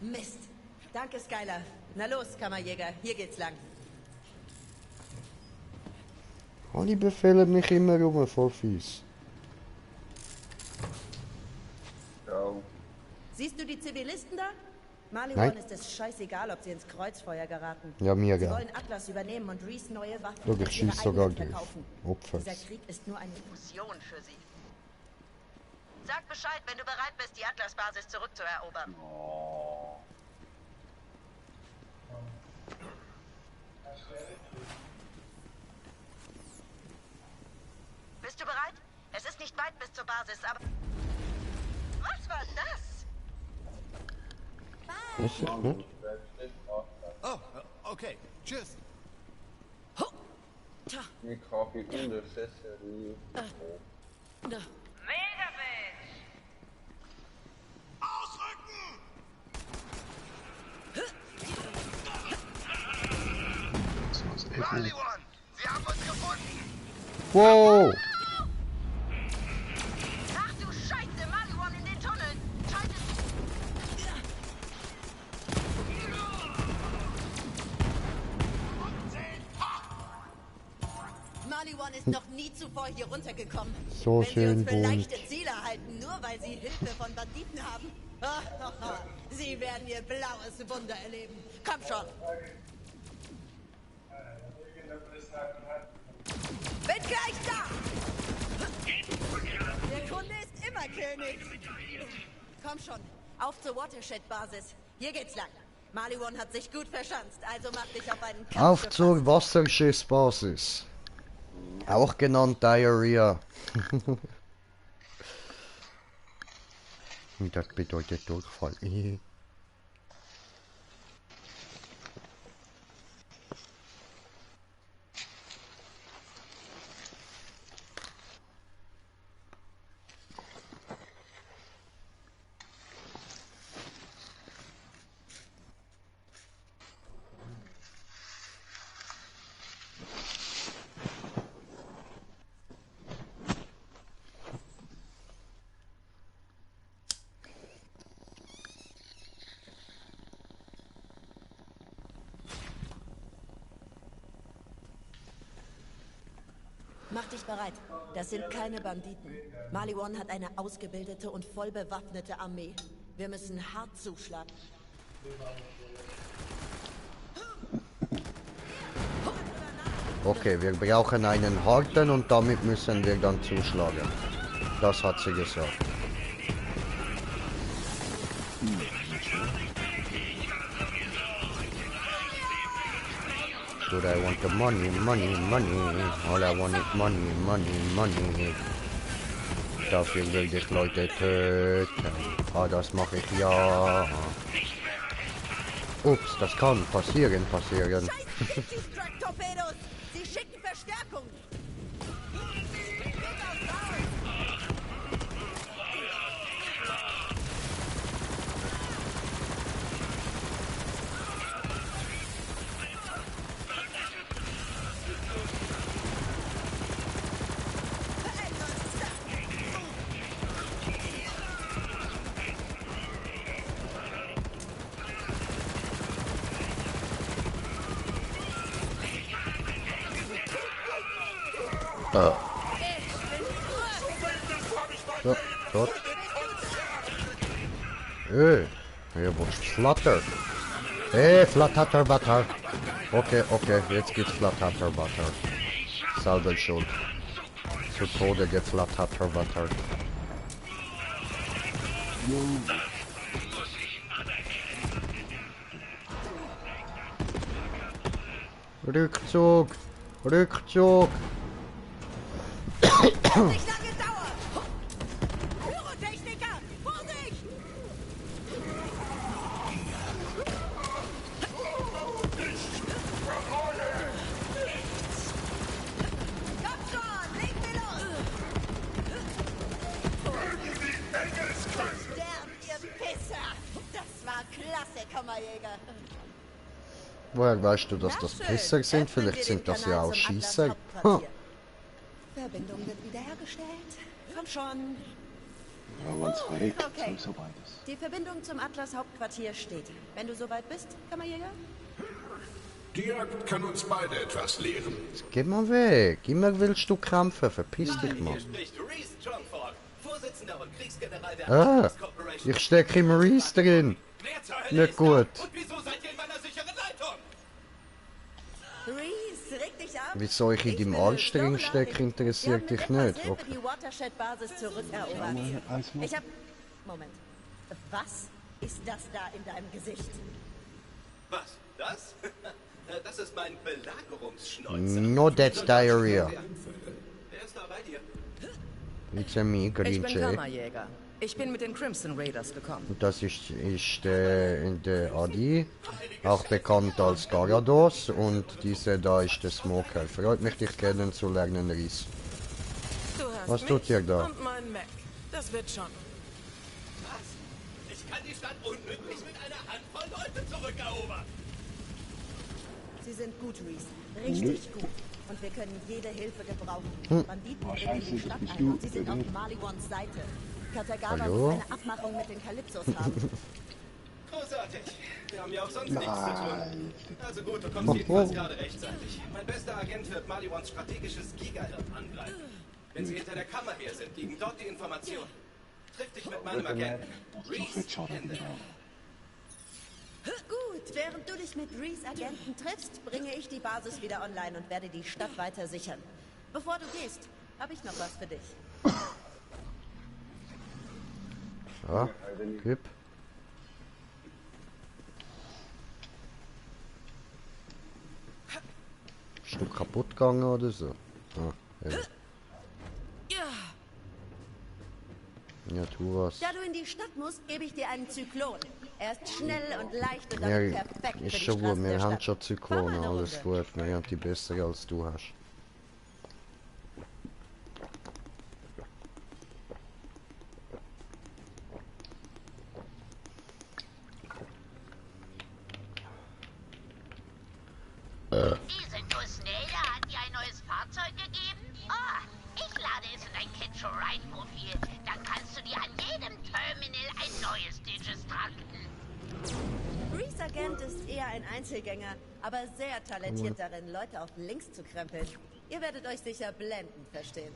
Speaker 9: Mist. Danke, Skyler. Na los, Kammerjäger, hier geht's lang.
Speaker 2: Alle befehlen mich immer um, voll fies.
Speaker 9: Siehst du die Zivilisten da? Maliwan
Speaker 2: Nein.
Speaker 9: ist es scheißegal, ob sie ins Kreuzfeuer geraten.
Speaker 2: Ja, mir
Speaker 9: Sie
Speaker 2: ja.
Speaker 9: wollen Atlas übernehmen und Reese neue Waffen
Speaker 2: Schau, ich
Speaker 9: und ihre
Speaker 2: schieß sogar
Speaker 9: eigenen
Speaker 2: durch.
Speaker 9: verkaufen.
Speaker 2: Opfer.
Speaker 9: Dieser Krieg ist nur eine
Speaker 18: Mission für sie. Sag Bescheid, wenn du bereit bist, die Atlas-Basis zurückzuerobern. Bist du bereit? Es ist nicht weit bis zur Basis, aber... Was war das?
Speaker 2: Ist es, ne?
Speaker 15: Oh, okay. Tschüss.
Speaker 1: Mir Kaffee und der Sesserie.
Speaker 6: Megabitch!
Speaker 15: Ausrücken! Maliwan, sie haben uns gefunden.
Speaker 2: Wow!
Speaker 18: Ach du Scheiße, Maliwan in den Tunneln! Schaltet...
Speaker 9: Maliwan ist noch nie zuvor hier runtergekommen.
Speaker 2: So
Speaker 9: Wenn sie
Speaker 2: schön
Speaker 9: uns für
Speaker 2: bunt.
Speaker 9: leichte Ziele halten, nur weil sie Hilfe von Banditen haben. Sie werden ihr blaues Wunder erleben. Komm schon. Bin gleich da. Der Kunde ist immer König. Komm schon, auf zur Watershed-Basis. Hier geht's lang. Maliwan hat sich gut verschanzt, also mach dich auf einen Kampf
Speaker 2: Auf
Speaker 9: gefasst.
Speaker 2: zur Wasserschiffsbasis. Auch genannt Diarrhea. Und das bedeutet Durchfall.
Speaker 9: dich bereit. Das sind keine Banditen. Mali One hat eine ausgebildete und voll bewaffnete Armee. Wir müssen hart zuschlagen.
Speaker 2: Okay, wir brauchen einen harten und damit müssen wir dann zuschlagen. Das hat sie gesagt. Do I want the money, money, money? All I want is money, money, money. Dafür will ich Leute töten. Ah, das mache ich ja. Ups, das kann passieren.
Speaker 9: Torpedos! Sie schicken Verstärkung!
Speaker 2: Tot. Hier wird Flatter. Flatter Butter. Okay, jetzt geht's Flatter Butter. Selber schuld. Zu Tode geflattert Butter. Rückzug.
Speaker 9: Nicht lange dauern! Pyrotechniker! Vorsicht! Komm schon, leg mir los! Sterben, ihr Pisser! Das war klasse, Kammerjäger!
Speaker 2: Woher weißt du, dass das Pisser sind? Vielleicht sind das ja auch Schießer.
Speaker 9: Verbindung wird wiederhergestellt. Komm schon.
Speaker 4: Ja, wenn's verreckt,
Speaker 9: Okay.
Speaker 4: so beides.
Speaker 9: Die Verbindung zum Atlas-Hauptquartier steht. Wenn du soweit bist, Kammerjäger?
Speaker 17: Die Jagd kann uns beide etwas lehren.
Speaker 2: Jetzt geh mal weg. Immer willst du kämpfen. Verpiss dich mal. Ah, ich stecke im Reese drin. Nicht gut.
Speaker 9: Reese, reg dich ab.
Speaker 2: Wieso ich in deinem Anstrengung stecke, interessiert dich nicht.
Speaker 9: Okay.
Speaker 2: Okay.
Speaker 9: Die Watershed-Basis zurückerobert. Ich hab... Moment. Was ist das da in deinem Gesicht?
Speaker 15: Was? Das? Das ist mein Belagerungsschnäuzer.
Speaker 2: No, that's diarrhea.
Speaker 15: Wer ist da bei dir?
Speaker 2: It's a me, Green
Speaker 19: Ich bin
Speaker 2: Jay.
Speaker 19: Kammerjäger. Ich bin mit den Crimson Raiders gekommen.
Speaker 2: Und das ist der Adi, auch bekannt als Garados, und diese da ist der Smoker. Freut mich, dich kennenzulernen, Ries.
Speaker 10: Du hast
Speaker 2: Was tut ihr da?
Speaker 10: Und mein Mac. Das wird schon.
Speaker 15: Was? Ich kann die Stadt unmöglich mit einer Handvoll Leute zurückerobern.
Speaker 9: Sie sind gut, Reese. Richtig gut. Und wir können jede Hilfe gebrauchen. Banditen bringen die Stadt ein und sie sind auf Mali Ones Seite. Katagawa
Speaker 2: Hallo?
Speaker 9: muss eine Abmachung mit den Kalypsos haben.
Speaker 15: Großartig. Wir haben ja auch sonst nichts zu tun. Also gut, du kommst jedenfalls gerade rechtzeitig. Mein bester Agent wird Mali Ones strategisches Gigahirn angreifen. Wenn sie hinter der Kammer her sind, liegen dort die Informationen. Triff dich mit meinem Agenten. Reese, Ende.
Speaker 9: Gut, während du dich mit Reese Agenten triffst, bringe ich die Basis wieder online und werde die Stadt weiter sichern. Bevor du gehst, habe ich noch was für dich.
Speaker 2: So, gib. Bist du kaputt gegangen oder so? Ah, hey. Ja, tu was.
Speaker 9: Da du in die Stadt musst, gebe ich dir einen Zyklon. Er ist schnell und leicht und
Speaker 2: Ja,
Speaker 9: damit perfekt für
Speaker 2: ist
Speaker 9: die
Speaker 2: schon gut,
Speaker 9: Straßen
Speaker 2: wir
Speaker 9: der
Speaker 2: haben
Speaker 9: Stadt.
Speaker 2: schon Zyklone,
Speaker 9: Fahr mal eine
Speaker 2: alles
Speaker 9: Runde.
Speaker 2: gut. Wir haben die bessere als du hast.
Speaker 8: Die sind nur schneller. Hat dir ein neues Fahrzeug gegeben? Oh, ich lade es in dein Catch-a-Ride-Profil. Dann kannst du dir an jedem Terminal ein neues Digis trakten.
Speaker 9: Reese Agent ist eher ein Einzelgänger, aber sehr talentiert darin, Leute auf links zu krempeln.
Speaker 16: Ihr werdet euch sicher blendend verstehen.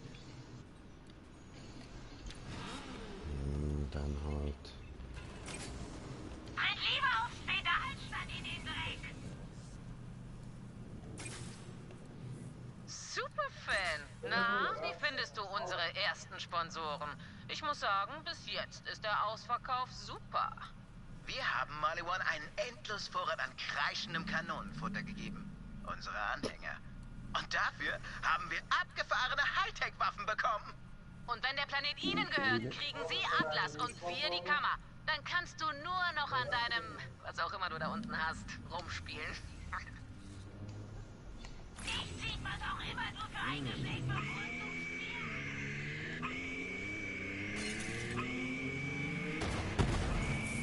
Speaker 2: Dann halt.
Speaker 8: Tritt lieber aufs Pedal statt in den Dreck.
Speaker 6: Superfan. Na, wie findest du unsere ersten Sponsoren? Ich muss sagen, bis jetzt ist der Ausverkauf super.
Speaker 12: Wir haben Maliwan einen Endlosvorrat an kreischendem Kanonenfutter gegeben. Unsere Anhänger. Und dafür haben wir abgefahrene Hightech-Waffen bekommen.
Speaker 6: Und wenn der Planet ihnen gehört, kriegen sie Atlas und wir die Kammer. Dann kannst du nur noch an deinem, was auch immer du da unten hast, rumspielen.
Speaker 8: Ich sieht was auch immer du für ein Geschlecht bevorzugst.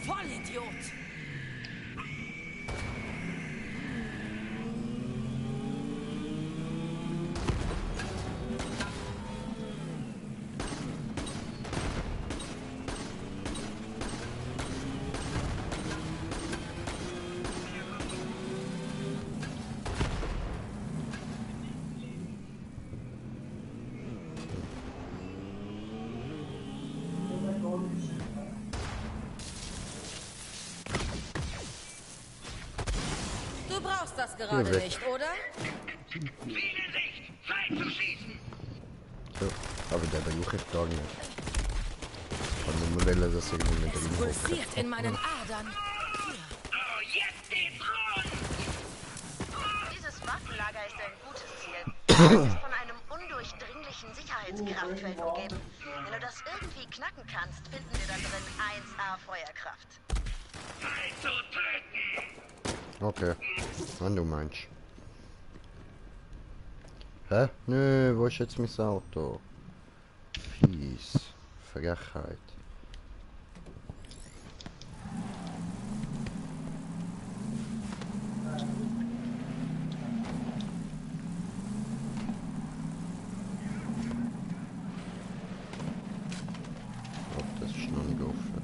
Speaker 16: Vollidiot! Du brauchst das gerade nicht, oder?
Speaker 7: Viele Sicht! Zeit zu schießen!
Speaker 2: So, aber der brauche ich gar nicht. Kann nur wählen, dass irgendwie mit dem
Speaker 16: Pulsiert in meinen Adern.
Speaker 7: Oh, jetzt geht's rund!
Speaker 18: Dieses Waffenlager ist ein gutes Ziel. Es ist von einem undurchdringlichen Sicherheitskraftfeld umgeben. Wenn du das irgendwie knacken kannst, finden wir da drin 1A Feuerkraft.
Speaker 7: Zeit zu töten!
Speaker 2: Okay, wenn du meinst. Hä? Nö, wo ist jetzt mein Auto? Fies. Frechheit. Oh, das ist noch nicht offen.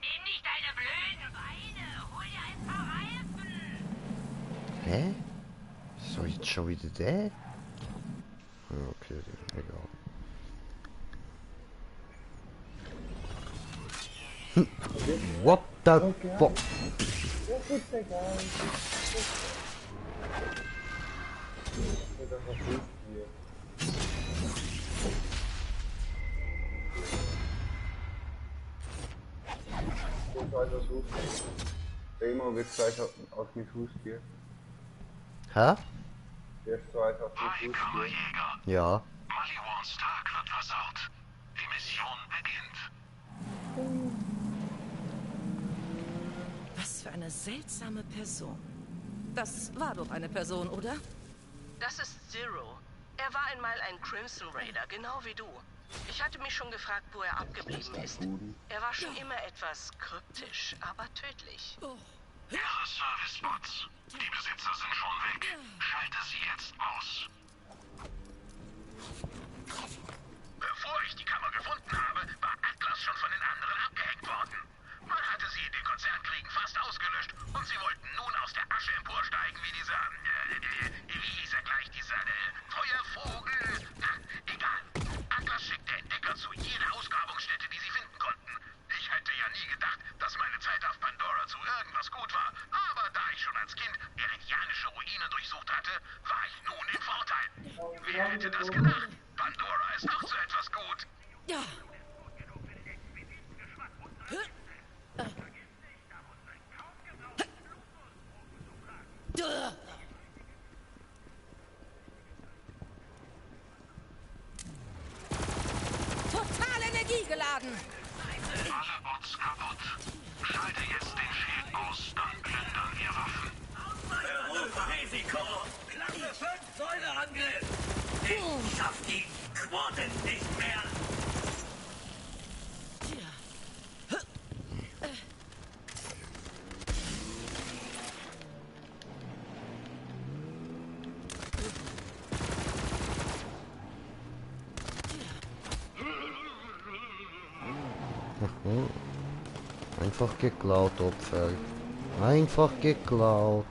Speaker 8: Nimm nicht deine blöden Beine. Hol dir ein paar Reifen.
Speaker 2: Hä? So, jetzt schon wieder der? Ja, okay, egal. What the fuck?
Speaker 1: Demo wird gleich auf mich Haustier.
Speaker 2: Hä?
Speaker 1: Der ist zweit auf mich Haustier.
Speaker 2: Ja.
Speaker 17: Maliwans Tag wird versaut. Die Mission beginnt.
Speaker 16: Was für eine seltsame Person. Das war doch eine Person, oder?
Speaker 3: Das ist Zero. Er war einmal ein Crimson Raider, genau wie du. Ich hatte mich schon gefragt, wo er abgeblieben ist. Er war schon immer etwas kryptisch, aber tödlich.
Speaker 17: Ihre Service-Bots. Die Besitzer sind schon weg. Schalte sie jetzt aus. Bevor ich die Kammer gefunden habe, war Atlas schon von den anderen abgehängt worden. Man hatte sie in den Konzernkriegen fast ausgelöscht und sie wollten nun aus der Asche emporsteigen wie dieser, wie hieß er gleich, dieser Feuervogel. Egal. Atlas schickte Entdecker zu jeder Ausgrabungsstätte, die sie finden konnten. Ich hätte ja nie gedacht, dass meine Zeit auf Pandora zu irgendwas gut war. Aber da ich schon als Kind meridianische Ruinen durchsucht hatte, war ich nun im Vorteil. Wer hätte das gedacht? Pandora ist auch zu etwas gut.
Speaker 16: Ja. Total energiegeladen.
Speaker 17: Alle Bots kaputt. Schalte jetzt den Schild aus, dann plündern wir Waffen.
Speaker 11: Risiko! Klasse 5 Säuleangriff! Ich schaff die Quoten nicht mehr!
Speaker 2: Einfach geklaut, Opfer. Einfach geklaut.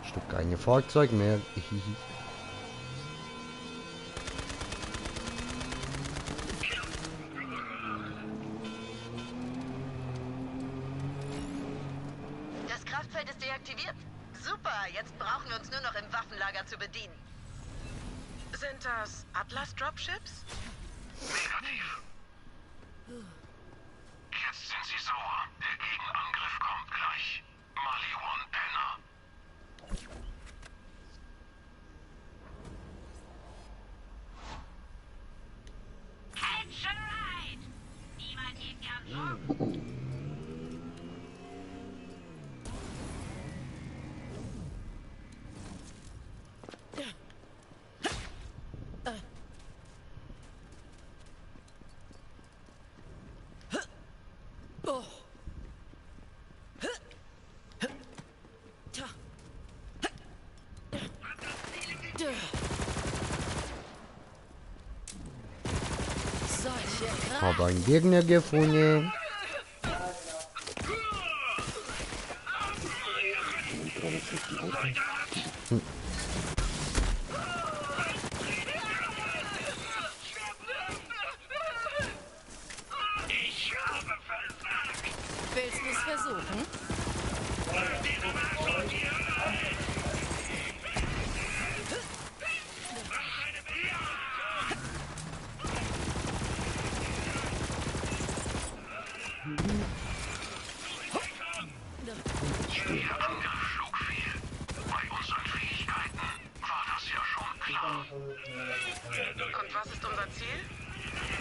Speaker 2: Stück keine Fahrzeug mehr.
Speaker 18: Das Kraftfeld ist deaktiviert. Super, jetzt brauchen wir uns nur noch im Waffenlager zu bedienen.
Speaker 3: Sind das Atlas-Dropships?
Speaker 17: Negativ. Jetzt sind sie sauer. Der Gegenangriff kommt gleich. Maliwan Penner.
Speaker 8: Catch a ride! Niemand hebt ja Druck.
Speaker 2: Habe einen Gegner gefunden.
Speaker 16: Willst du es versuchen?
Speaker 17: Der Angriff schlug fehl. Bei unseren Fähigkeiten war das ja schon klar.
Speaker 3: Und was ist unser Ziel?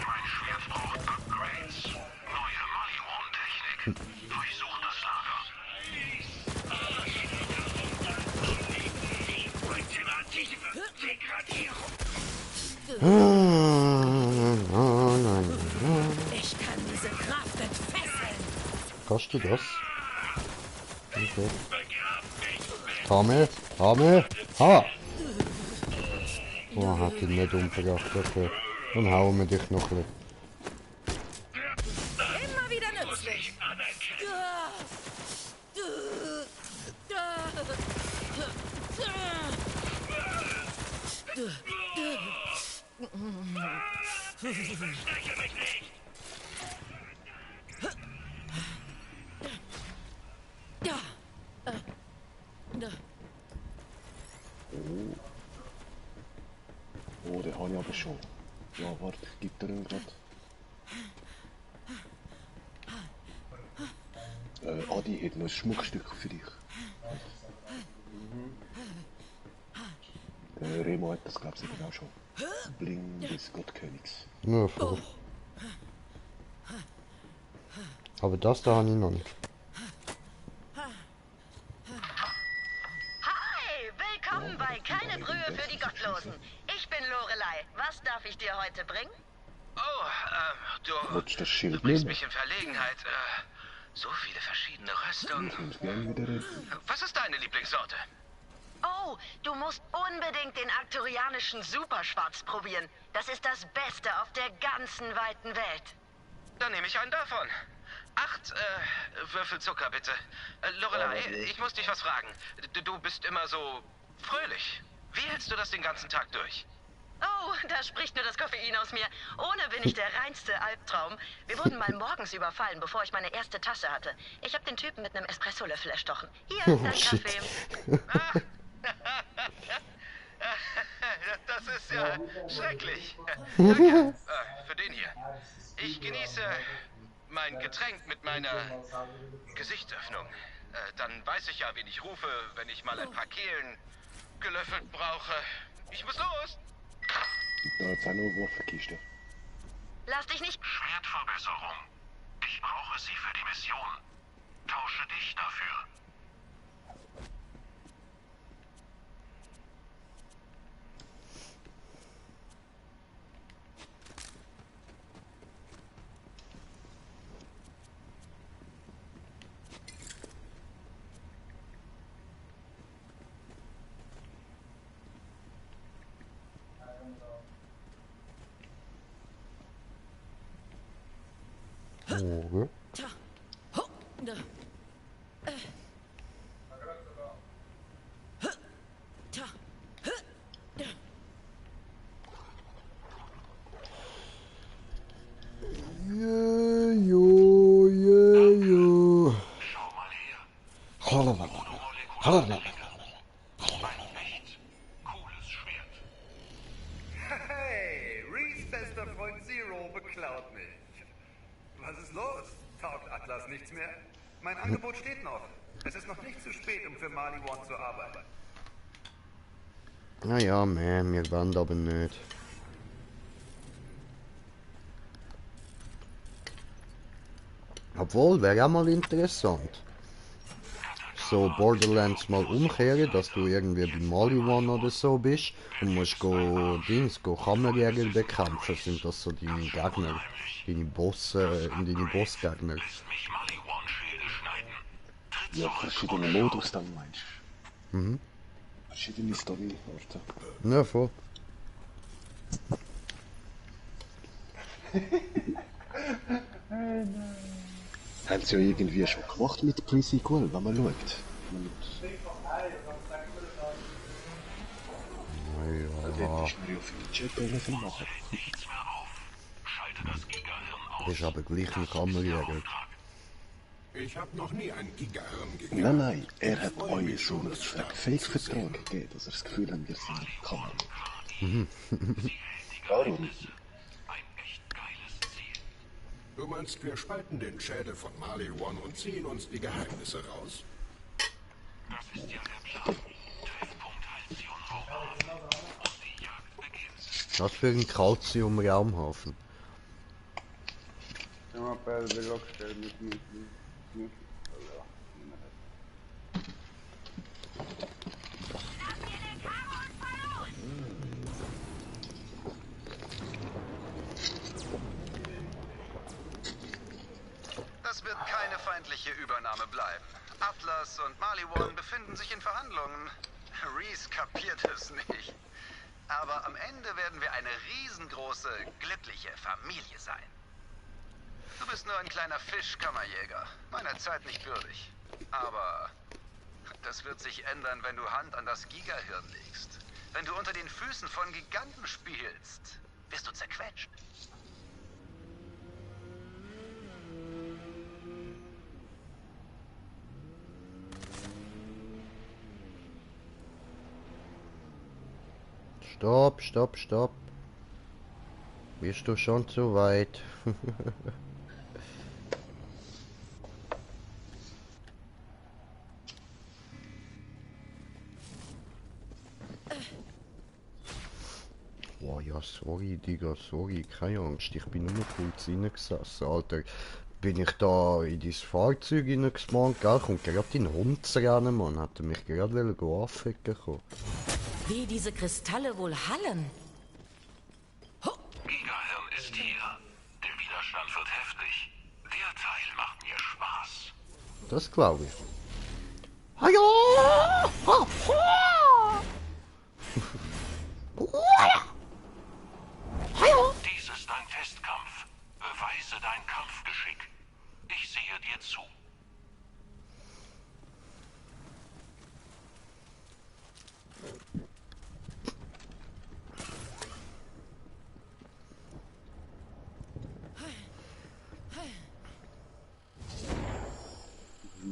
Speaker 17: Mein Schwert braucht Upgrades. Neue Maliwan-Technik. Durchsucht das Lager.
Speaker 16: Ich kann diese Kraft entfesseln.
Speaker 2: Kannst du das? Okay. Tame, Tame, ha! Oh, hat ihn nicht umgebracht, okay. Dann hauen wir dich noch ein
Speaker 16: Immer wieder nützlich.
Speaker 4: Oh, den habe ich aber schon. Ja, warte, ich gebe dir ihn gerade. Adi hat noch ein Schmuckstück für dich. Der Remo hat das, glaube ich, auch schon. Bling des Gottkönigs.
Speaker 2: Ja, voll. Aber das da habe ich noch nicht.
Speaker 18: Hi, willkommen bei Keine Brühe für die Gottlosen. Ich bin Lorelei. Was darf ich dir heute bringen?
Speaker 12: Oh, du
Speaker 4: Willst du das Schild
Speaker 12: bringst
Speaker 4: nehmen?
Speaker 12: mich in Verlegenheit. So viele verschiedene Röstungen.
Speaker 4: Ich würde gerne wieder reden.
Speaker 12: Was ist deine Lieblingssorte?
Speaker 18: Oh, du musst unbedingt den arkturianischen Superschwarz probieren. Das ist das Beste auf der ganzen weiten Welt.
Speaker 12: Dann nehme ich einen davon. 8 Würfel Zucker, bitte. Lorelei, ich muss dich was fragen. Du bist immer so fröhlich. Wie hältst du das den ganzen Tag durch?
Speaker 18: Oh, da spricht nur das Koffein aus mir. Ohne bin ich der reinste Albtraum. Wir wurden mal morgens überfallen, bevor ich meine erste Tasse hatte. Ich habe den Typen mit einem Espressolöffel erstochen. Hier, dein Kaffee.
Speaker 12: Das ist ja schrecklich. Danke für den hier. Ich genieße mein Getränk mit meiner Gesichtsöffnung. Dann weiß ich ja, wen ich rufe, wenn ich mal ein paar Kehlen gelöffelt brauche. Ich muss los.
Speaker 4: Da hat es auch noch eine Waffenkiste.
Speaker 18: Lass dich nicht...
Speaker 17: Schwertverbesserung. Ich brauche sie für die Mission. Tausche dich dafür.
Speaker 2: Okay.
Speaker 15: Hey, Reese bester Freund Zero beklaut mich. Was ist los? Taugt Atlas nichts mehr? Mein Angebot steht noch. Es ist noch nicht zu spät, um für Mali One zu arbeiten.
Speaker 2: Naja, man, wir wollen aber nicht. Obwohl, wäre auch mal interessant. So Borderlands mal umkehren, dass du irgendwie bei Mali One oder so bist und musst go Kammerjäger bekämpfen. Sind das so deine Gegner? Deine Bossgegner?
Speaker 4: Ja, verschiedene Modus dann meinst
Speaker 2: du? Mhm.
Speaker 4: Verschiedene Story-Orte.
Speaker 2: Ja, voll.
Speaker 4: Haben sie ja irgendwie schon gemacht mit Pre-Sequel, wenn man schaut.
Speaker 2: Ja.
Speaker 4: Dort ist man ja für den Chat machen.
Speaker 2: Ist aber gleich ein Kammerjäger.
Speaker 17: Ich habe noch nie ein Gigahirn gegeben.
Speaker 4: Nein, er hat euch so einen Fake-Vertrag gegeben, dass er das Gefühl hat, wir sind Kammer. Warum?
Speaker 17: Du meinst, wir spalten den Schädel von Mali One und ziehen uns die Geheimnisse raus? Das ist ja der Plan. Treffpunkt Halcyon Raumhafen und die Jagd beginnt.
Speaker 2: Was für ein Calcium-Raumhafen?
Speaker 1: Ja, per Vlog stellen mit.
Speaker 5: Das wird keine feindliche Übernahme bleiben. Atlas und Mali One befinden sich in Verhandlungen. Reese kapiert es nicht. Aber am Ende werden wir eine riesengroße, glückliche Familie sein. Du bist nur ein kleiner Fischkammerjäger, meiner Zeit nicht würdig. Aber das wird sich ändern, wenn du Hand an das Gigahirn legst. Wenn du unter den Füßen von Giganten spielst, wirst du zerquetscht.
Speaker 2: Stopp, stopp, stopp. Bist du schon zu weit? Oh ja, sorry, Digga, sorry, keine Angst, ich bin nur kurz reingesessen, Alter. Bin ich da in dein Fahrzeug reingespannt, gell? Kommt gerade dein Hund zu rennen, Mann. Hat er mich gerade anficken kommen.
Speaker 16: Wie diese Kristalle wohl hallen.
Speaker 17: Gigahirn ist hier. Der Widerstand wird heftig. Der Teil macht mir Spaß.
Speaker 2: Das glaube ich. Hallo!
Speaker 17: Dies ist ein Testkampf. Beweise dein Kampfgeschick. Ich sehe dir zu.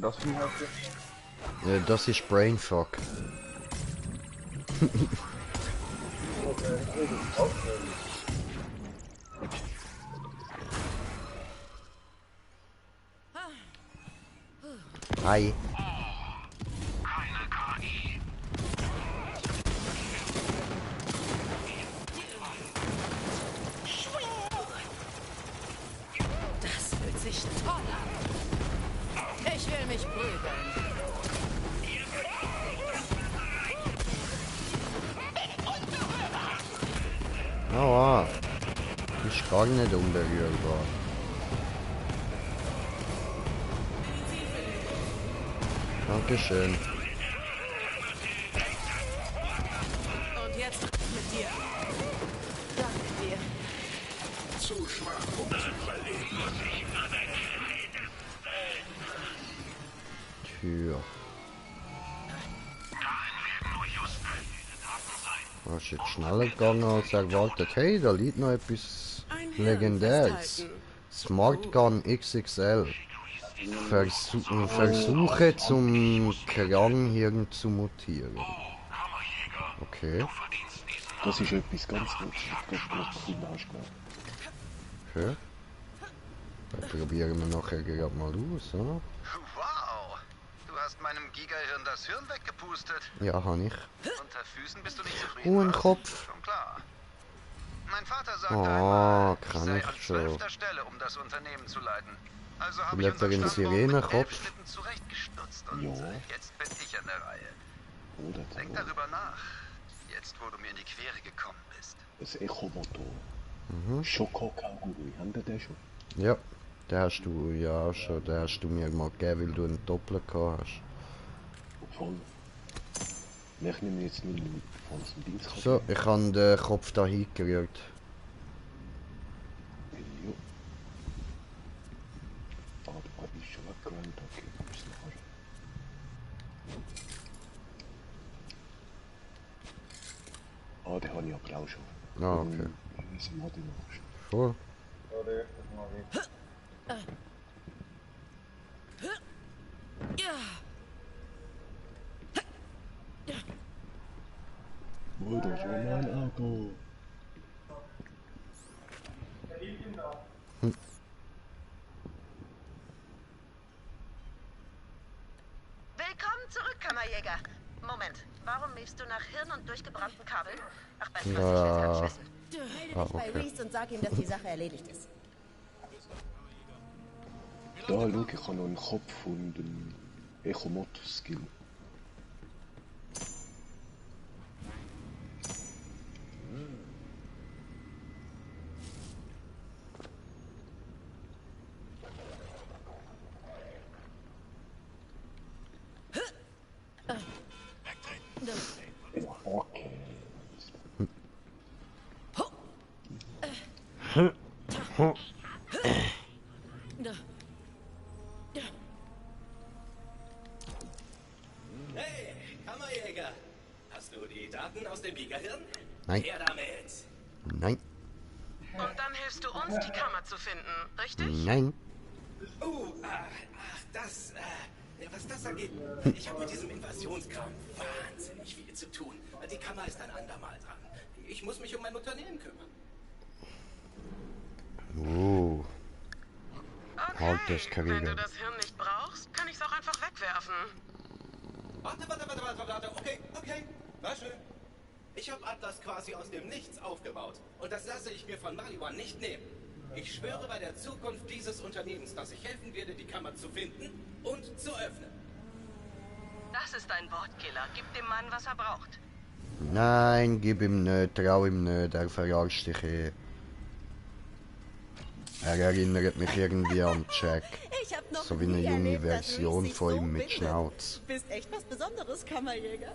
Speaker 1: Das Ding hast du?
Speaker 2: Ja, das ist Brainfuck. Hi.
Speaker 17: Keine KI.
Speaker 16: Das fühlt sich toll an. Ich will mich prügeln.
Speaker 2: Aua. Ist gar nicht unberührbar. Dankeschön.
Speaker 10: Und jetzt mit dir. Danke dir.
Speaker 17: Zu schwach, um zu überleben.
Speaker 2: Tja. Das ist jetzt schneller gegangen als erwartet. Hey, da liegt noch etwas Legendäres. Smart Gun XXL. Versuche zum Kranghirn zu mutieren. Okay.
Speaker 4: Das ist etwas ganz Gutes. Das ist hast du
Speaker 2: okay. Dann probieren wir nachher gerade mal aus, oder?
Speaker 5: Wow! Du hast meinem Gigahirn das Hirn weggepustet.
Speaker 2: Ja, habe ich.
Speaker 5: Unter Füßen bist du nicht zufrieden.
Speaker 2: Oh, ein Kopf.
Speaker 5: Schon klar. Mein Vater sagte
Speaker 2: Oh,
Speaker 5: einmal, ich
Speaker 2: kann
Speaker 5: sei
Speaker 2: ich
Speaker 5: an
Speaker 2: schon.
Speaker 5: 12. Stelle, um das Unternehmen zu leiten. Also habe ich
Speaker 2: Bleibt da
Speaker 5: unseren
Speaker 2: ein
Speaker 5: Stammbaum mit 11
Speaker 2: Sirenenkopf?
Speaker 5: Schnitten zurechtgestutzt und jetzt bin ich an der Reihe. Denk darüber nach, jetzt wo du mir in die Quere gekommen bist.
Speaker 4: Das Echomotor. Schokokaugummi, haben wir den schon?
Speaker 2: Ja, den hast du ja schon, den hast du mir mal gegeben, weil du einen Doppler gehabt hast.
Speaker 4: Voll. Ich nehme jetzt nur von dem Dings.
Speaker 2: So, ich habe den Kopf da hingerührt.
Speaker 4: Ah, den habe ich aber auch schon.
Speaker 2: Ah, okay. Voll.
Speaker 4: Oh, das war mein Auto.
Speaker 18: Willkommen zurück, Kammerjäger. Moment, warum riefst du nach Hirn und durchgebrannten Kabeln? Ach, weißt du was, ich will's gar nicht wissen.
Speaker 8: Melde dich bei Reese und sag ihm, dass die Sache erledigt ist.
Speaker 4: Da, schau, ich habe noch einen Kopf und einen Echomotor-Skill. Okay.
Speaker 12: Hey, Kammerjäger! Hast du die Daten aus dem Gigahirn?
Speaker 2: Nein.
Speaker 12: Her damit!
Speaker 2: Nein.
Speaker 3: Und dann hilfst du uns, die Kammer zu finden, richtig?
Speaker 2: Nein.
Speaker 12: Das, was das angeht, ich habe mit diesem Invasionskram wahnsinnig viel zu tun. Die Kammer ist ein andermal dran. Ich muss mich um mein Unternehmen kümmern.
Speaker 2: Halt das
Speaker 3: Wenn du
Speaker 2: Karriere.
Speaker 3: das Hirn nicht brauchst, kann ich es auch einfach wegwerfen.
Speaker 12: Warte. Okay. War schön. Ich habe Atlas quasi aus dem Nichts aufgebaut. Und das lasse ich mir von Maliwan nicht nehmen. Ich schwöre bei der Zukunft dieses Unternehmens, dass ich helfen werde, die Kammer zu finden und zu öffnen.
Speaker 3: Das ist ein Wortkiller. Gib dem Mann, was er braucht.
Speaker 2: Nein, gib ihm nicht, trau ihm nicht, er verarscht dich eh. Er erinnert mich irgendwie an Jack.
Speaker 8: Ich hab noch
Speaker 2: So wie eine
Speaker 8: nie
Speaker 2: junge
Speaker 8: erlebt, dass
Speaker 2: Version
Speaker 8: Reese
Speaker 2: von
Speaker 8: so
Speaker 2: ihm mit
Speaker 8: bindet.
Speaker 2: Schnauz.
Speaker 8: Bist echt was Besonderes, Kammerjäger.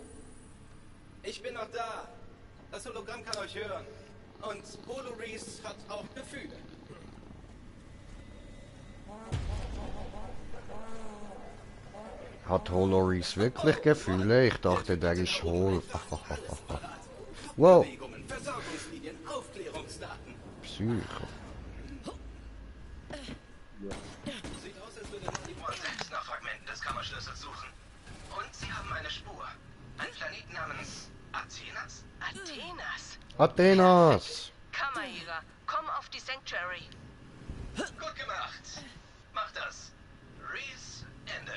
Speaker 12: Ich bin noch da. Das Hologramm kann euch hören. Und Polo Reese hat auch Gefühle.
Speaker 2: Hat Holoris wirklich Gefühle? Ich dachte, der ist hohl. Wow.
Speaker 12: Versorgungslinien, Aufklärungsdaten.
Speaker 2: Psycho.
Speaker 12: Sieht aus, als würde Maliwan selbst nach Fragmenten des Kammerschlüssels suchen. Und sie haben eine Spur. Ein Planet namens Athenas?
Speaker 3: Athenas?
Speaker 2: Athenas!
Speaker 3: Kammerjäger, komm auf die Sanctuary.
Speaker 12: Gut gemacht. Mach das. Reese, Ende.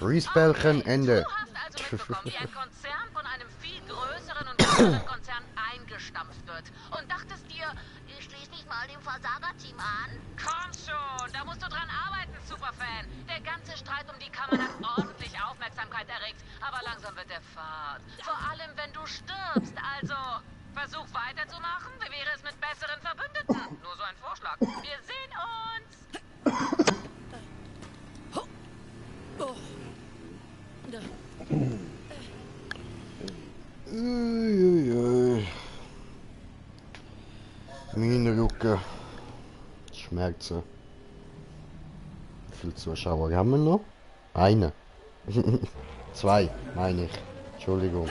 Speaker 2: Reese-Bällchen, Ende.
Speaker 6: Du hast also mitbekommen, wie ein Konzern von einem viel größeren und besseren Konzern eingestampft wird. Und dachtest dir, ich schließe mich mal dem Versager-Team an? Komm schon, da musst du dran arbeiten, Superfan. Der ganze Streit um die Kammer hat ordentlich Aufmerksamkeit erregt. Aber langsam wird der Fahrt. Vor allem, wenn du stirbst. Also, versuch weiterzumachen. Wie wäre es mit besseren Verbündeten? Nur so ein Vorschlag. Wir sehen uns.
Speaker 2: Meine Rücken. Schmerzen. Wie viele Zuschauer haben wir noch? Eine. Zwei, meine ich. Entschuldigung.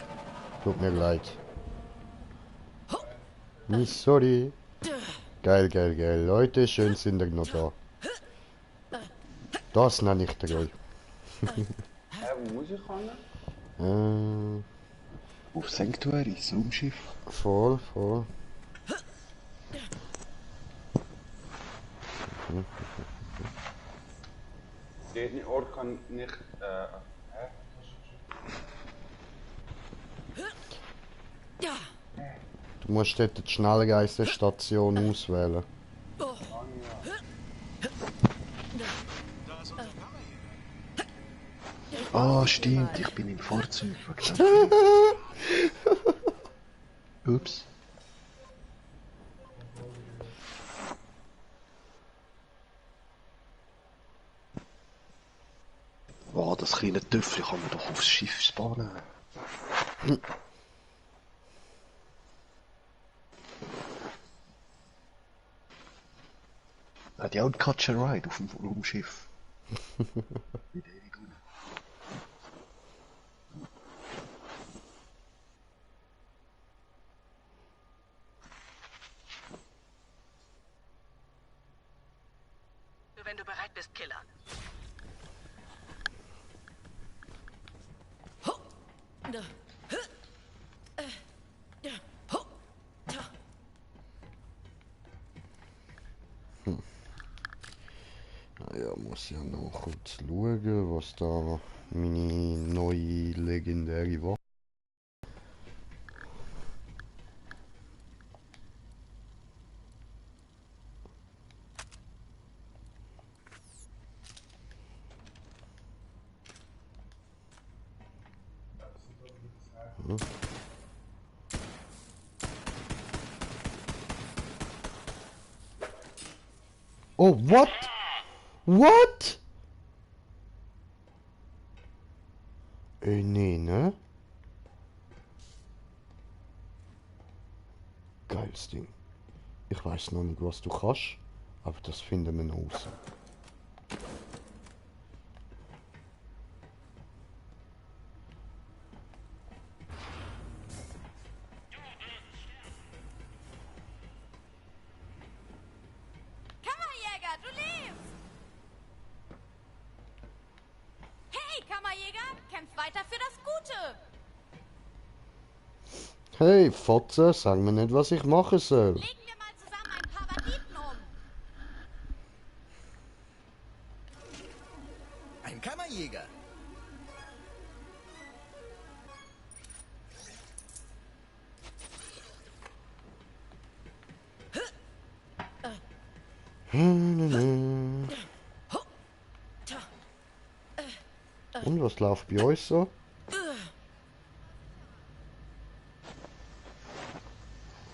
Speaker 2: Tut mir leid. Sorry. Geil. Leute, schön sind ihr noch da. Das nenne ich dir.
Speaker 1: Wo muss ich hin?
Speaker 4: Auf Sanctuary, Raumschiff.
Speaker 2: Voll.
Speaker 1: Der Ort kann nicht.
Speaker 2: Du musst dort die Schnellreisestation auswählen.
Speaker 4: Ah, stimmt, ich bin im Fahrzeug. Ups. Oh, das kleine Töffel kann man doch aufs Schiff spannen. Hat ja auch einen Catch and Ride auf dem Raumschiff.
Speaker 3: Wenn du bereit bist, Killer.
Speaker 2: Naja, muss ja noch kurz schauen, was da meine neue legendäre Waffe. Oh, what? What? Nee, ne? Geiles Ding. Ich weiß noch nicht, was du kannst, aber das finden wir noch raus.
Speaker 8: Kammerjäger, du lebst! Hey, Kammerjäger, kämpf weiter für das Gute!
Speaker 2: Hey, Fotze, sag mir nicht, was ich machen soll.
Speaker 8: Legen wir mal zusammen ein paar Banditen um.
Speaker 15: Ein Kammerjäger.
Speaker 2: Und was läuft bei euch so?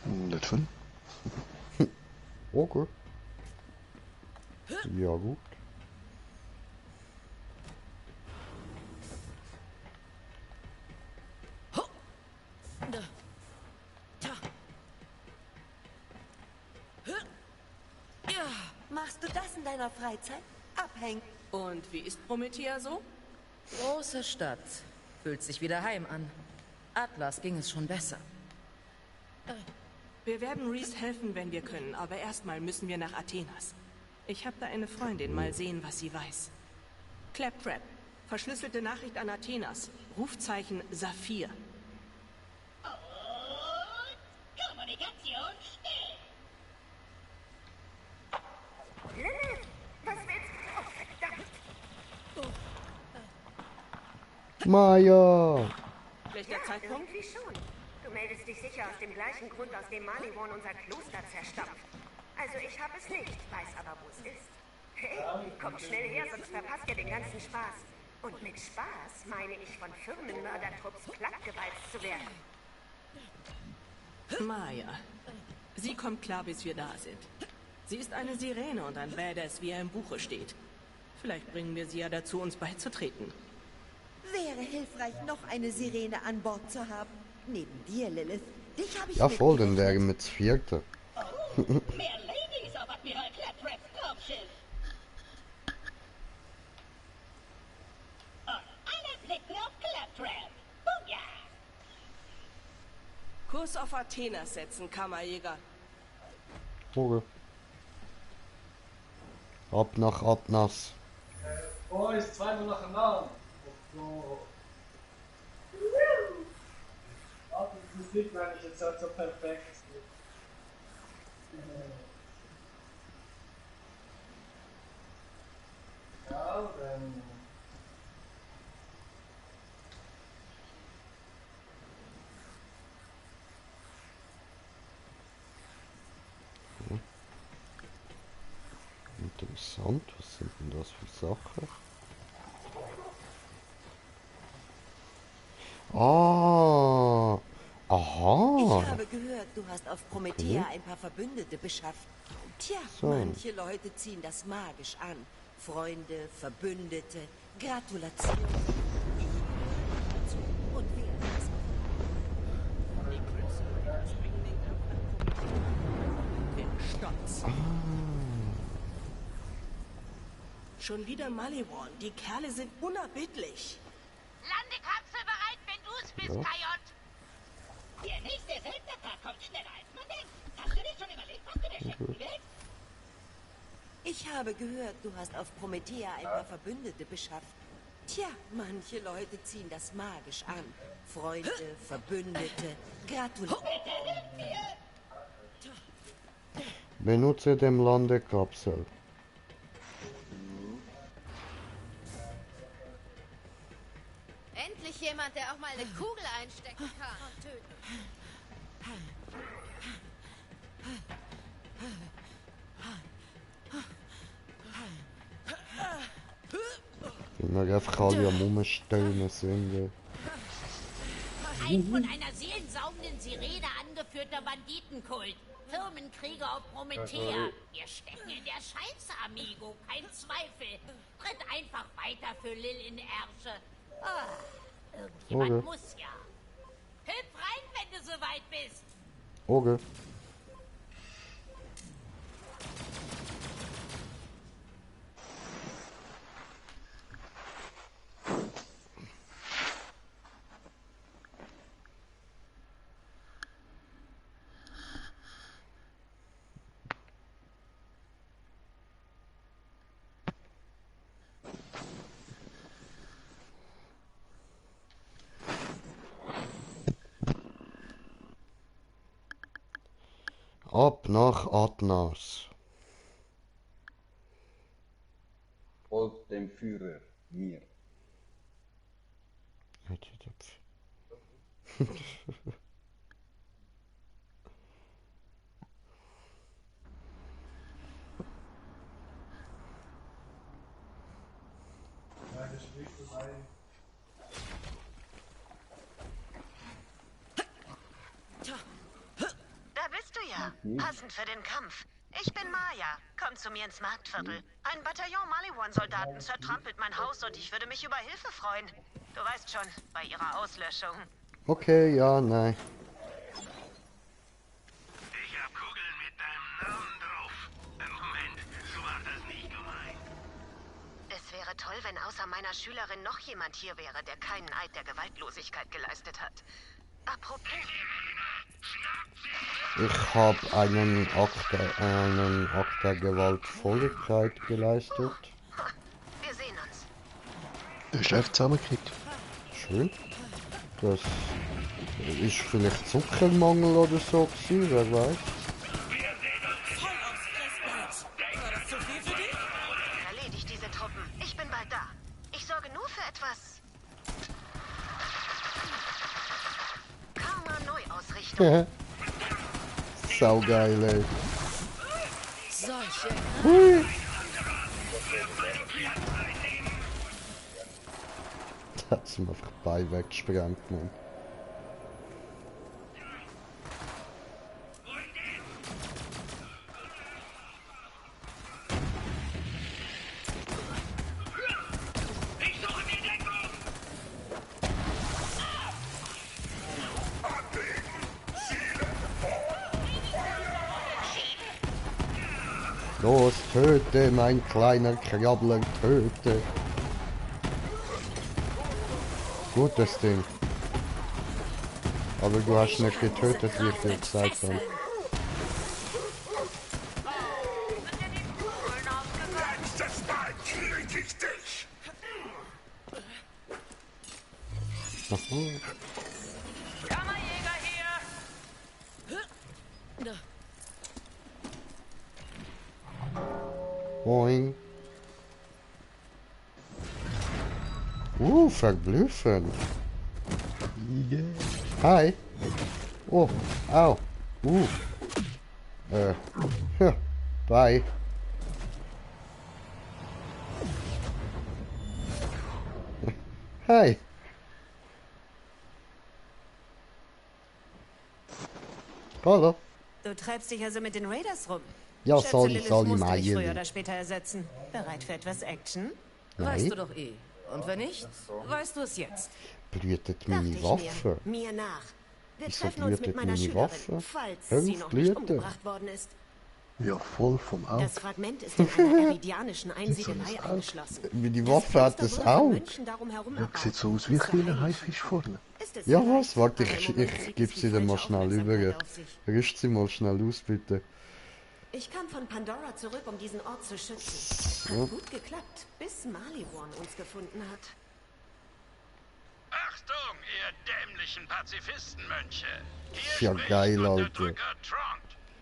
Speaker 4: Nicht viel.
Speaker 2: Okay. Ja, gut.
Speaker 9: Machst du das in deiner Freizeit? Abhängen.
Speaker 10: Und wie ist Promethea so?
Speaker 19: Große Stadt. Fühlt sich wieder heim an. Atlas ging es schon besser.
Speaker 10: Wir werden Reese helfen, wenn wir können, aber erstmal müssen wir nach Athenas. Ich habe da eine Freundin, mal sehen, was sie weiß. Claptrap. Verschlüsselte Nachricht an Athenas. Rufzeichen Saphir.
Speaker 8: Kommunikation still. Lilith, was willst du? Oh, verdammt.
Speaker 2: Maya!
Speaker 10: Schlechter Zeitpunkt?
Speaker 14: Irgendwie schon. Du meldest dich sicher aus dem gleichen Grund, aus dem Maliwan unser Kloster zerstampft. Also ich habe es nicht, weiß aber, wo es ist. Hey, kommt schnell her, sonst verpasst ihr den ganzen Spaß. Und mit Spaß meine ich, von Firmenmördertrupps plattgewalzt zu werden.
Speaker 10: Maya. Sie kommt klar, bis wir da sind. Sie ist eine Sirene und ein Badass, wie er im Buche steht. Vielleicht bringen wir sie ja dazu, uns beizutreten.
Speaker 9: Wäre hilfreich, noch eine Sirene an Bord zu haben. Neben dir, Lilith. Dich habe ich
Speaker 2: Ja, voll, dann wäre mit das vierte.
Speaker 8: Mehr Ladies auf Admiral Claptraps Raumschiff. Und alle blicken auf Claptrap. Booyah!
Speaker 10: Kurs auf Athenas setzen, Kammerjäger.
Speaker 2: Okay. Ab nach Atlas.
Speaker 20: Oh, ist zweimal nacheinander. Oh. Warte, das ist nicht, wenn ich jetzt halt so perfekt bin. Ja, dann...
Speaker 2: Interessant, was sind denn das für Sachen? Ah, aha.
Speaker 9: Ich habe gehört, du hast auf Promethea ein paar Verbündete beschafft. Tja,
Speaker 2: So.
Speaker 9: manche Leute ziehen das magisch an. Freunde, Verbündete, Gratulation. Und wer das?
Speaker 10: Stolz. Schon wieder Maliwan. Die Kerle sind unerbittlich.
Speaker 8: Landekapsel bereit, wenn du es bist,
Speaker 2: Ja.
Speaker 8: Kajot. Der nächste Söldnertag kommt schneller, als man denkt. Hast du dir schon überlegt, was du dir schenken willst?
Speaker 9: Ich habe gehört, du hast auf Promethea ein paar Verbündete beschafft. Tja, manche Leute ziehen das magisch an. Freunde, Verbündete, Gratulation.
Speaker 2: Benutze dem Landekapsel.
Speaker 16: Endlich jemand, der auch mal eine Kugel einstecken kann. Und töten.
Speaker 2: Wenn wir einfach alle am Umstöhnen sind.
Speaker 8: Ein von einer seelensaugenden Sirene angeführter Banditenkult. Firmenkrieger auf Promethea. Wir stecken in der Scheiße, Amigo. Kein Zweifel. Tritt einfach weiter für Lil in Ärsche. Ah, irgendjemand
Speaker 2: Okay.
Speaker 8: muss ja. Hüpf rein, wenn du soweit bist.
Speaker 2: Okay. Ab nach Atnas.
Speaker 1: Folgt dem Führer, mir.
Speaker 18: Da bist du ja. Passend für den Kampf. Ich bin Maya. Komm zu mir ins Marktviertel. Ein Bataillon Maliwan-Soldaten zertrampelt mein Haus und ich würde mich über Hilfe freuen. Du weißt schon, bei ihrer Auslöschung.
Speaker 2: Okay, ja, nein.
Speaker 17: Ich hab Kugeln mit deinem Namen drauf. Moment, so war das nicht gemeint.
Speaker 18: Es wäre toll, wenn außer meiner Schülerin noch jemand hier wäre, der keinen Eid der Gewaltlosigkeit geleistet hat. Apropos...
Speaker 2: Ich habe einen Akt der Gewaltvolligkeit geleistet.
Speaker 18: Wir sehen uns.
Speaker 4: Der Chef zusammengekriegt.
Speaker 2: Schön. Das ist vielleicht Zuckermangel oder so gewesen, wer weiß.
Speaker 18: Erledigt diese Truppen. Ich bin bald da. Ich sorge nur für etwas... Karma-Neuausrichtung.
Speaker 2: Saugeil, ey.
Speaker 16: Solche.
Speaker 2: Hui. Da hat sie mir einfach Bein weggesprengt, Mann. Los, töte, mein kleiner Krabbler, töte. Gutes Ding. Aber du hast nicht getötet, wie ich dir gesagt habe.
Speaker 17: Nächstes Mal krieg ich dich.
Speaker 6: Kammerjäger hier!
Speaker 2: Moin. Verblüffend. Hi. Oh, au. Ja, bye. Hi. Hallo.
Speaker 14: Du treibst dich also mit den Raiders rum.
Speaker 2: Ja,
Speaker 14: Schätze,
Speaker 2: soll
Speaker 14: Lilith
Speaker 2: ich
Speaker 14: musste dich früher
Speaker 2: meinen.
Speaker 14: oder später ersetzen. Bereit für etwas Action?
Speaker 19: Weißt du doch eh. Und wenn nicht, weißt du es jetzt.
Speaker 2: Blühtet meine Waffe?
Speaker 14: Mir nach. Wir
Speaker 2: Wieso
Speaker 14: treffen uns mit
Speaker 2: blühtet
Speaker 14: meiner
Speaker 2: meine
Speaker 14: Schülerin,
Speaker 2: Waffe?
Speaker 14: falls
Speaker 2: Hör
Speaker 14: sie
Speaker 2: auf,
Speaker 14: noch nicht
Speaker 2: blüten.
Speaker 14: umgebracht worden ist.
Speaker 4: Ja, voll vom Auge.
Speaker 14: Das Fragment ist in einer eridianischen Einsiedelei eingeschlossen.
Speaker 2: Wie die Waffe hat das Auge.
Speaker 4: Ja, sieht so aus wie ein kleiner Haifisch vorne.
Speaker 2: Ja, was? Warte, ich gebe sie dir mal schnell über. Richt sie mal schnell aus, bitte.
Speaker 14: Ich kam von Pandora zurück, um diesen Ort zu schützen.
Speaker 2: Ja.
Speaker 14: Hat gut geklappt, bis Maliwan uns gefunden hat.
Speaker 7: Achtung, ihr dämlichen Pazifistenmönche!
Speaker 2: Ja, geil, Alter.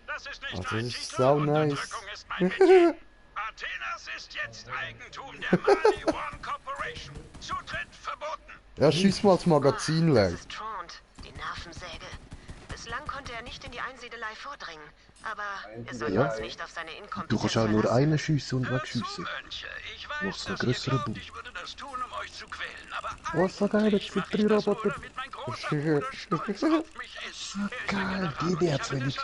Speaker 7: Das ist nicht
Speaker 2: Also,
Speaker 7: mein
Speaker 2: das ist
Speaker 7: Titel,
Speaker 2: sau
Speaker 7: Unterdrückung
Speaker 2: nice.
Speaker 7: ist mein Metier. Athenas ist jetzt Eigentum der Mali One Corporation. Zutritt verboten.
Speaker 2: Ja, schieß mal das Magazin leer.
Speaker 3: Trond, die Nervensäge. Bislang konnte er nicht in die Einsiedelei vordringen. Aber wir sollten
Speaker 4: Ja.
Speaker 3: uns nicht auf seine Inkompetenz
Speaker 4: Du kannst auch nur
Speaker 3: verlassen.
Speaker 4: einen schiessen und wegschiessen. Machst einen größeren Boom. Was so geil, jetzt sind 3 Roboter. So geil, die jetzt, wenn ich...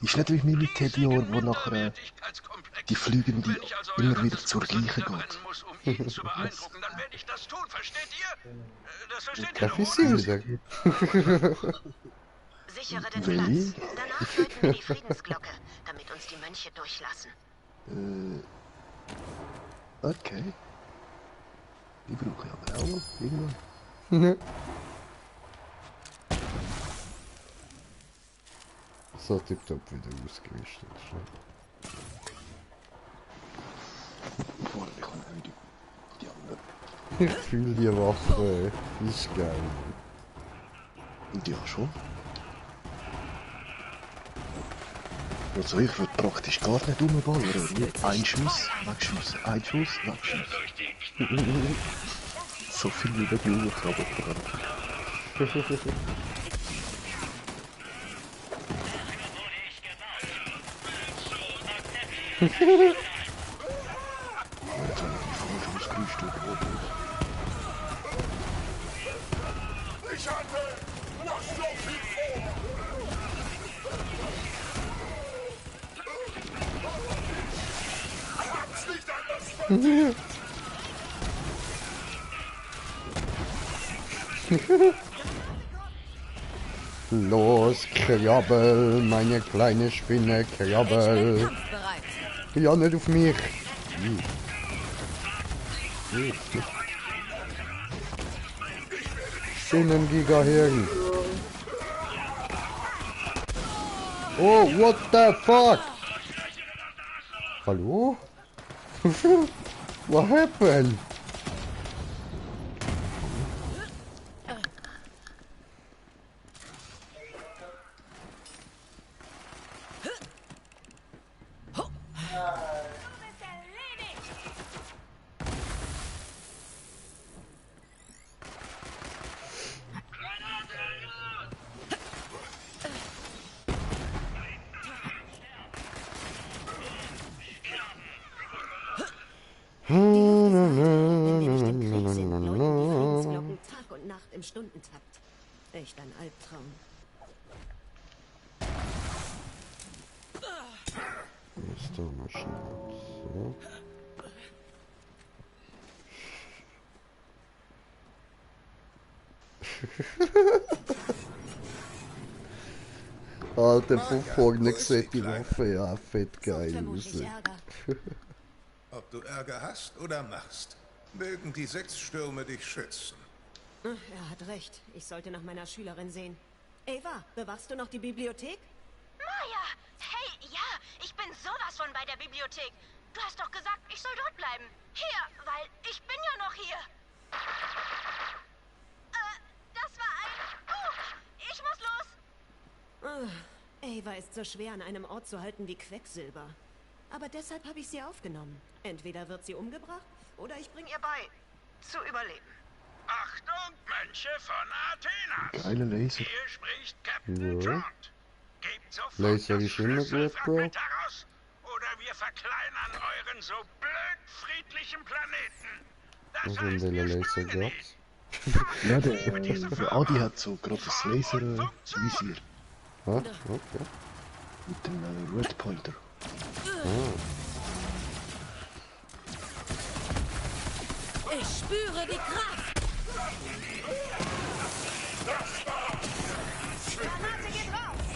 Speaker 4: Ist nicht wie meine Meteor, wo nachher die Fliegende immer wieder zur gleichen geht.
Speaker 2: Treff ich sie wieder?
Speaker 3: Sichere den
Speaker 4: Welli?
Speaker 3: Platz. Danach läuten wir die Friedensglocke, damit uns die Mönche durchlassen.
Speaker 4: Okay. Die brauche ich aber auch noch irgendwann.
Speaker 2: Ne. So, tipptopp wieder ausgerüstet.
Speaker 4: Vorne kommen auch die anderen.
Speaker 2: Ich fühle die Waffe, ist geil.
Speaker 4: Ja, schon. Also ich würde praktisch gar nicht umballern. Nur ein Schuss, wegschiessen. Ein Schuss, wegschiessen. So viel wie der Blut, aber dran.
Speaker 15: Ich hatte noch so viel vor! Hab's nicht anders verdient!
Speaker 2: Los, krabbel, meine kleine Spinne, krabbel. Ja, nicht auf mich. Spinnengigahirn. Oh, what the fuck? Hallo? What happened?
Speaker 14: Friedensglocken Tag und Nacht im Stundentakt. Echt ein Albtraum.
Speaker 2: Ist da mal schnell so. Alter, von vorne sieht die Waffe ja fett geil aus.
Speaker 21: Ob du Ärger hast oder machst, mögen die 6 Stürme dich schützen.
Speaker 14: Er hat recht. Ich sollte nach meiner Schülerin sehen. Ava, bewachst du noch die Bibliothek?
Speaker 8: Maya! Hey, ja, ich bin sowas von bei der Bibliothek. Du hast doch gesagt, ich soll dort bleiben. Hier, weil ich bin ja noch hier.
Speaker 14: Ava ist so schwer an einem Ort zu halten wie Quecksilber. Aber deshalb habe ich sie aufgenommen. Entweder wird sie umgebracht oder ich bringe ihr bei, zu überleben.
Speaker 7: Achtung, Mönche von Athena!
Speaker 4: Geile Laser.
Speaker 7: Hier spricht Captain
Speaker 2: Ja.
Speaker 7: Trott. Gebt sofort
Speaker 2: Laser
Speaker 7: das
Speaker 2: ist immer gut, Bro.
Speaker 7: Schlüsselfragment heraus, oder wir verkleinern euren so blöd friedlichen Planeten.
Speaker 2: Was sind die Laser gab's?
Speaker 4: Ja, der Adi hat so gerade das Laser-Visier.
Speaker 2: Ah, okay.
Speaker 4: Mit dem Red Pointer.
Speaker 16: Ich spüre die Kraft.
Speaker 14: Granate geht raus!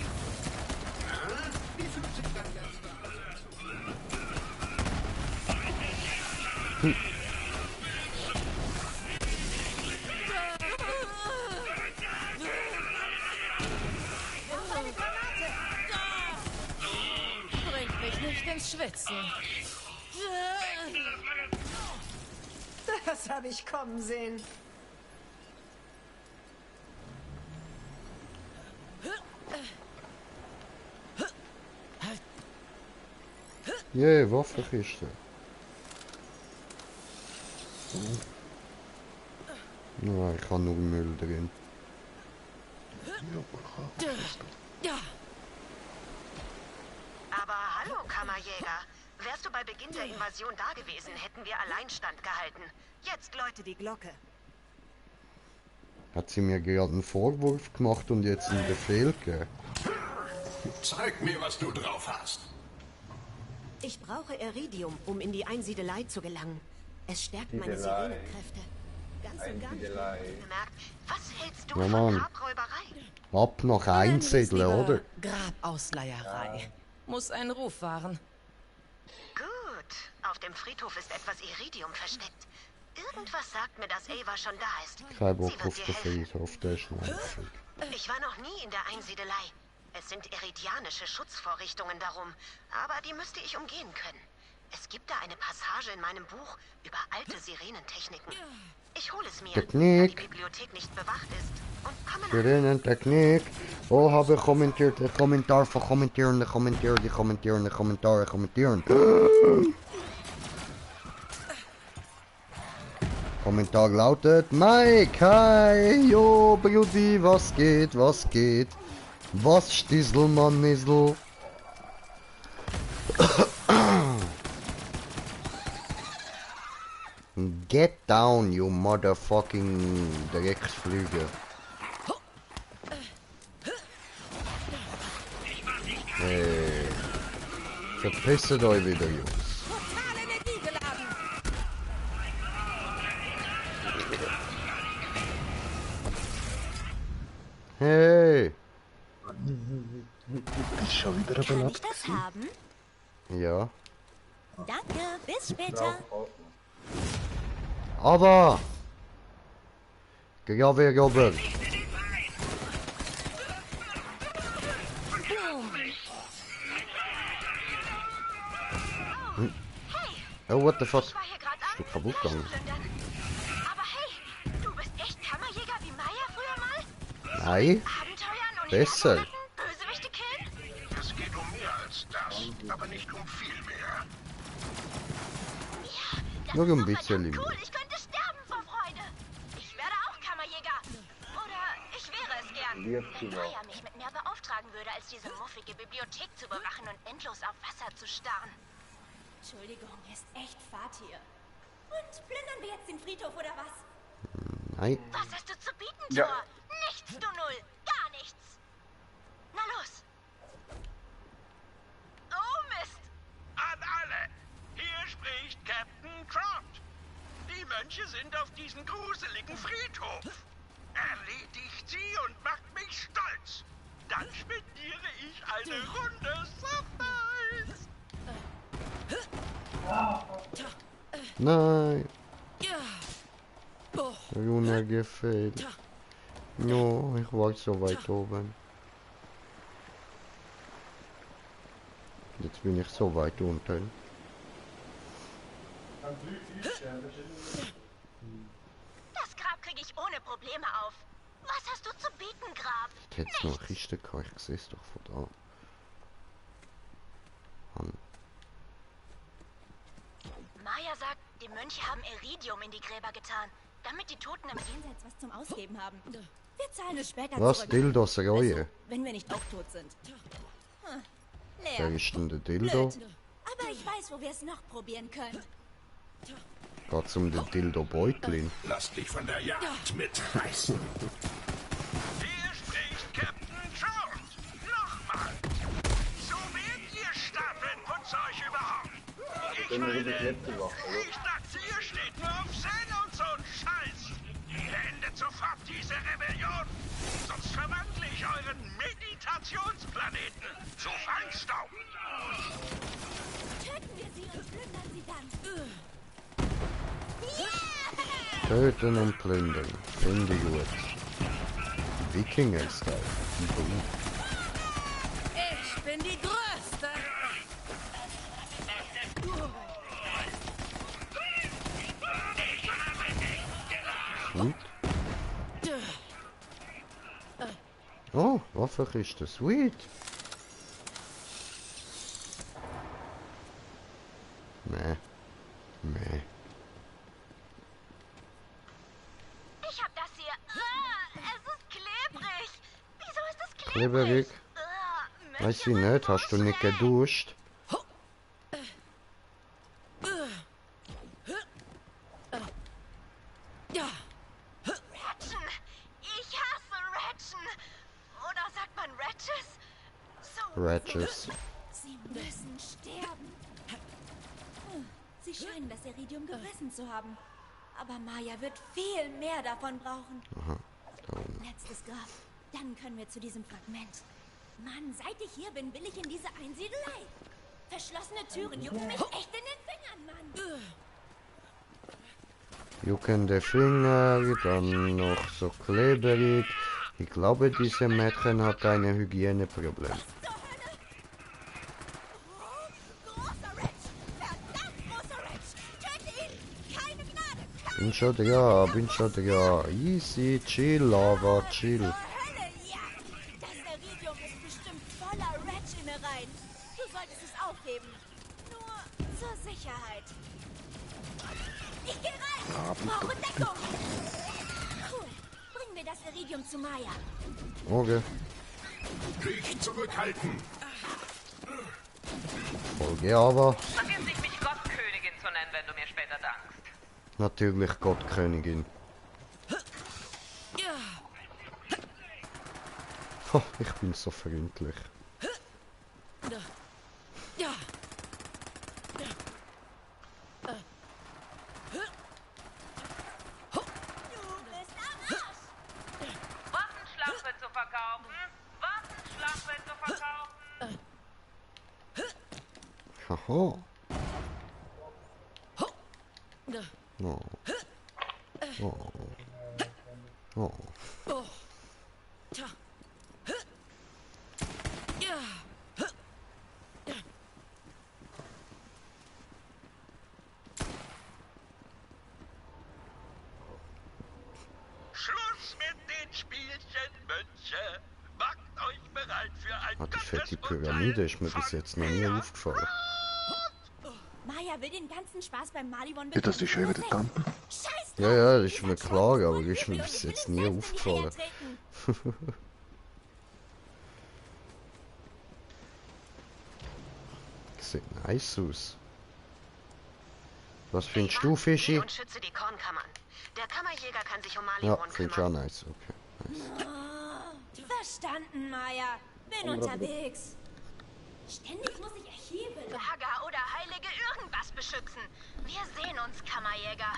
Speaker 16: Bringt mich nicht ins Schwitzen.
Speaker 14: Das habe ich kommen sehen.
Speaker 2: Yeah, Waffenkiste. Nein, ich habe nur Müll drin.
Speaker 3: Aber hallo, Kammerjäger. Wärst du bei Beginn der Invasion da gewesen, hätten wir Alleinstand gehalten. Jetzt läute die Glocke.
Speaker 2: Hat sie mir gerade einen Vorwurf gemacht und jetzt einen Befehl gegeben?
Speaker 17: Zeig mir, was du drauf hast.
Speaker 14: Ich brauche Iridium, um in die Einsiedelei zu gelangen. Es stärkt meine
Speaker 1: Siedelei.
Speaker 14: Sirenenkräfte. Ganz und gar nicht
Speaker 3: Bemerkt, was hältst du
Speaker 2: Ja,
Speaker 3: von
Speaker 2: Mann.
Speaker 3: Grabräuberei?
Speaker 2: Ab nach Einsiedeln, oder?
Speaker 19: Grabausleierei. Muss ein Ruf wahren.
Speaker 3: Gut. Auf dem Friedhof ist etwas Iridium versteckt. Irgendwas sagt mir, dass Ava schon da ist.
Speaker 2: Kein Bock
Speaker 3: Sie wird
Speaker 2: auf
Speaker 3: dir
Speaker 2: den
Speaker 3: helfen.
Speaker 2: Friedhof, der ist nervig.
Speaker 3: Ich war noch nie in der Einsiedelei. Es sind iridianische Schutzvorrichtungen darum, aber die müsste ich umgehen können. Es gibt da eine Passage in meinem Buch über alte Sirenentechniken. Ich hole es mir, da die
Speaker 2: Technik.
Speaker 3: Bibliothek nicht bewacht ist, und komme nach.
Speaker 2: Sirenentechnik. Oh, habe kommentiert. Kommentar von kommentierende, kommentieren. Kommentar lautet: Mike, hi, jo, Brudi, was geht, was geht? Was Stissel, Mann, Missel? Get down, you motherfucking Drecksflüge. Hey, verpisst euch wieder, Jungs.
Speaker 16: Total energiegeladen.
Speaker 2: Hey!
Speaker 4: Ist schon wieder ein
Speaker 13: Kann
Speaker 4: Belabt
Speaker 13: ich das
Speaker 4: gewesen?
Speaker 13: haben?
Speaker 2: Ja.
Speaker 13: Danke, bis später.
Speaker 2: Aber! Ja, wer Robert? Oh, what the fuck? Ist du kaputt gegangen?
Speaker 3: Aber hey, du bist echt Kammerjäger wie Maya früher mal?
Speaker 2: Nein? Besser.
Speaker 3: Bösewichte killen?
Speaker 17: Es geht um mehr als das, aber nicht um viel mehr.
Speaker 2: Nur ein bisschen mehr.
Speaker 3: Cool, ich könnte sterben vor Freude. Ich werde auch Kammerjäger. Oder ich wäre es gern. Wenn Maya mich mit mehr beauftragen würde, als diese muffige Bibliothek zu bewachen und endlos auf Wasser zu starren.
Speaker 13: Entschuldigung, ist echt Fahrt hier. Und plündern wir jetzt den Friedhof oder was?
Speaker 2: Nein.
Speaker 3: Was hast du zu bieten, Thor?
Speaker 2: Ja.
Speaker 3: Nichts, du Null. Gar nichts. Na los. Oh, Mist.
Speaker 7: An alle! Hier spricht Captain Trott. Die Mönche sind auf diesen gruseligen Friedhof. Erledigt sie und macht mich stolz. Dann spendiere ich eine Runde Surprise.
Speaker 2: Nein. Der Junge gefällt. No, ich war so weit oben. Jetzt bin ich so weit unten.
Speaker 3: Das Grab kriege ich ohne Probleme auf. Was hast du zu bieten, Grab?
Speaker 2: Ich hätte noch Kiste gehabt, ich sehe es doch von da.
Speaker 13: Maya sagt, die Mönche haben Iridium in die Gräber getan, damit die Toten im Jenseits was zum Ausgeben haben. Wir zahlen es später
Speaker 2: Was?
Speaker 13: zurück.
Speaker 2: Dildos Reue?
Speaker 13: Also, wenn wir nicht auch tot sind.
Speaker 2: Wer
Speaker 13: Leer.
Speaker 2: ist denn der Dildo?
Speaker 13: Blöd. Aber ich weiß, wo wir es noch probieren können.
Speaker 2: Geht's um den Dildo Beutlin?
Speaker 17: Lass dich von der Jagd mitreißen.
Speaker 7: Hier spricht Captain Jones. Nochmal. So werdet ihr Stapelputzzeug überhaupt. Ich meine, ich dachte, ihr steht nur auf Zen und so'n Scheiß. Beendet sofort diese Rebellion. Sonst verwandle ich euren Meditationsplaneten zu Feinstaub.
Speaker 13: Töten wir sie und plündern sie dann.
Speaker 2: Töten und plündern. Finde ich gut. Wikinger-Style.
Speaker 16: Ich bin die Größte.
Speaker 2: Sweet. Oh, Waffenkiste. Sweet. Nee. Nee.
Speaker 13: Ich hab das hier. Es ist klebrig. Wieso ist es
Speaker 2: Klebrig.
Speaker 13: klebrig?
Speaker 2: Weiß ich nicht, hast du nicht geduscht?
Speaker 13: Ratchen. Ich hasse Ratchen. Oder sagt man Ratches? So.
Speaker 2: Ratches.
Speaker 13: Sie müssen sterben. Sie scheinen das Iridium gefressen zu haben. Aber Maya wird viel mehr davon brauchen.
Speaker 2: Aha. Da oben.
Speaker 13: Letztes Grab. Dann können wir zu diesem Fragment. Mann, seit ich hier bin, will ich in diese Einsiedelei. Verschlossene Türen jucken mich echt in den Fingern, Mann.
Speaker 2: Juckende Finger, dann noch so klebrig. Ich glaube, diese Mädchen hat ein Hygieneproblem. Bin schon da. Easy, chill, Lava, chill.
Speaker 13: Das Iridium ist bestimmt voller Ratch-Innereien. Du solltest es aufheben. Nur zur Sicherheit. Ich geh rein! Brauche Deckung! Cool. Bringen wir das Iridium zu Maya.
Speaker 2: Okay.
Speaker 17: Nicht zurückhalten.
Speaker 2: Folge aber.
Speaker 6: Vergiss nicht, mich Gottkönigin zu nennen, wenn du mir später dankst.
Speaker 2: Natürlich Gottkönigin. Oh, ich bin so freundlich.
Speaker 6: Waffenschlampe zu verkaufen. Waffenschlampe zu verkaufen.
Speaker 2: Haha. Oh. Oh. Oh.
Speaker 16: Oh. Tja. Ja.
Speaker 7: Schluss mit den Spielchen, Mönche. Macht euch bereit für ein
Speaker 2: Die fette Pyramide ist mir bis jetzt noch nie aufgefallen.
Speaker 13: Maya will den ganzen Spaß beim Maliwon
Speaker 4: Ja, das ist schon wieder dann.
Speaker 2: Ja, das ist mir klar, aber ist mir bis jetzt nie aufgefallen. Sieht nice aus. Was findest du, Fischi?
Speaker 18: Und schütze die Kornkammern. Der Kammerjäger kann sich um
Speaker 2: Ja,
Speaker 18: Maliwon
Speaker 2: finde ich auch nice. Okay. Nice.
Speaker 13: Oh, verstanden, Maya. Bin unterwegs. Ständig muss ich erheben. Lager oder heilige irgendwas beschützen. Wir sehen uns, Kammerjäger.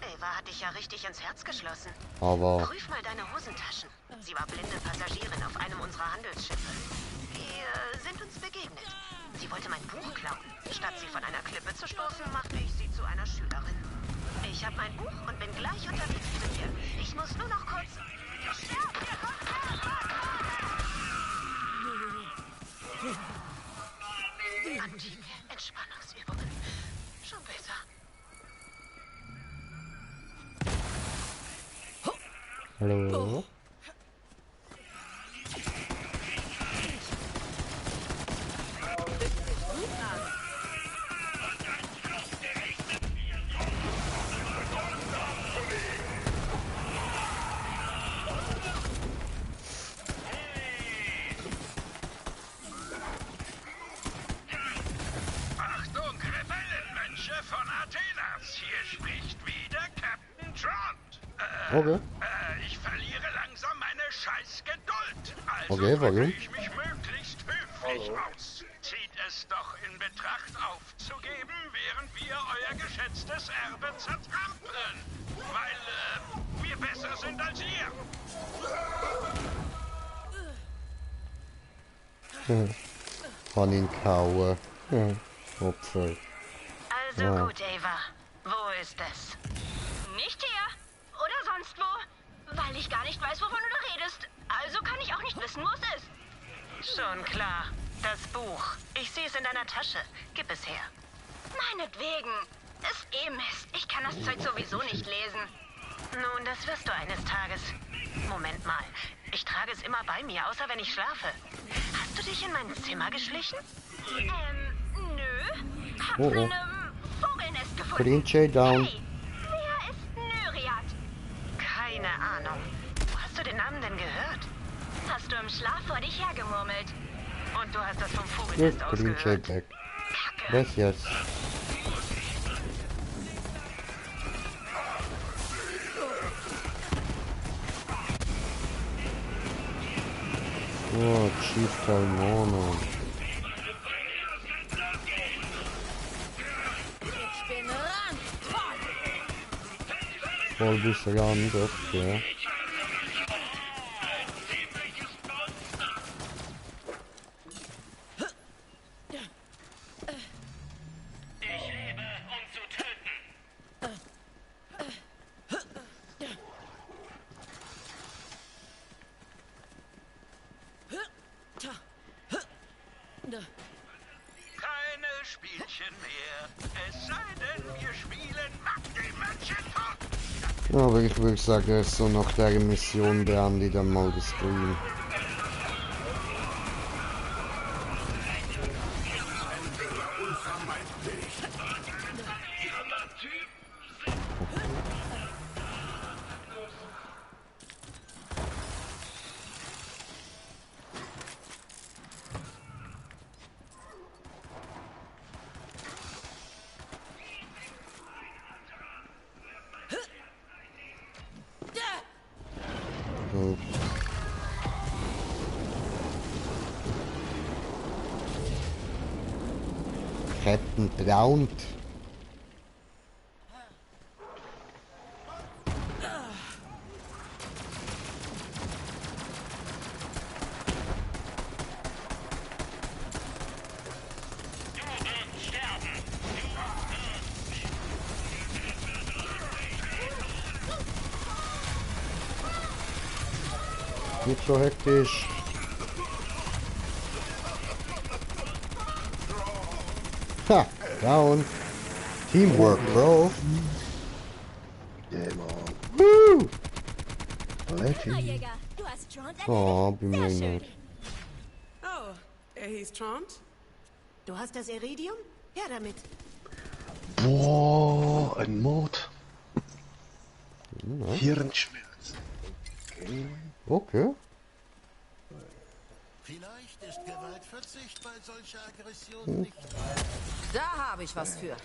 Speaker 18: Eva hat dich ja richtig ins Herz geschlossen.
Speaker 2: Aber
Speaker 18: Prüf mal deine Hosentaschen. Sie war blinde Passagierin auf einem unserer Handelsschiffe. Wir sind uns begegnet. Sie wollte mein Buch klauen. Statt sie von einer Klippe zu stoßen, machte ich sie zu einer Schülerin. Ich habe mein Buch und bin gleich unterwegs zu dir. Ich muss nur noch kurz... Entspannungsübungen. Schon besser.
Speaker 2: hallo? Okay.
Speaker 7: Ich verliere langsam meine Scheißgeduld. Also
Speaker 2: Okay, warum?
Speaker 7: drücke ich mich möglichst höflich aus. Zieht es doch in Betracht aufzugeben, während wir euer geschätztes Erbe zertrampeln. Weil wir besser sind als ihr.
Speaker 2: Kann ihn kauen. Opfer.
Speaker 18: Also
Speaker 2: Ja.
Speaker 18: gut, Ava. Wo ist es?
Speaker 3: Nicht hier. Oder sonst wo. Weil ich gar nicht weiß, wovon du redest. Also kann ich auch nicht wissen, wo es ist.
Speaker 18: Schon klar. Das Buch. Ich sehe es in deiner Tasche. Gib es her.
Speaker 3: Meinetwegen. Ist eh Mist. Ich kann das Zeug sowieso nicht lesen.
Speaker 18: Nun, das wirst du eines Tages. Moment mal. Ich trage es immer bei mir, außer wenn ich schlafe. Hast du dich in mein Zimmer geschlichen?
Speaker 3: Nö. Hab's
Speaker 2: Oh, oh.
Speaker 3: in einem Vogelnest gefunden.
Speaker 2: Green Jay down.
Speaker 3: Hey, wer ist Nyriad?
Speaker 18: Keine Ahnung. Wo hast du den Namen denn gehört?
Speaker 3: Hast du im Schlaf vor dich hergemurmelt?
Speaker 18: Und du hast das vom
Speaker 2: Gut,
Speaker 18: Vogelnest
Speaker 2: Green Jay
Speaker 18: ausgehört.
Speaker 2: back. Was jetzt? Oh, Chief Talmono.
Speaker 16: Ich bin randvoll.
Speaker 2: Voll bis Rand, okay.
Speaker 7: Ich lebe, um zu töten. Keine Spielchen mehr. Es sei denn, wir spielen Mach die Männchen tot.
Speaker 2: Aber ich würde sagen, so nach der Mission beende ich dann mal den Stream. So. Captain Drowned. Nicht so hektisch. Ha, down. Teamwork, bro.
Speaker 4: Yeah, man.
Speaker 2: Woo!
Speaker 4: Letty.
Speaker 13: Kammerjäger, du hast Trant
Speaker 2: Oh, bin mir
Speaker 13: Sehr schön.
Speaker 2: nicht.
Speaker 10: Oh, er hieß Trant?
Speaker 14: Du hast das Iridium? Her damit.
Speaker 4: Boah, ein Mod.
Speaker 2: Ja.
Speaker 4: Hirnschmelz.
Speaker 2: Okay.
Speaker 11: Vielleicht ist Gewaltverzicht bei solcher Aggression nicht.
Speaker 19: Da habe ich was für.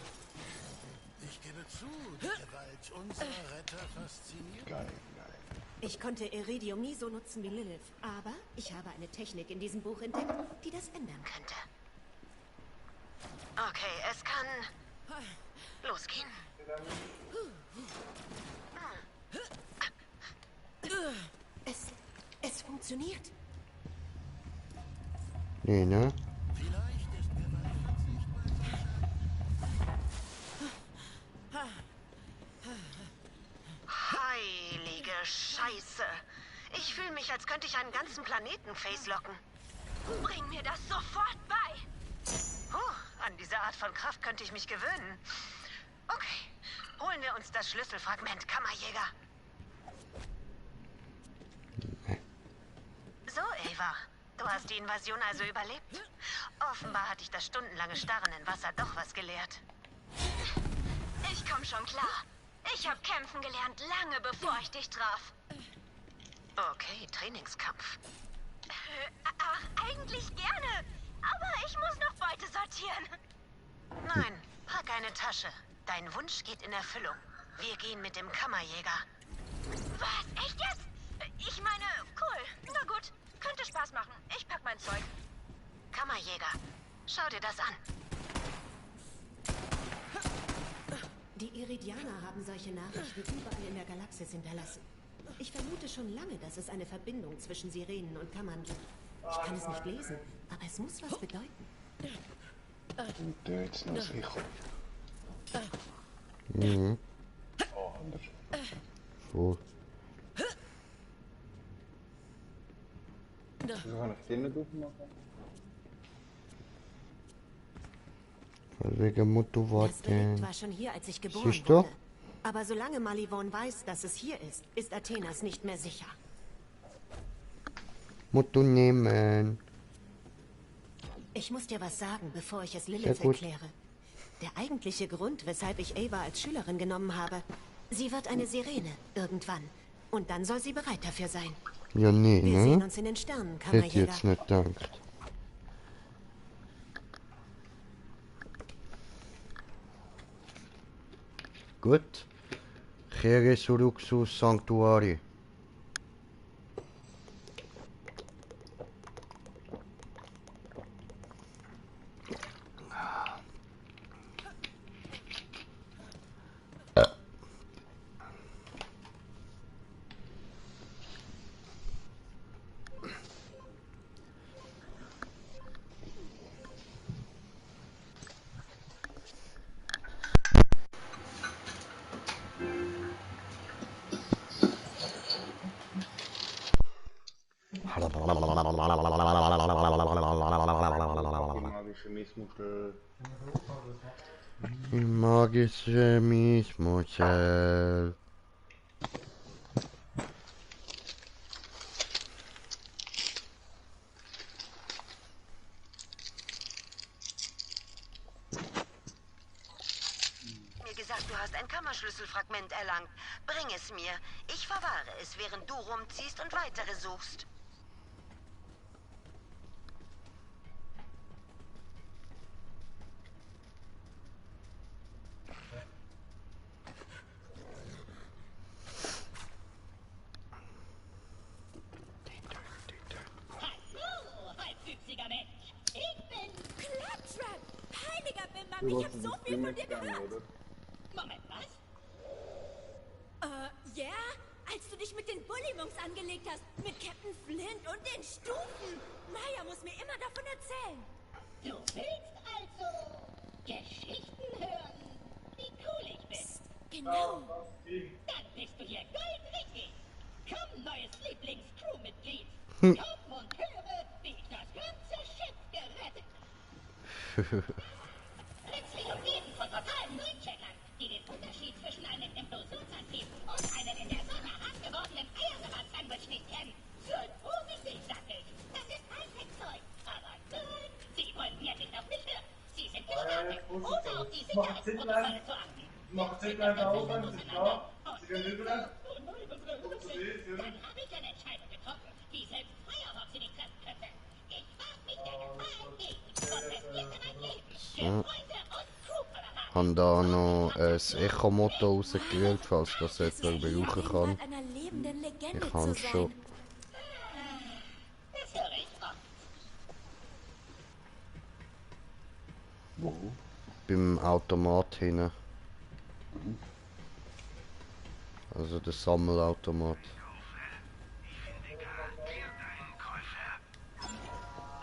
Speaker 11: Ich gebe zu, die Gewalt unserer Retter fasziniert.
Speaker 4: Geil.
Speaker 14: Ich konnte Iridium nie so nutzen wie Lilith, aber ich habe eine Technik in diesem Buch entdeckt, die das ändern könnte.
Speaker 18: Okay, es kann losgehen.
Speaker 14: Es funktioniert.
Speaker 2: Nee, ne?
Speaker 18: Heilige Scheiße. Ich fühle mich, als könnte ich einen ganzen Planeten facelocken.
Speaker 3: Bring mir das sofort bei.
Speaker 18: An diese Art von Kraft könnte ich mich gewöhnen. Okay, holen wir uns das Schlüsselfragment, Kammerjäger. So, Ava. Du hast die Invasion also überlebt? Offenbar hat dich das stundenlange Starren in Wasser doch was gelehrt.
Speaker 3: Ich komm schon klar. Ich hab kämpfen gelernt, lange bevor ich dich traf.
Speaker 18: Okay, Trainingskampf.
Speaker 3: Ach, eigentlich gerne. Aber ich muss noch Beute sortieren.
Speaker 18: Nein, pack eine Tasche. Dein Wunsch geht in Erfüllung. Wir gehen mit dem Kammerjäger.
Speaker 6: Was? Echt jetzt? Ich meine, cool. Na gut. Könnte Spaß machen. Ich pack mein Zeug.
Speaker 18: Kammerjäger, schau dir das an.
Speaker 5: Die Iridianer haben solche Nachrichten überall in der Galaxis hinterlassen. Ich vermute schon lange, dass es eine Verbindung zwischen Sirenen und Kammern gibt. Ich kann es nicht lesen, aber es muss was bedeuten.
Speaker 4: Und der jetzt noch sicher.
Speaker 2: Mhm.
Speaker 4: Oh, anders.
Speaker 2: Voll.
Speaker 1: Wieso kann ich den nicht aufmachen?
Speaker 2: Wegen
Speaker 5: Das
Speaker 2: Motorrad.
Speaker 5: Relikt war schon hier, als ich geboren
Speaker 2: Siehst du?
Speaker 5: wurde. Aber solange Malivon weiß, dass es hier ist, ist Athenas nicht mehr sicher.
Speaker 2: Motto nehmen.
Speaker 5: Ich muss dir was sagen, bevor ich es
Speaker 2: Sehr
Speaker 5: Lilith
Speaker 2: gut.
Speaker 5: erkläre. Der eigentliche Grund, weshalb ich Ava als Schülerin genommen habe, sie wird eine Sirene, irgendwann. Und dann soll sie bereit dafür sein.
Speaker 2: Ja, nee,
Speaker 5: Wir sehen
Speaker 2: ne?
Speaker 5: uns in den Sternen,
Speaker 2: Hätte
Speaker 5: Kammerjäger.
Speaker 2: jetzt nicht gedacht. Gut. Kehre zurück zu Sanctuary.
Speaker 1: Magische Miesmuschel.
Speaker 2: Magische Miesmuschel.
Speaker 18: Mir gesagt, du hast ein Kammerschlüsselfragment erlangt. Bring es mir. Ich verwahre es, während du rumziehst und weitere suchst.
Speaker 8: Hallo, halbwüchsiger Mensch. Ich bin...
Speaker 13: Claptrap! Heiliger Bimbam,
Speaker 1: Du
Speaker 13: ich
Speaker 1: hast
Speaker 13: hab so
Speaker 1: dieses
Speaker 13: viel von
Speaker 1: Ding
Speaker 13: dir
Speaker 1: gegangen,
Speaker 13: gehört.
Speaker 1: oder?
Speaker 8: Moment, was?
Speaker 13: Ja? Als du dich mit den Bullymungs angelegt hast, mit Captain Flint und den Stufen. Maya muss mir immer davon erzählen.
Speaker 8: Du willst also Geschichten hören, wie cool ich bin.
Speaker 13: Genau.
Speaker 8: Dann bist du hier goldrichtig. Komm, neues Lieblings-Crewmitglied.
Speaker 2: Hm.
Speaker 8: Komm und höre, wie ich das ganze Schiff gerettet habe. Plötzlich umgeben von totalen Grüncheckern, die den Unterschied zwischen einem Implosionsantrieb und einem in der Sonne hart gewordenen Eiersalat-Sandwich nicht kennen. Seid vorsichtig, Dackel. Das ist Hightech-Zeug. Aber nein, sie wollen mir nicht auf mich hören. Sie sind gestartet, ohne auf die Sicherheitsprotokolle zu achten.
Speaker 20: Macht Zicklein da auf, wenn Sie klar? Sie gehen rüber.
Speaker 8: Dann habe ich eine Entscheidung getroffen, die selbst Firehawk sie nicht treffen könnte. Ich warf mich der Gefahr entgegen und riskierte mein Leben. Für
Speaker 2: Ja.
Speaker 8: Freunde und Crewkameraden.
Speaker 2: Haben da noch ein Echo-Motto rausgewählt, falls das jemand brauchen kann.
Speaker 13: Einer lebenden Legende
Speaker 2: Ich kann
Speaker 13: zu sein.
Speaker 2: schon.
Speaker 8: Das höre ich oft.
Speaker 4: Wo?
Speaker 2: Beim Automat hinten. Also der Sammelautomat.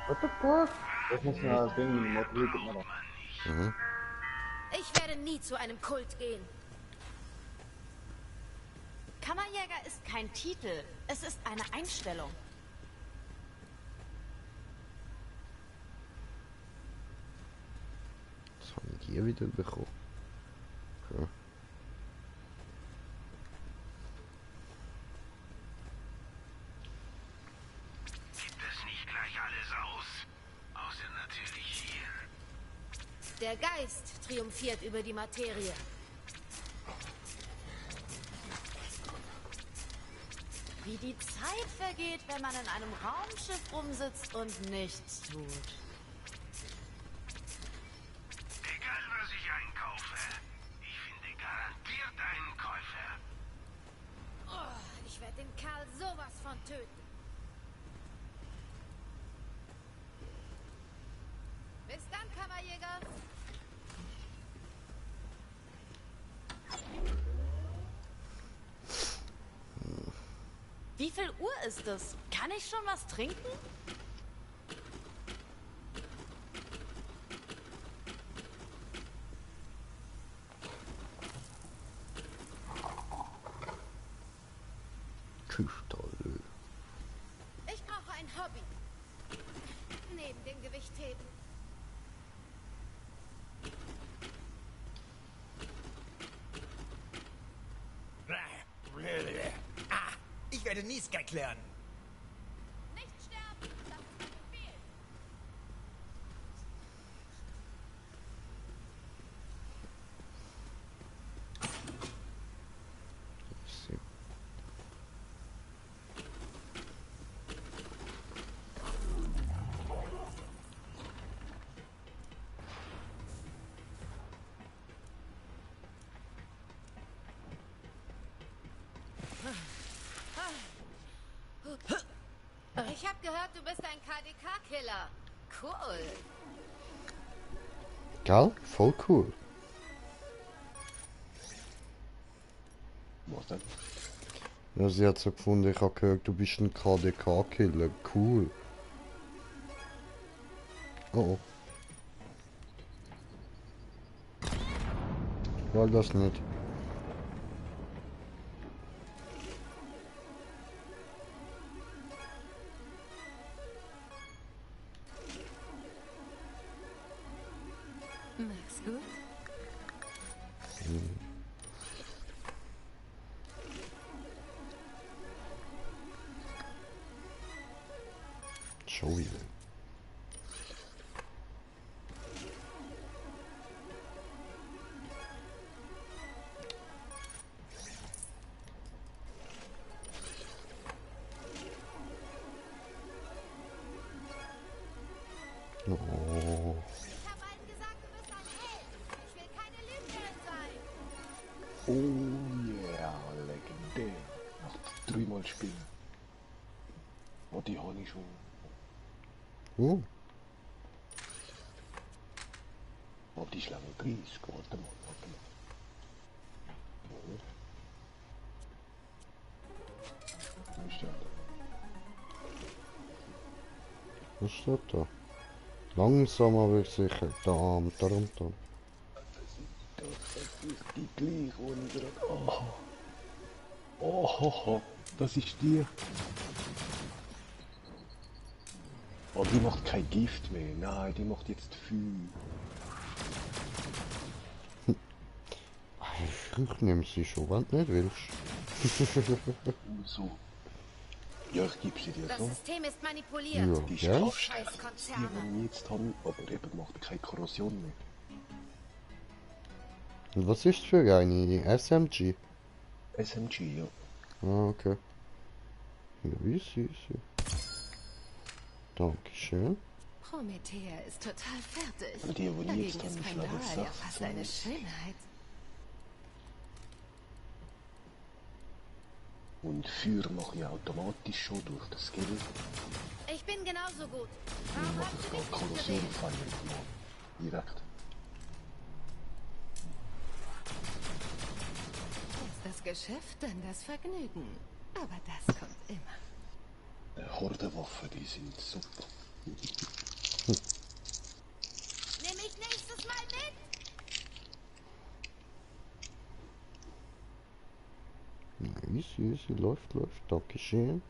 Speaker 1: What the fuck? Das muss ja Ding motiviert machen.
Speaker 2: Mhm.
Speaker 16: Ich werde nie zu einem Kult gehen. Kammerjäger ist kein Titel. Es ist eine Einstellung.
Speaker 2: Was haben die hier wieder bekommen? Okay.
Speaker 17: Gibt es nicht gleich alles aus? Außer natürlich hier.
Speaker 16: Der Geist triumphiert über die Materie. Wie die Zeit vergeht, wenn man in einem Raumschiff rumsitzt und nichts tut.
Speaker 17: Egal was ich einkaufe, ich finde garantiert einen Käufer.
Speaker 16: Oh, ich Wie viel Uhr ist es? Kann ich schon was trinken?
Speaker 2: Kristalle.
Speaker 13: Ich brauche ein Hobby. Neben dem Gewichtheben.
Speaker 15: Ich werde Niska klären.
Speaker 13: Nicht sterben! Das ist ein Befehl!
Speaker 16: Ich habe gehört, du bist ein KDK-Killer. Cool.
Speaker 2: Gell? Voll cool.
Speaker 4: Was denn?
Speaker 2: Ja, sie hat so gefunden, ich habe gehört, du bist ein KDK-Killer. Cool. Oh oh. War das nicht?
Speaker 16: Mach's gut.
Speaker 2: Joey. Oh.
Speaker 13: Ich habe allen gesagt, du bist ein Held. Ich will keine Lügnerin sein.
Speaker 4: Oh yeah, legendär. Nach 3-mal spielen. Oh, die habe ich schon.
Speaker 2: Oh.
Speaker 4: Oh, die ist Level 30. Warte mal. Wo ist der?
Speaker 2: Was steht da? Langsam aber sicher. Da.
Speaker 4: Das ist die gleich unsere. Oh, das ist die. Oh, die macht kein Gift mehr. Nein, die macht jetzt viel.
Speaker 2: Ich nehme sie schon, wenn du nicht willst.
Speaker 4: So. Ja, ich gebe sie dir
Speaker 13: Das
Speaker 4: so.
Speaker 13: System ist manipuliert.
Speaker 2: Ja,
Speaker 4: Die ist
Speaker 2: gell?
Speaker 4: kraftstärker als die,
Speaker 13: Scheißkonzerne.
Speaker 4: die wir jetzt haben, aber eben macht keine Korrosion mehr.
Speaker 2: Und was ist für eine SMG?
Speaker 4: SMG, ja.
Speaker 2: Ah, okay. Ja, easy. Dankeschön.
Speaker 16: Promethea ist total fertig.
Speaker 4: Und die, wo die
Speaker 16: Dagegen
Speaker 4: jetzt
Speaker 16: ist
Speaker 4: dann
Speaker 16: Pandora
Speaker 4: Level
Speaker 16: ja fast eine Schönheit.
Speaker 4: Und Feuer mache ich automatisch schon durch das Skill.
Speaker 13: Ich bin genauso gut.
Speaker 4: Ich
Speaker 13: Warum
Speaker 4: mache
Speaker 13: hast
Speaker 4: es
Speaker 13: du
Speaker 4: gar
Speaker 13: dich nicht
Speaker 4: Korrosion
Speaker 13: bewegt?
Speaker 4: fallen. Direkt.
Speaker 16: Ist das Geschäft dann das Vergnügen? Aber das kommt immer.
Speaker 4: Hordewaffe, die sind super.
Speaker 13: Nimm mich nächstes Mal mit.
Speaker 2: Easy, läuft. Dankeschön.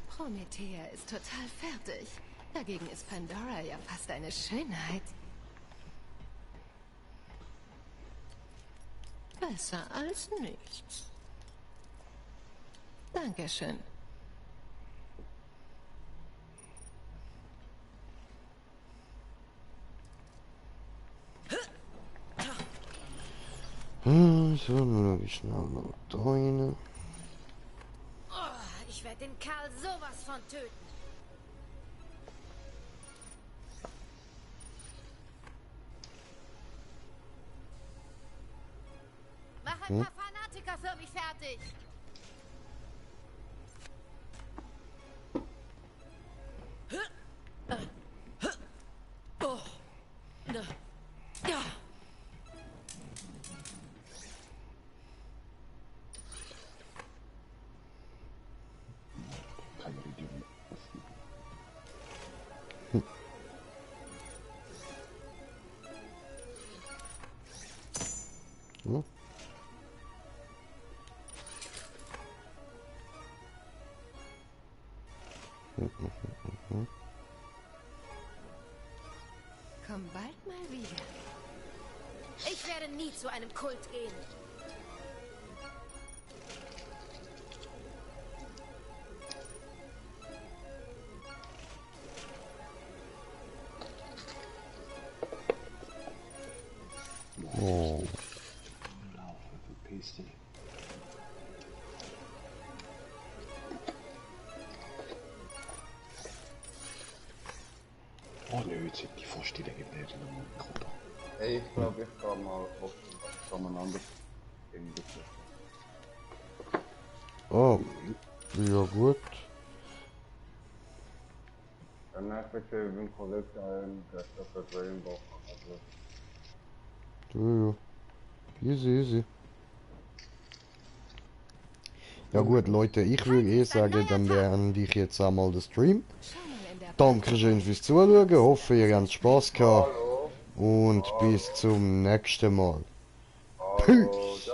Speaker 16: Promethea ist total fertig. Dagegen ist Pandora ja fast eine Schönheit. Besser als nichts. Dankeschön.
Speaker 2: So, dann habe ich schnell noch da rein.
Speaker 13: Oh, ich werde den Kerl sowas von töten. Mach ein paar Fanatiker für mich fertig.
Speaker 5: Komm bald mal wieder. Ich werde nie zu einem Kult gehen.
Speaker 2: Oh.
Speaker 4: Verpiss dich. Oh nö, jetzt hätte ich fast die legendäre Nummer bekommen.
Speaker 1: Ey, ich glaube, ich kann mal auf ein anderes Ding bitte.
Speaker 2: Oh, ja gut.
Speaker 1: Dann effektiv ein Kollekt ein, der das Rainbow.
Speaker 2: Ja. Easy, easy. Ja gut, Leute, ich würde sagen, dann beende ich jetzt einmal den Stream. Dankeschön fürs Zuschauen, hoffe ihr habt Spaß gehabt. Und bis zum nächsten Mal. Peace!